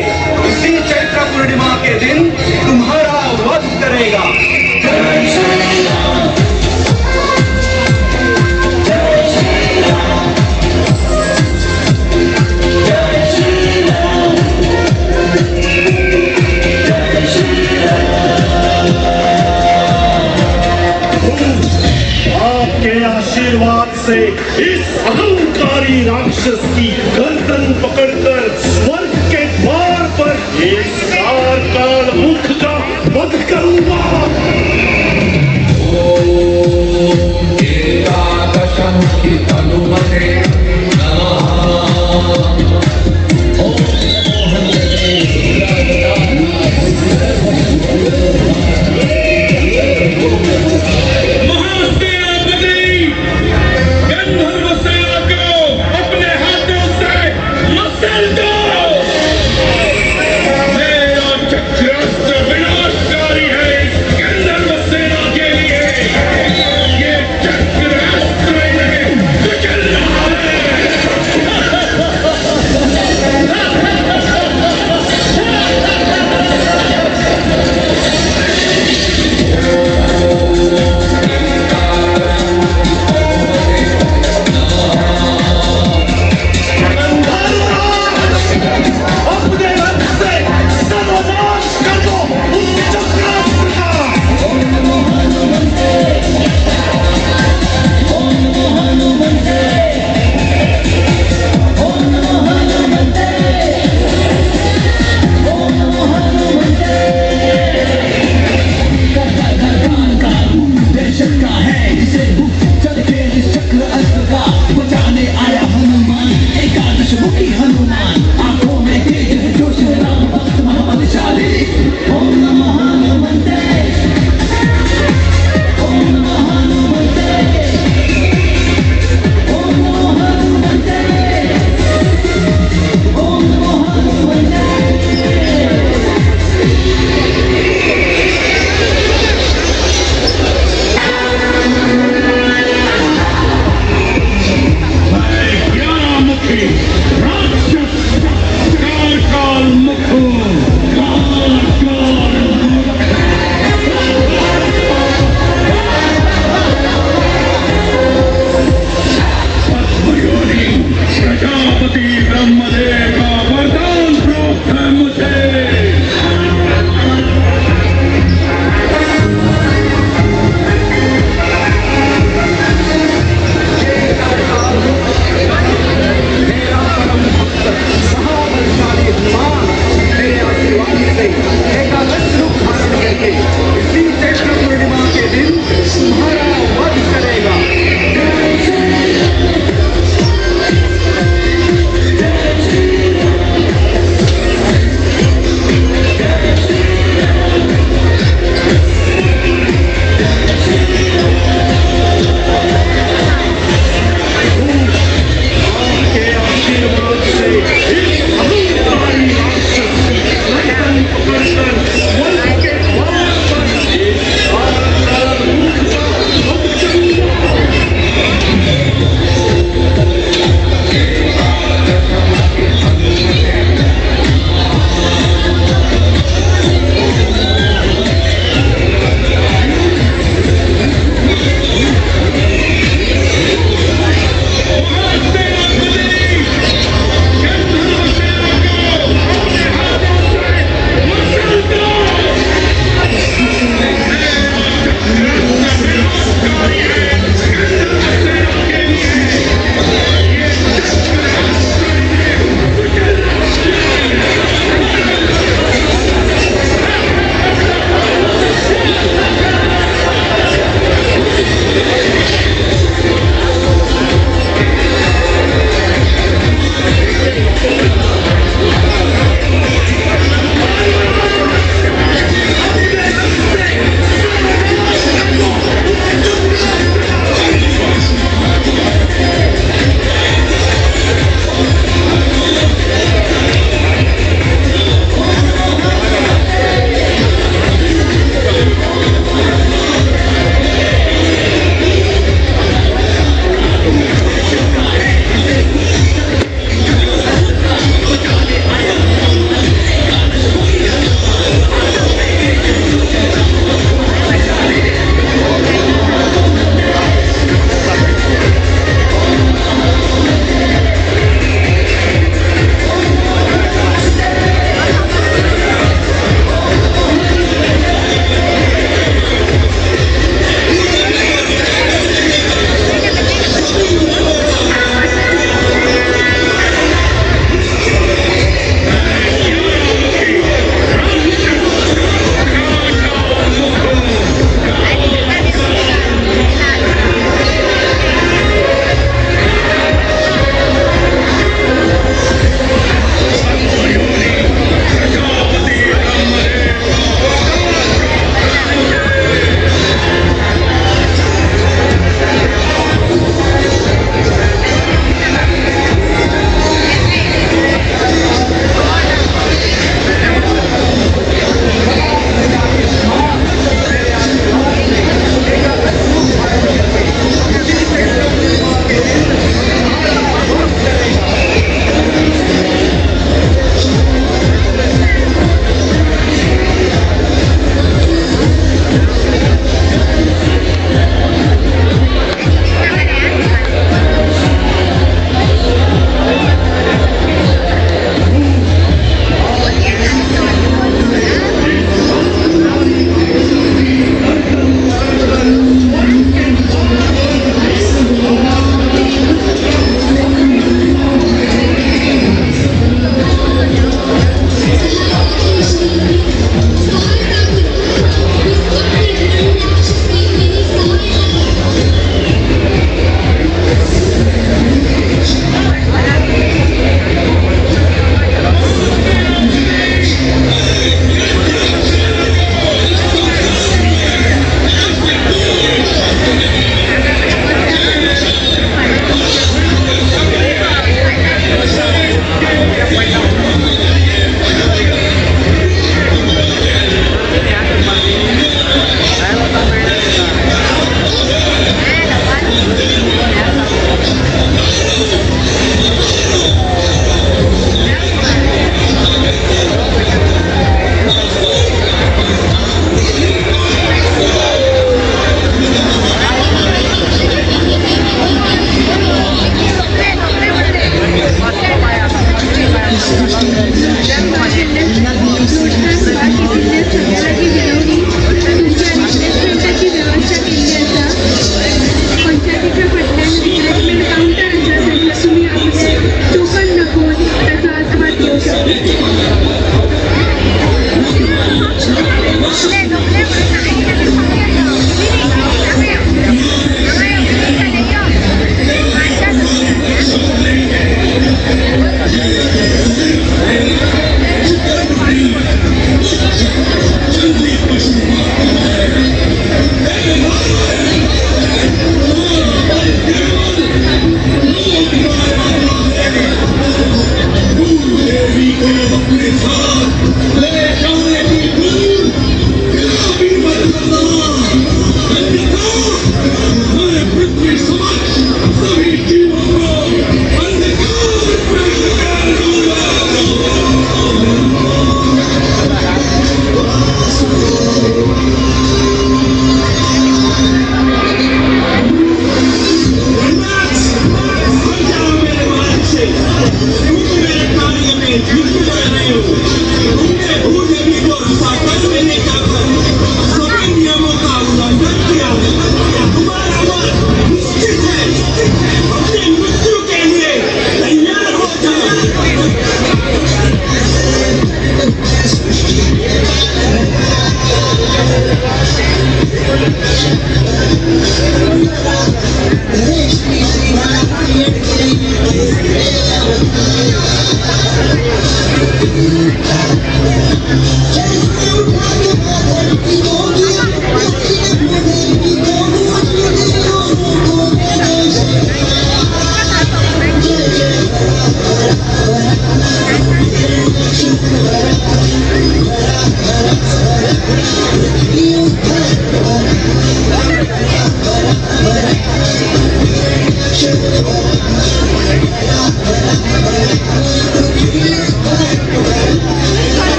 इसी चैत्र पूर्णिमा के दिन तुम्हारा वध करेगा। जय श्री राम, जय श्री राम, जय श्री राम, जय श्री राम। आपके आशीर्वाद से इस अहंकारी राक्षस की गर्दन पकड़कर स्वर्ग के द्वार पर इस काल मुख का वध करूंगा। एकादशमुखी हनुमते नमः। ओम नमो हनुमते। महासेनापति गंधर्व सेना को अपने हाथों से मसल दो। मेरा चक्रास्त्र विनाशकारी है इस गंधर्व सेना के लिए। ये चक्रास्त्र इन्हें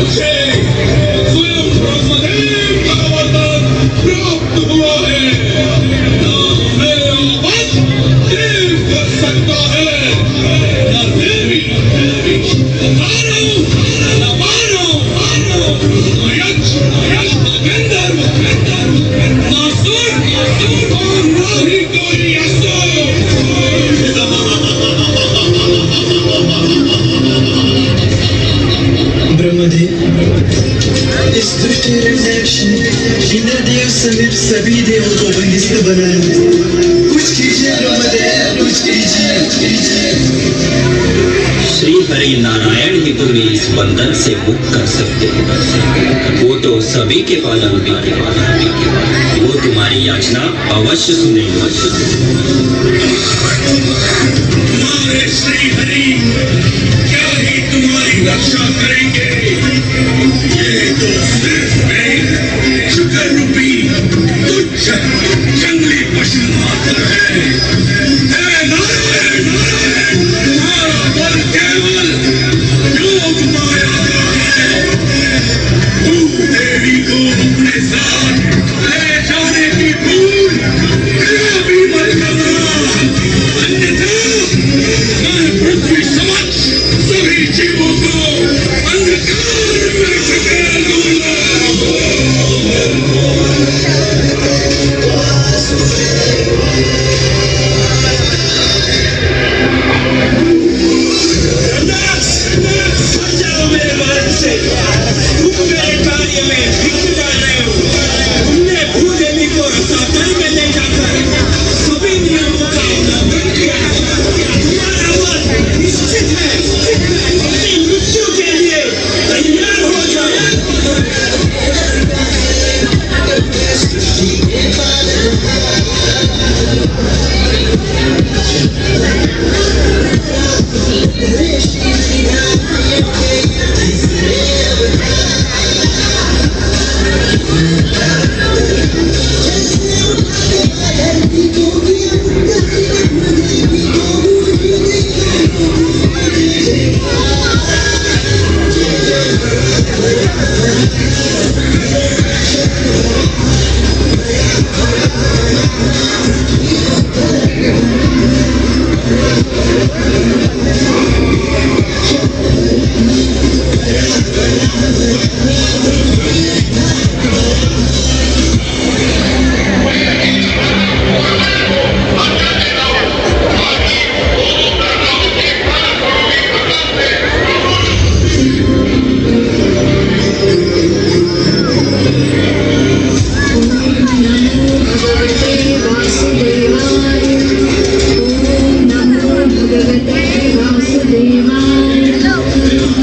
मुझे स्वयं ब्रह्मदेव का वरदान प्राप्त हुआ है। न मेरा वध देव कर सकता है, न देवी, दानव, न मानव, न यक्ष, न गंधर्व, न सुर और न ही कोई असुर। ब्रह्मदेव, इस दुष्ट हिरण्याक्ष ने इंद्रदेव समेत सभी देवों को बंदिस्त बनाया। कुछ कीजिए ब्रह्मदेव, कुछ कीजिए। श्री हरि नारायण ही तुम्हें इस बंधन से मुक्त कर सकते हैं। वो तो सभी के पालन के, वो तुम्हारी याचना अवश्य सुनेंगे। तुम्हारे श्री हरि क्या ही तुम्हारी रक्षा करेंगे? ये तो सिर्फ एक शुकर रूपी तुच्छ जंगली पशु मात्र है। हे नारायण, तुम्हारा बल केवल योग माया का है। भूदेवी को अपने साथ ले जाने की भूल कभी मत करना, अन्यथा मैं पृथ्वी समक्ष सभी जीवों को अंधकार में धकेल दूंगा। हट जाओ मेरे मार्ग से, तुम मेरे कार्य में विघ्न डाल रहे हो। तुमने भूदेवी को रसातल में ले जाकर सभी नियमों का उल्लंघन किया। तुम्हारा वध निश्चित है। अपनी मृत्यु के लिए तैयार हो जाओ।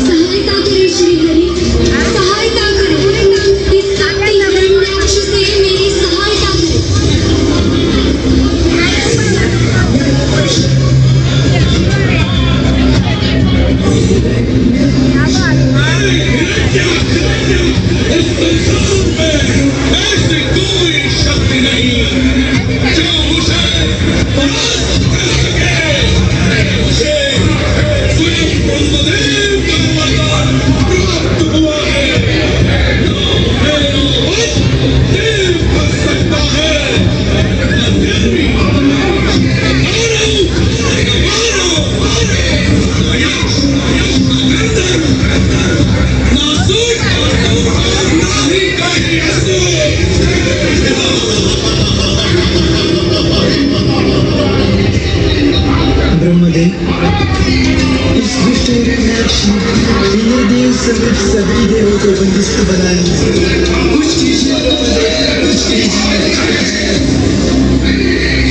सहायता करें श्री हरि, सहायता करें। इस अति हिरण्याक्ष से मेरी सहायता करें। इस संसार में ऐसी कोई शक्ति नहीं जो मुझे परास्त कर सके। मुझे स्वयं ब्रह्मदेव का वरदान प्राप्त हुआ है। न मेरा वध देव कर सकता है, न देवी, न दानव, न मानव, न यक्ष, न गंधर्व, न सुर और न ही कोई असुर। ब्रह्मदेव, इस दुष्ट हिरण्याक्ष ने इंद्रदेव समेत सभी देवों को बंदिस्त बनाया। कुछ कीजिए ब्रह्मदेव, कुछ कीजिए।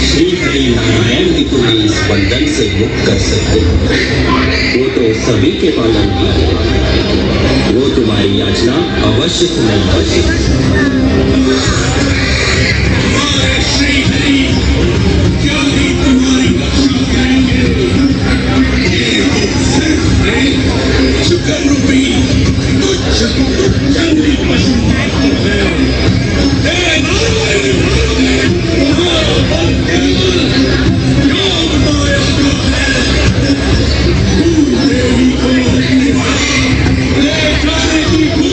श्री हरि नारायण ही तुम्हें इस बंधन से मुक्त कर सकते हैं। वो तो सभी के पालन के, वो तुम्हारी याचना अवश्य सुनेंगे। तुम्हारे श्री हरि क्या ही तुम्हारी रक्षा करेंगे? ये तो सिर्फ एक शुकर रूपी तुच्छ जंगली पशु मात्र है। हे नारायण, तुम्हारा बल केवल योग माया का है। भूदेवी को अपने साथ ले जाने की भूल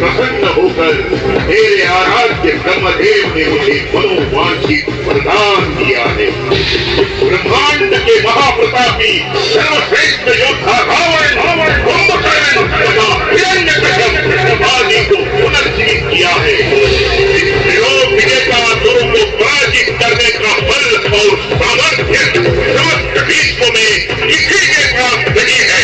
प्रसन्न होकर मेरे आराध्य ब्रह्मदेव ने मुझे मनोवांछित वरदान दिया है। ब्रह्मांड के महाप्रतापी सर्वश्रेष्ठ योद्धा रावण, कुंभकर्ण तथा हिरण्यकश्यप आदि को पुनर्जीवित किया है। लोक विजेता असुरों को पराजित करने का बल और सामर्थ्य समस्त विश्व में किसी के पास नहीं है।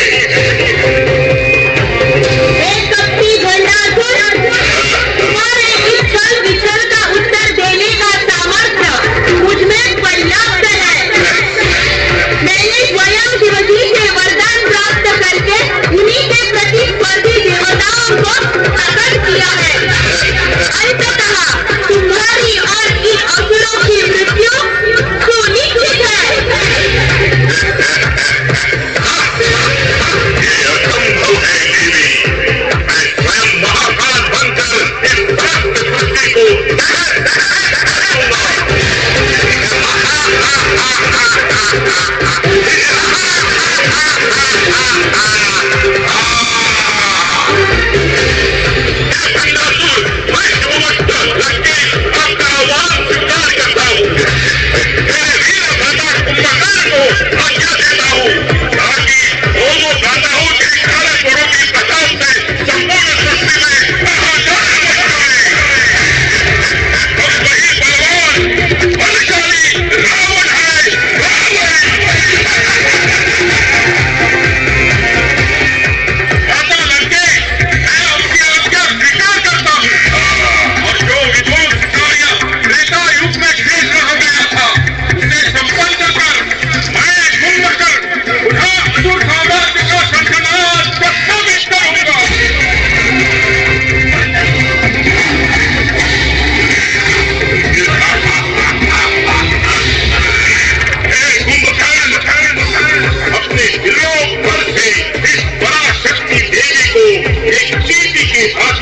तुम्हारे इस छल विछल का उत्तर देने का सामर्थ्य मुझ में पर्याप्त है। मैंने स्वयं शिवजी से वरदान प्राप्त करके उन्हीं के प्रतिस्पर्धी देवताओं को प्रकट किया है। अंततः तुम्हारी और इन असुरों की मृत्यु सुनिश्चित है। ये असंभव है देवी। मैं स्वयं महाकाल बनकर इस समस्त सृष्टि को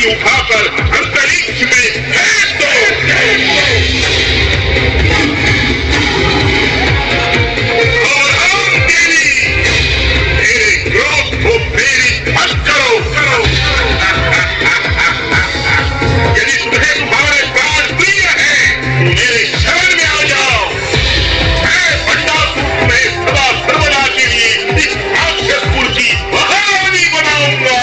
उठाकर अंतरिक्ष में फेंक दो। और हम देवी, मेरे क्रोध को प्रेरित मत करो। यदि तुम्हें तुम्हारे प्राण प्रिय है तो मेरे शरण में आ जाओ। मैं भंडासुर तुम्हें सदा सर्वदा के लिए इस राक्षसपुर की महारानी बनाऊंगा।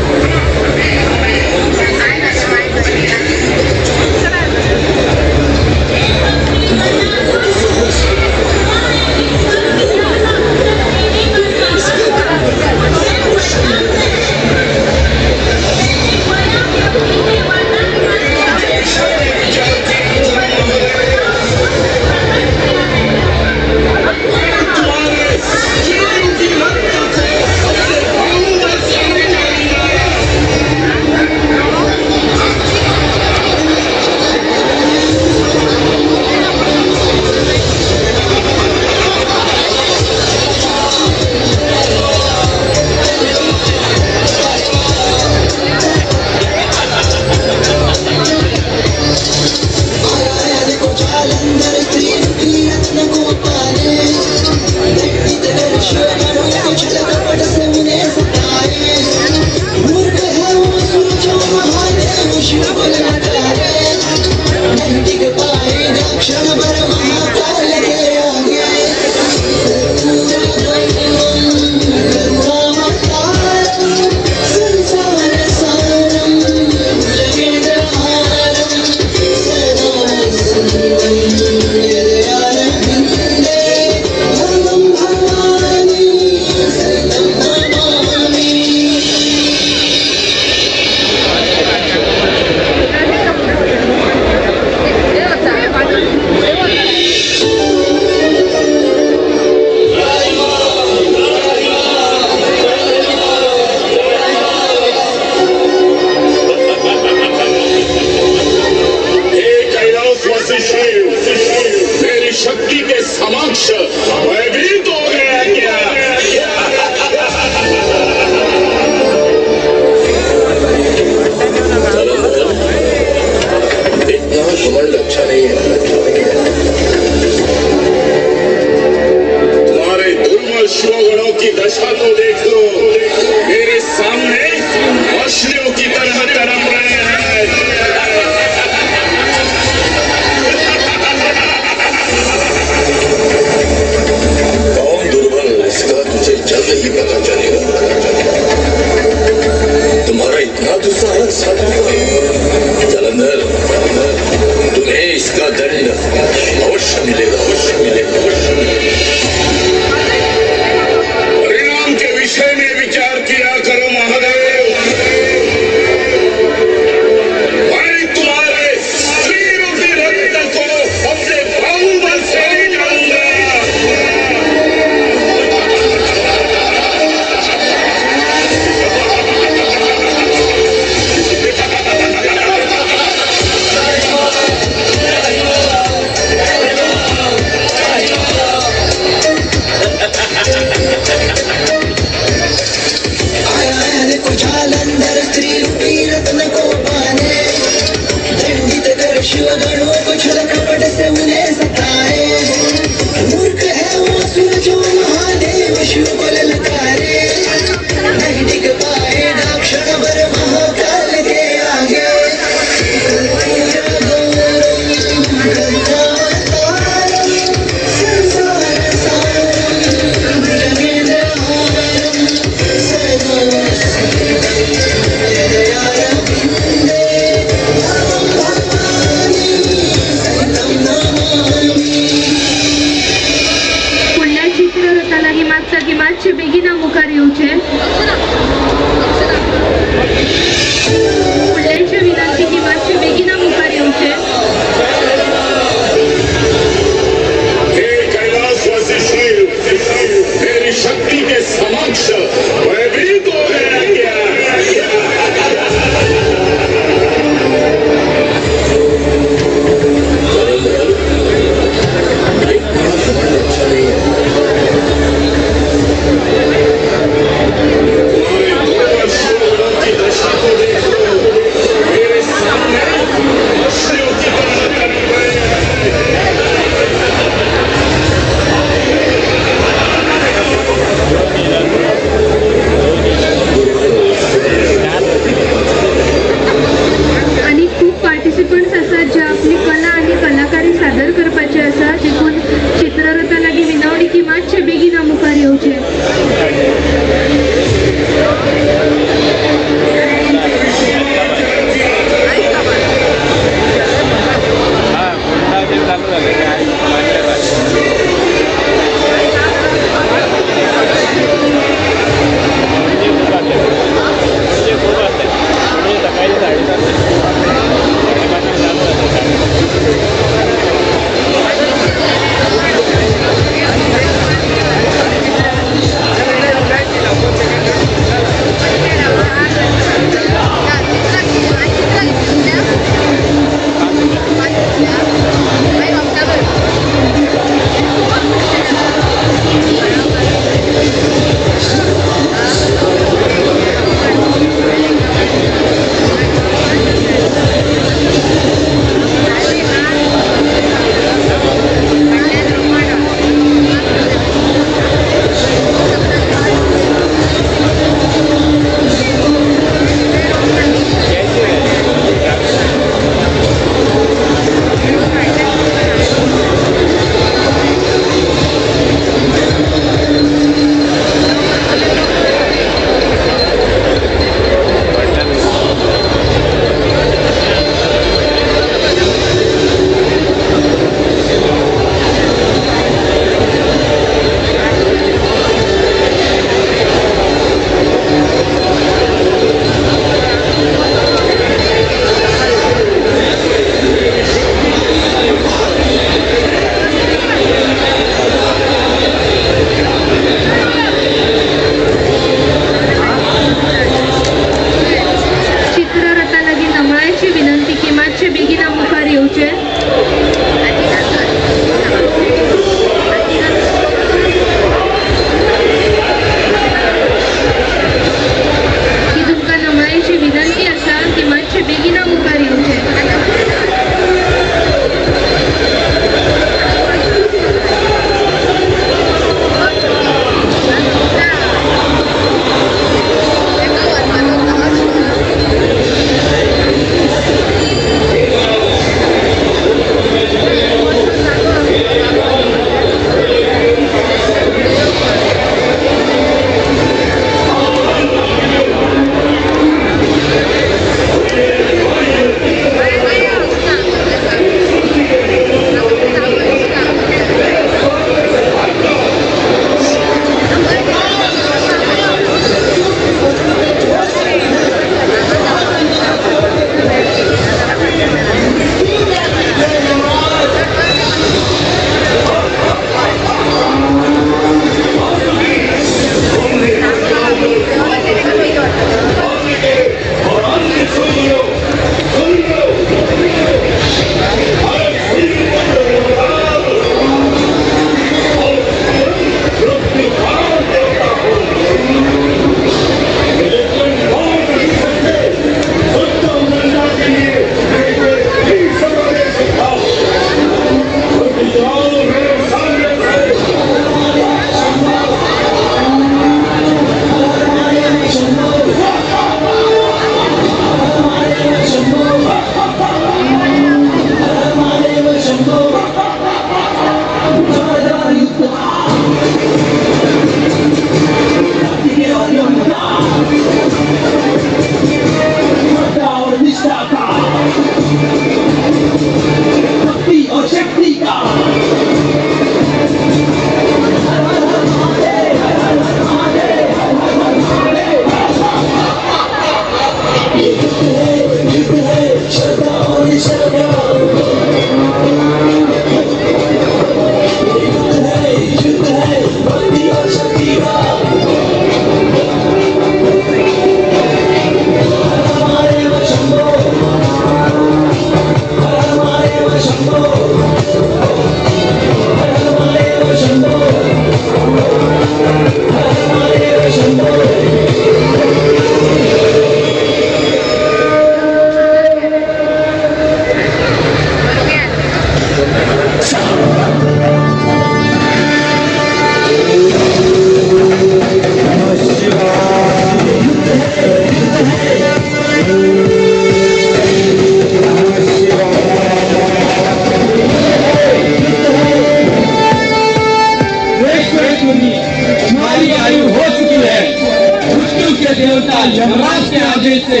यमराज के आदेश से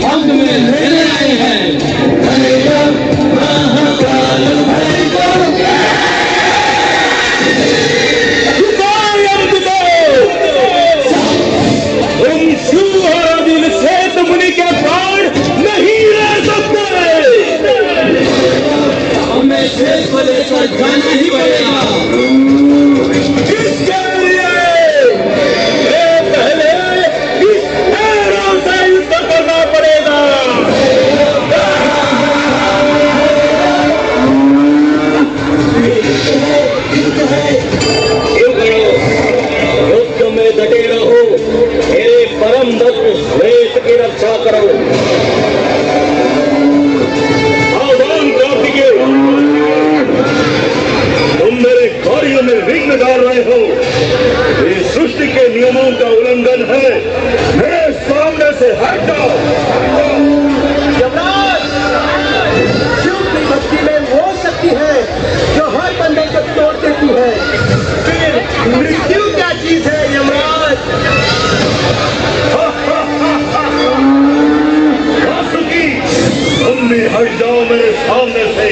हम तुम्हें लेने आए हैं। तुम शिव और आदि श्वेत मुनि के प्राण नहीं रह सकते। हमें श्वेत को लेकर जाना ही पड़ेगा। किसके लिए? पहले इस भैरव से युद्ध करना पड़ेगा। युद्ध में डटे रहो, मेरे परम भक्त श्वेत की रक्षा करो। सावधान कार्तिकेय, तुम मेरे कार्यों में विघ्न डाल रहे हो। इस सृष्टि के नियमों का उल्लंघन है। मेरे सामने से हट जाओ। यमराज, शिव की भक्ति में वो शक्ति है जो हर बंधन को तोड़ देती है। फिर मृत्यु क्या चीज है यमराज? वासुकी, तुम भी हट जाओ मेरे सामने से।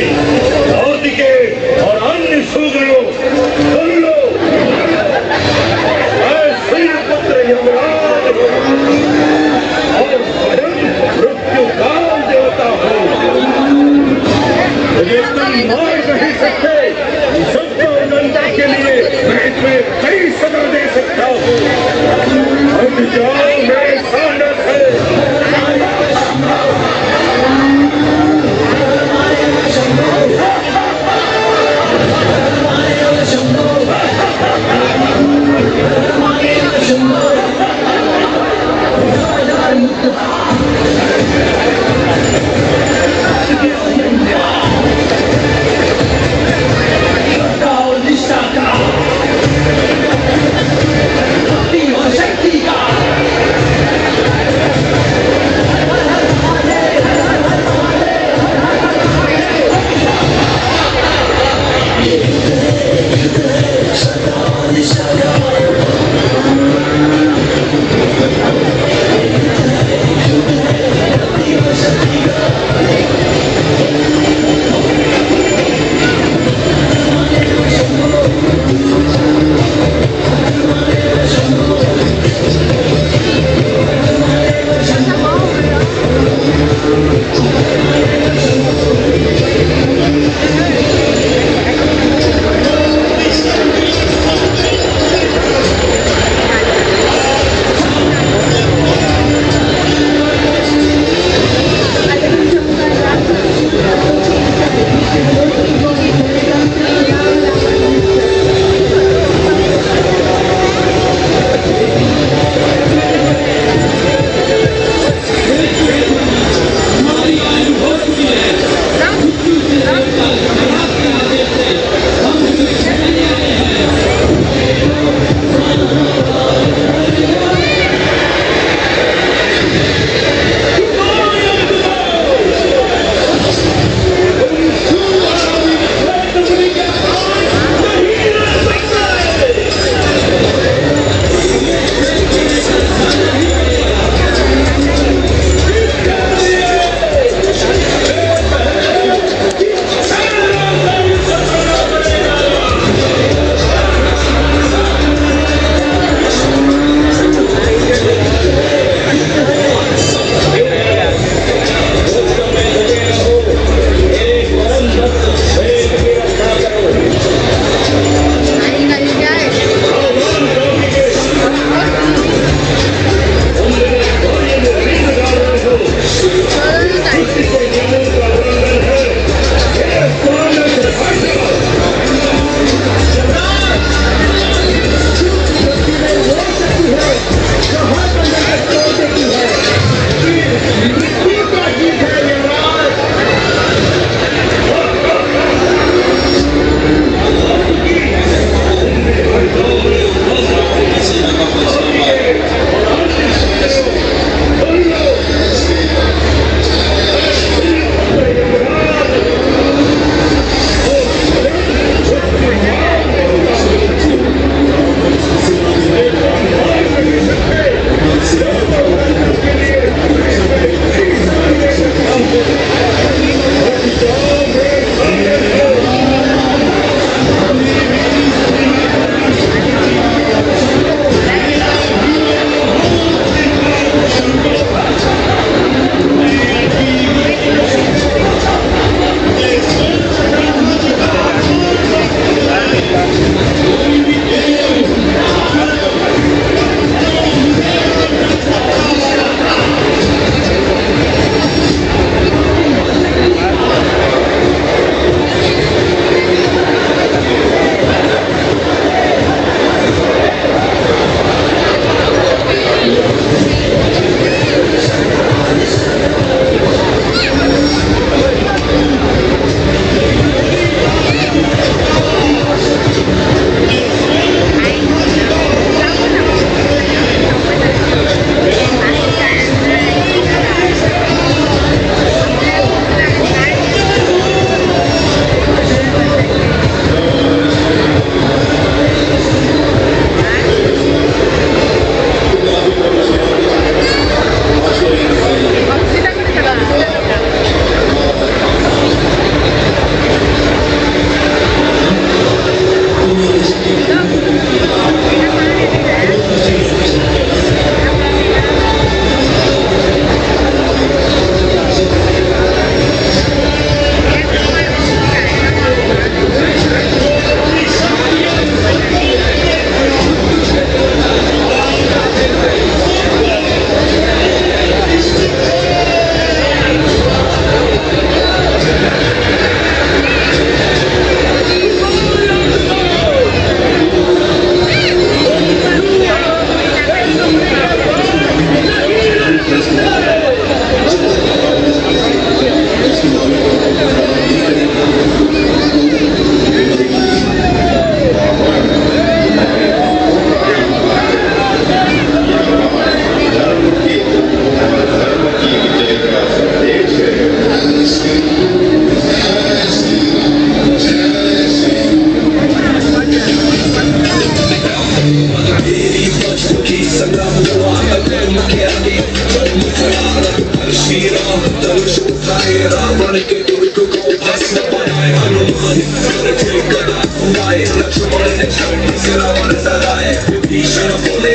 कार्तिकेय और अन्य शूद्रों, सुन लो, मैं शिवपुत्र यमराज हूँ और स्वयं मृत्यु काल देवता हूँ। मुझे तुम मार नहीं सकते। सबको उल्लंघन के लिए मैं तुम्हें कई सजा दे सकता हूँ। हट जाओ मेरे सामने से।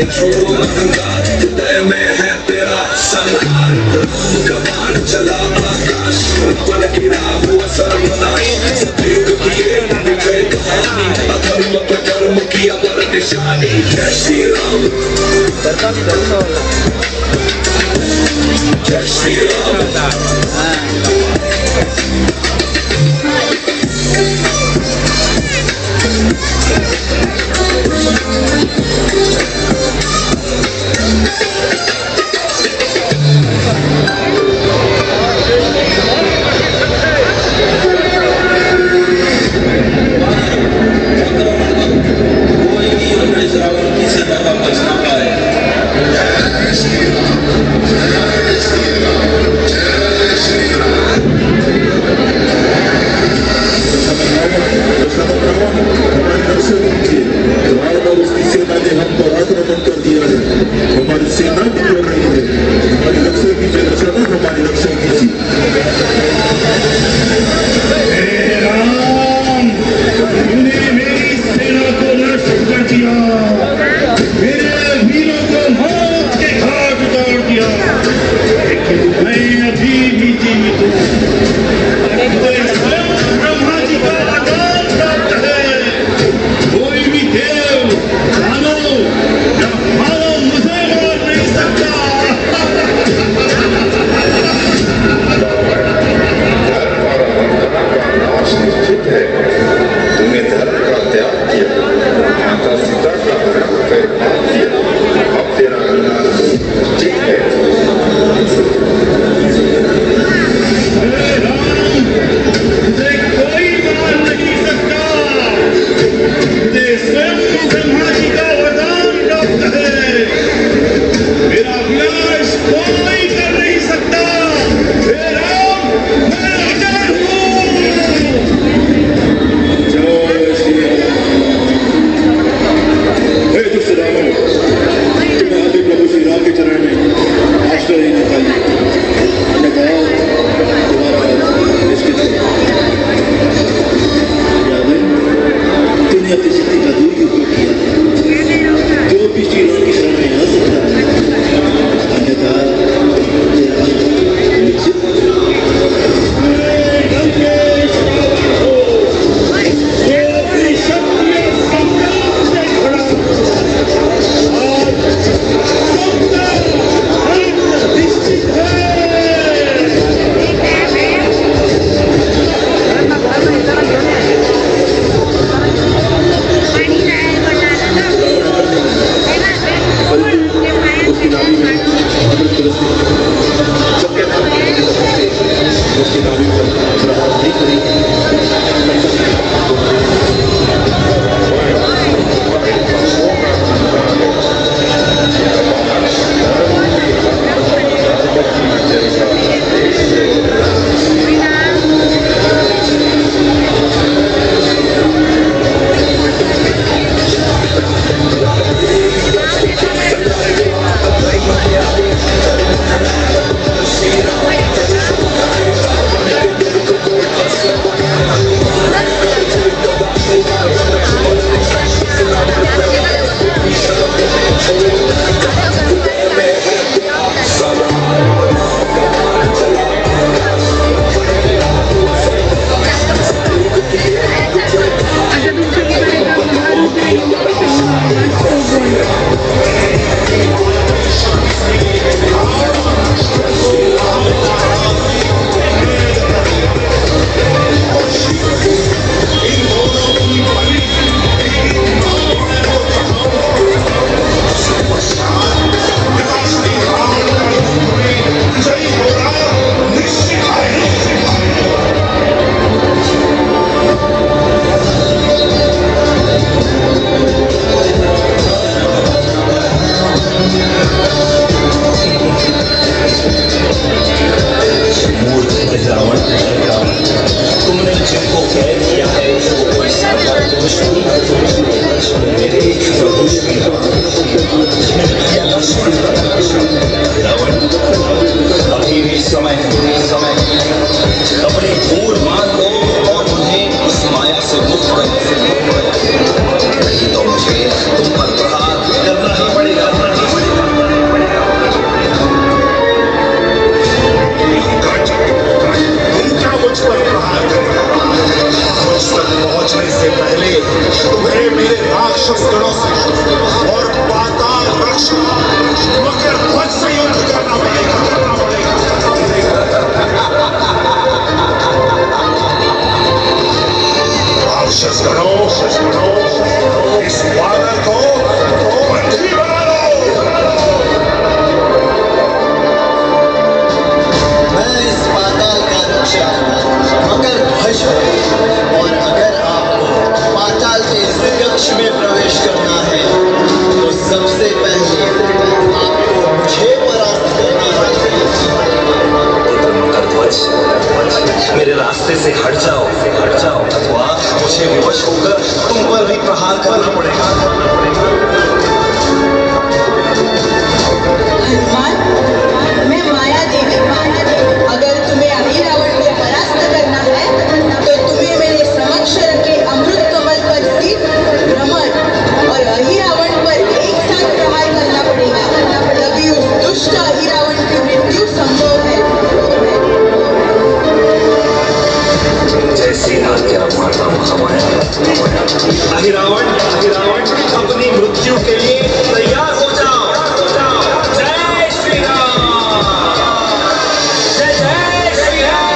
छोड़ो अहंकार, हृदय में है तेरा संहार। राम का बाण चला आकाश, रावण गिरा हुआ सर्वनाश। सतयुग की ये विजय कहानी, अधर्म पर धर्म की अमर निशानी। जय श्री राम, जय श्री राम। कोई भी इस रावण की सेना का बच ना पाए। रावण और उसकी सेना ने हम पर आक्रमण कर दिया है। हमारी सेना बिगड़ रही है। हमारी रक्षा कीजिए दशरथ, हमारी रक्षा कीजिए। हे राम, तूने मेरी सेना को नष्ट कर दिया, मेरे वीरों को मौत के घाट उतार दिया, लेकिन मैं अभी भी जीवित हूँ। मुझे स्वयं ब्रह्मा जी का वरदान प्राप्त है। कोई भी देव, दानव या मानव मुझे मार नहीं सकता। धर्म और अहंकार का नाश निश्चित है। तूने धर्म का त्याग किया, माता सीता का हरण कर पाप किया, अब तेरा विनाश निश्चित है। हे राम, मुझे कोई मार नहीं सकता। मुझे स्वयं ब्रह्मा जी का वरदान प्राप्त है। मेरा विनाश कोई कर नहीं सकता। हे राम, मैं अजर हूँ। जय श्री राम। हे दुष्ट रावण, तुम्हें आदि प्रभु श्री राम के चरण में आश्रय लेना चाहिए, अन्यथा तुम्हारा निश्चित है। रावण, तूने अपनी शक्ति का दुरुपयोग किया है। जो भी श्री राम की शरण में आ सकता है, अन्यथा तेरा अंत निश्चित है। लंकेश रावण हो, जो अपनी शक्ति और संकल्प से खड़ा हो, आज सबका अंत निश्चित है। राक्षस गणों से और पाताल रक्षक मकर ध्वज से युद्ध करना पड़ेगा। राक्षस गणों, इस वानर को बंदी बना लो। मैं इस पाताल का रक्षक मकर ध्वज हूँ और अगर आपको पाताल के इस कक्ष में प्रवेश करना है तो सबसे पहले आपको मुझे परास्त करना है। पुत्र मकर ध्वज, मेरे रास्ते से हट जाओ, हट जाओ, अथवा मुझे विवश होकर तुम पर भी प्रहार करना पड़ेगा। हनुमान, मैं माया देवी। अगर तुम्हें अहिरावण को परास्त करना है तो तुम्हें मेरे समक्ष रखे अमृत कमल पर स्थित भ्रमर और अहिरावण पर एक साथ प्रहार करना पड़ेगा, तभी उस दुष्ट अहिरावण की मृत्यु संभव है। जय श्री आज्ञा माता महामाया। अहिरावण, अहिरावण, अपनी मृत्यु के लिए तैयार हो जाओ। जय श्री राम, जय जय श्री राम।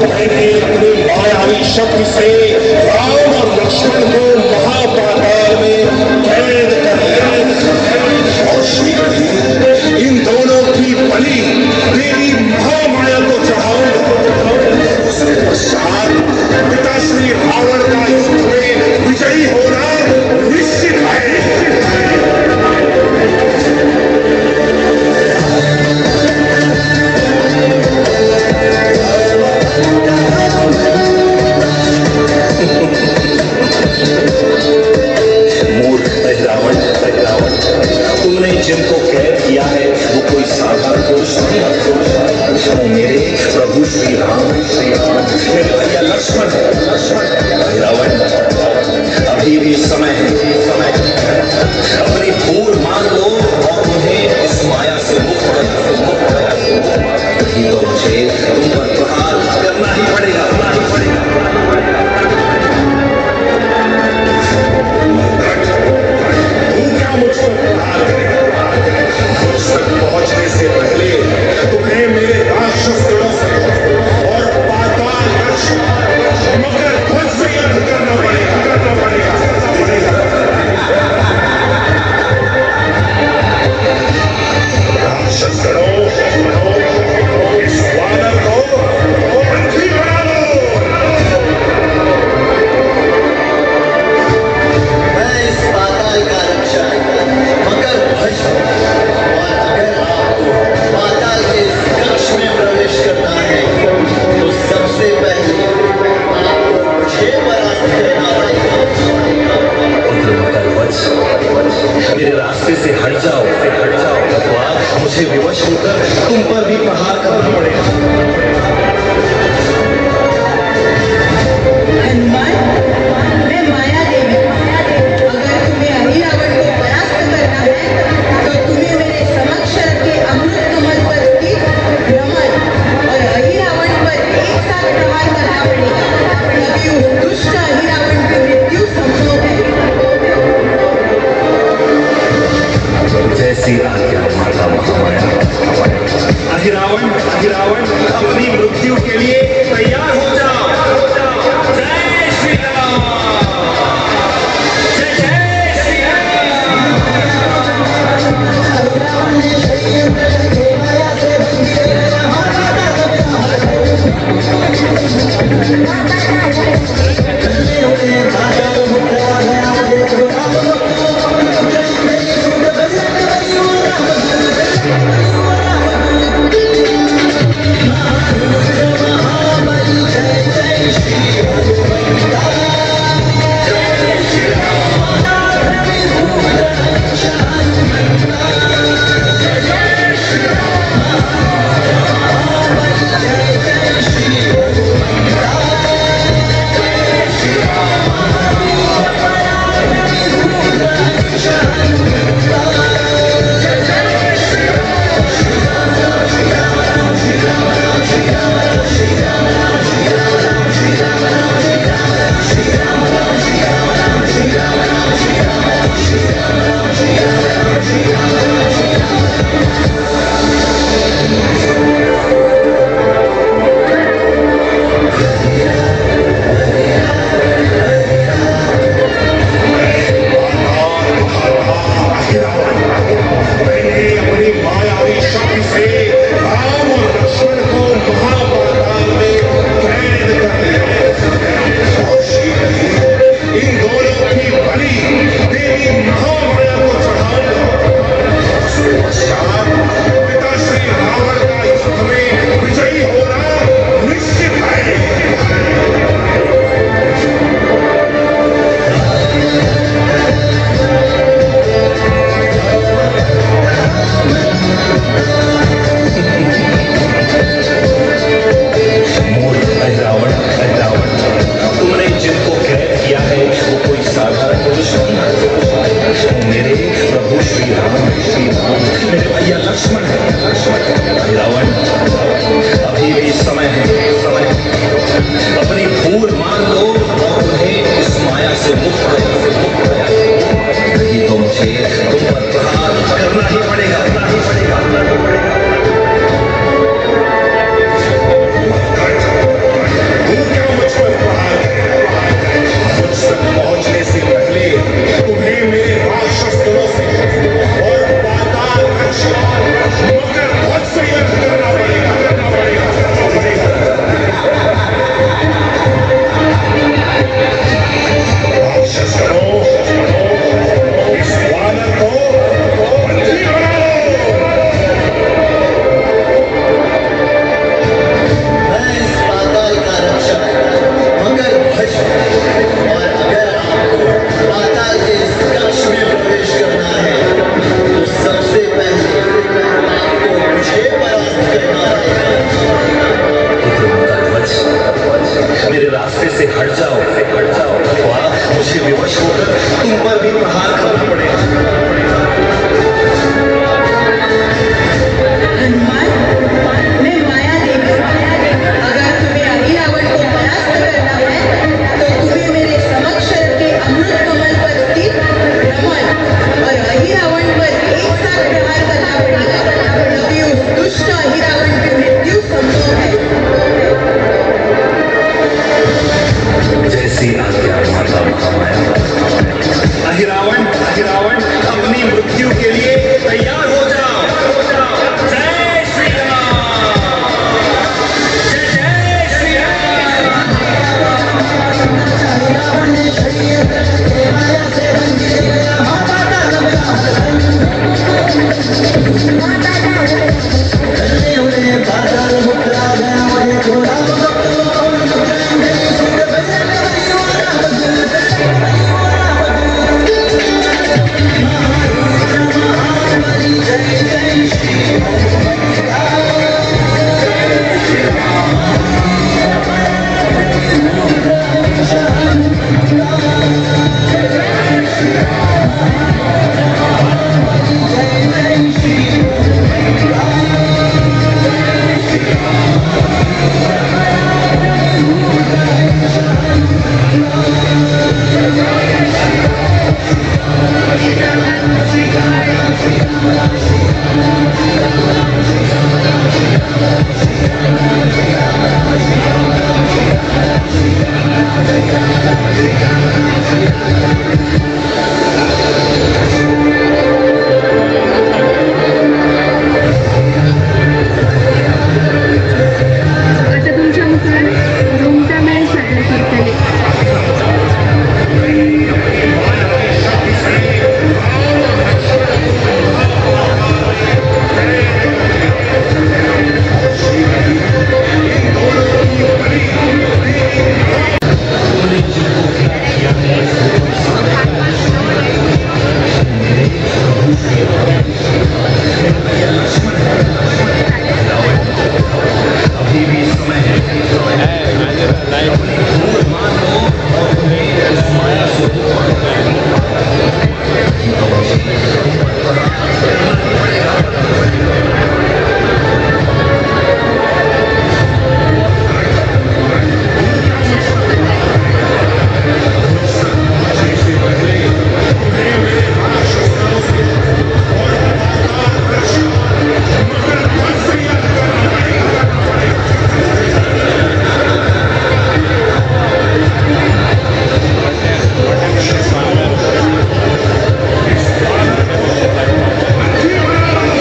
मैंने अपनी मायावी शक्ति से राम और लक्ष्मण को महापाताल में कैद कर लिया और शीघ्र ही इन दोनों की बलि देवी महामाया को चढ़ाऊंगा। उसके पश्चात पिताश्री रावण का युद्ध में विजयी होना निश्चित है। से मुक्त करो, नहीं तो मुझे तुम पर प्रहार करना ही पड़ेगा, करना ही पड़ेगा, करना ही पड़ेगा। तू क्या मुझ पर प्रहार करेगा? मुझ तक पहुंचने से पहले तुम्हें मेरे राक्षसों से और पाताल रक्षक मकर ध्वज से युद्ध करना पड़ेगा, करना पड़ेगा, करना पड़ेगा। राक्षस करो, इस वानर को बंदी बना लो। मैं इस पाताल का रक्षक मगर ध्वज हूँ, और अगर आपको पाताल के इस कक्ष में प्रवेश करना है तो सबसे पहले आपको मुझे परास्त करना पड़ेगा। मकर ध्वज, मेरे रास्ते से हट जाओ, हट जाओ, अथवा मुझे विवश होकर तुम पर भी प्रहार करना पड़ेगा। हनुमान, मैं माया देवी हूँ। अगर तुम्हें अहिरावण को परास्त करना है तो तुम्हें मेरे समक्ष रखे अमृत कमल पर स्थित भ्रमर और अहिरावण पर एक साथ प्रहार करना पड़ेगा, तभी उस दुष्ट अहिरावण की मृत्यु संभव है। जैसी आज्ञा माता महामाया। अहिरावण, अहिरावण, अपनी मृत्यु के लिए तैयार हो जाओ। जय श्री राम, जय जय श्री राम। आता तुमच्या मुखार रोमटा मेळ सादर करतले. अभी भी समय है, अपनी भूल मान लो और तुम्हें इस माया से मुक्त करो। नहीं तो मुझे तुम पर प्रहार करना ही पड़ेगा। पहुंचने से पहले तुम्हें मेरे राक्षसों से और पाताल रक्षक मकर ध्वज से युद्ध करना पड़ेगा, करना पड़ेगा। इस वानर को बंदी बना लो।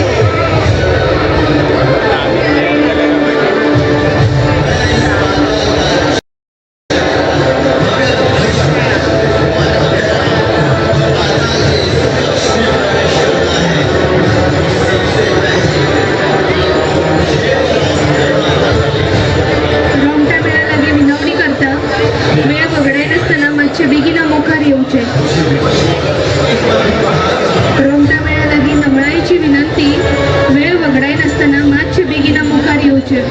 रोमटा मेळा लागीं विनवणी करता, वेळ वगडायनासतना मातशें बेगीन मुखार येवचें. रोमटा मेळा लागीं नमळायेची विनंती, वेळ वगडायनासतना मातशें बेगीन मुखार येवचें.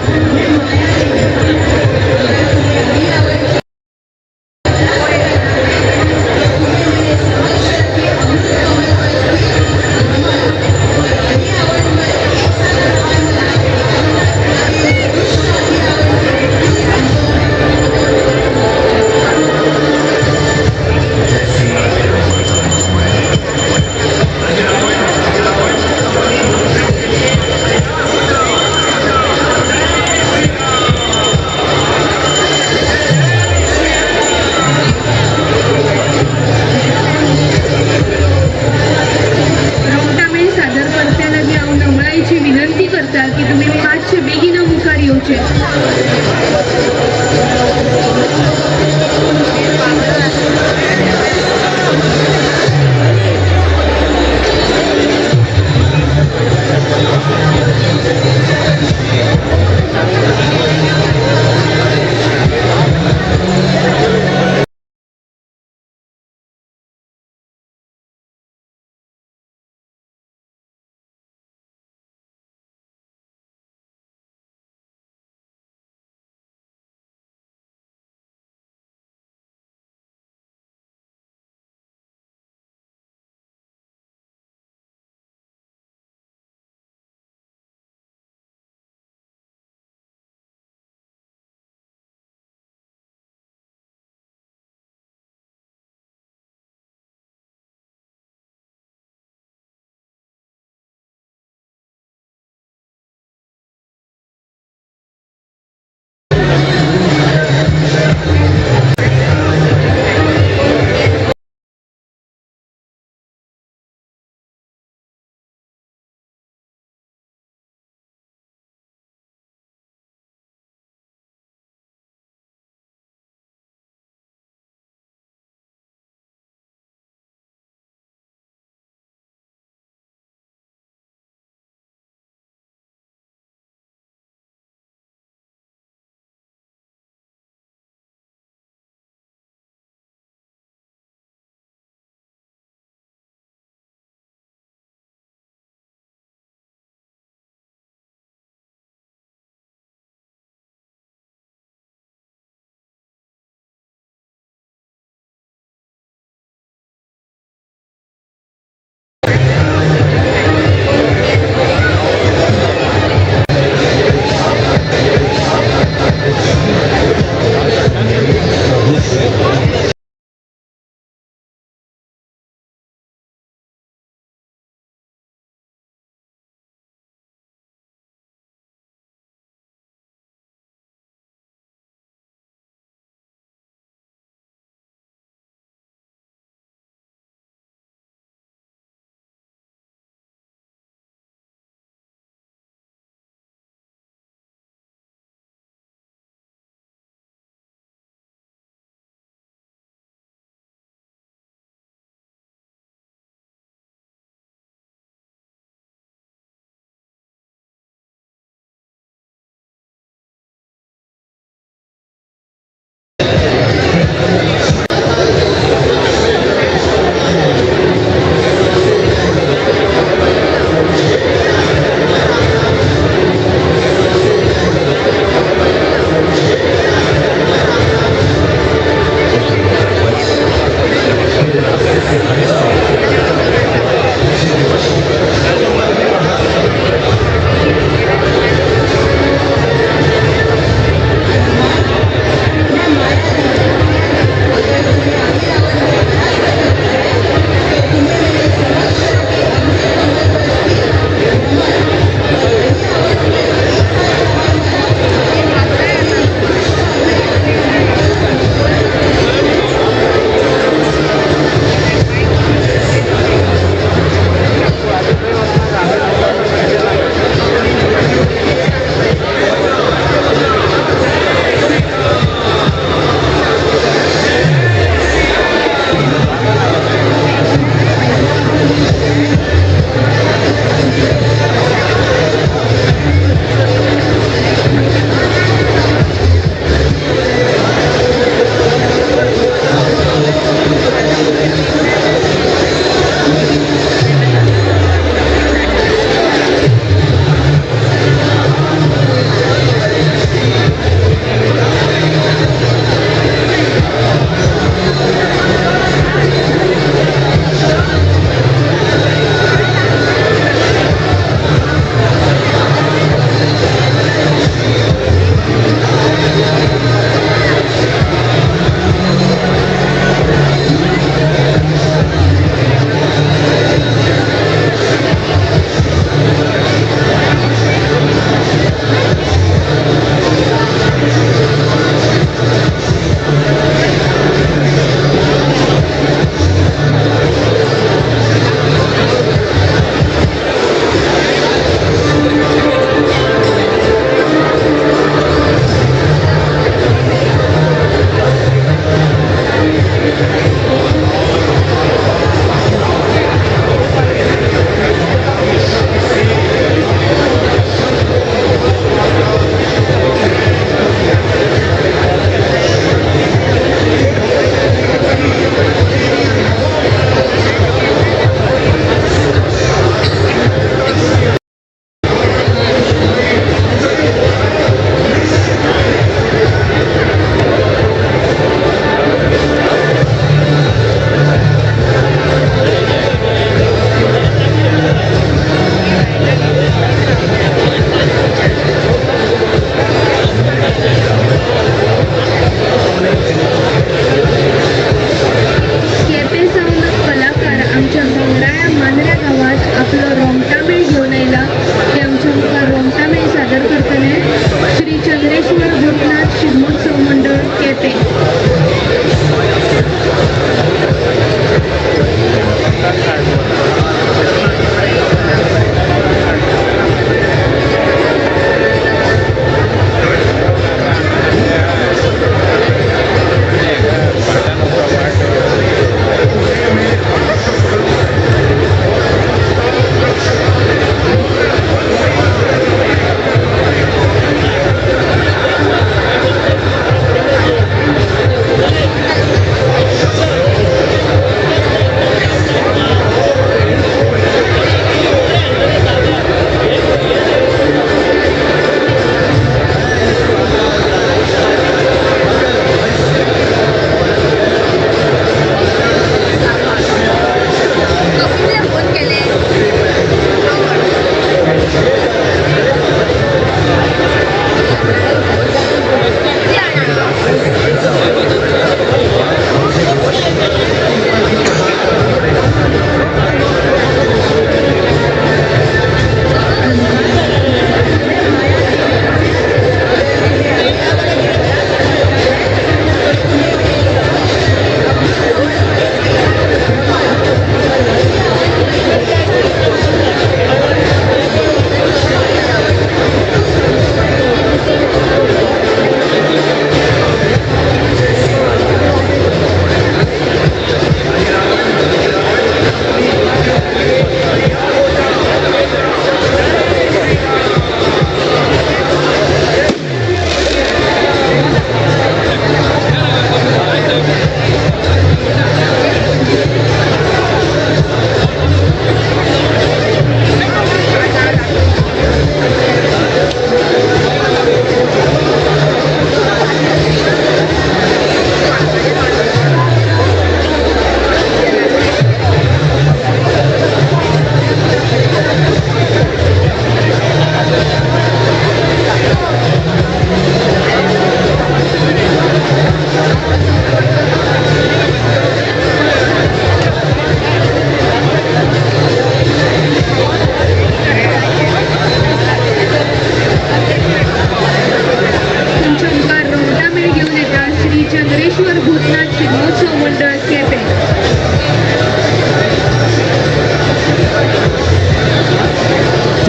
अहिरावण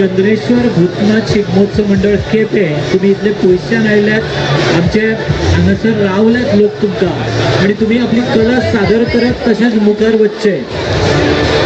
चंद्रेश्वर भूतनाथ शिगमोत्सव मंडळ केपें, तुमी इतले पयशान आयल्यात, आमचे हांगासर रावल्यात लोक तुमकां आनी तुमी आपली कला सादर करत तशेंच मुखार वचचें.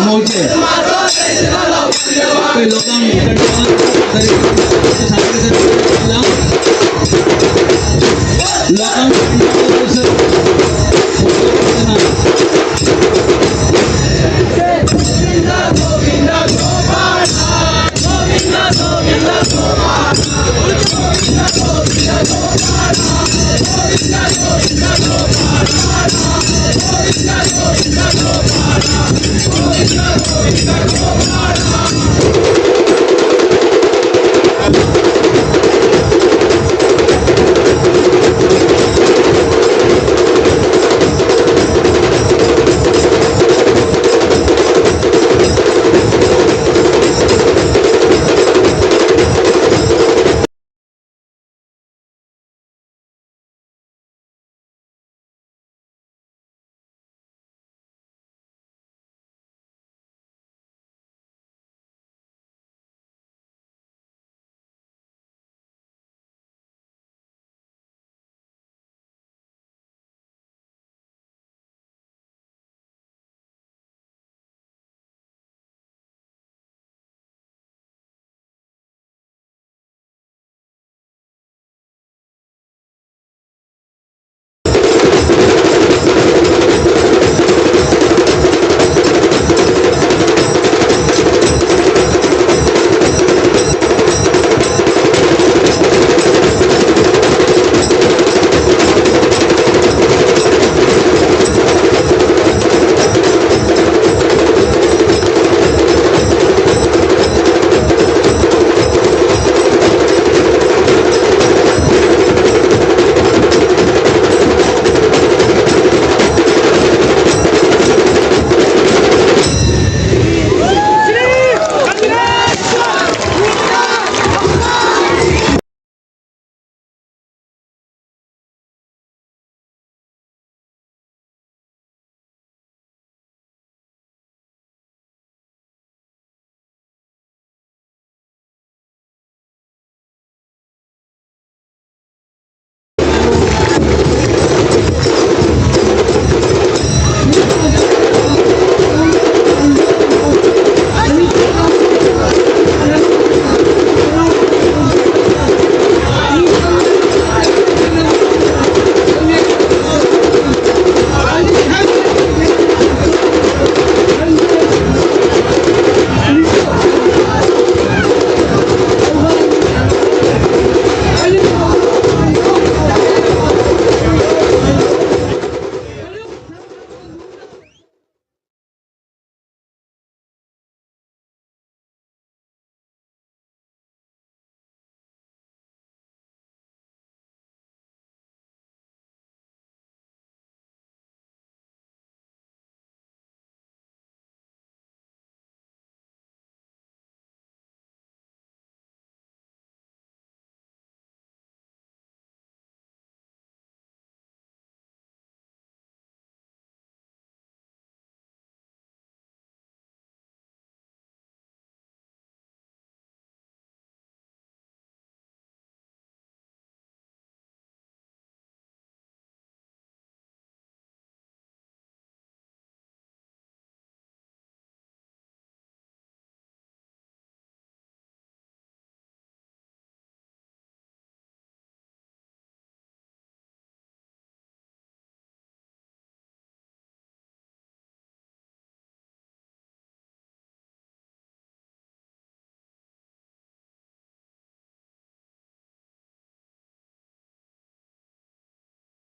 थांबोवचें. पळय लोकांक लोकांक गोविंदा गोविंदा गोपाळ, गोविंदा गोविंदा गोपाळ, गोविंदा गोविंदा गोपाळ।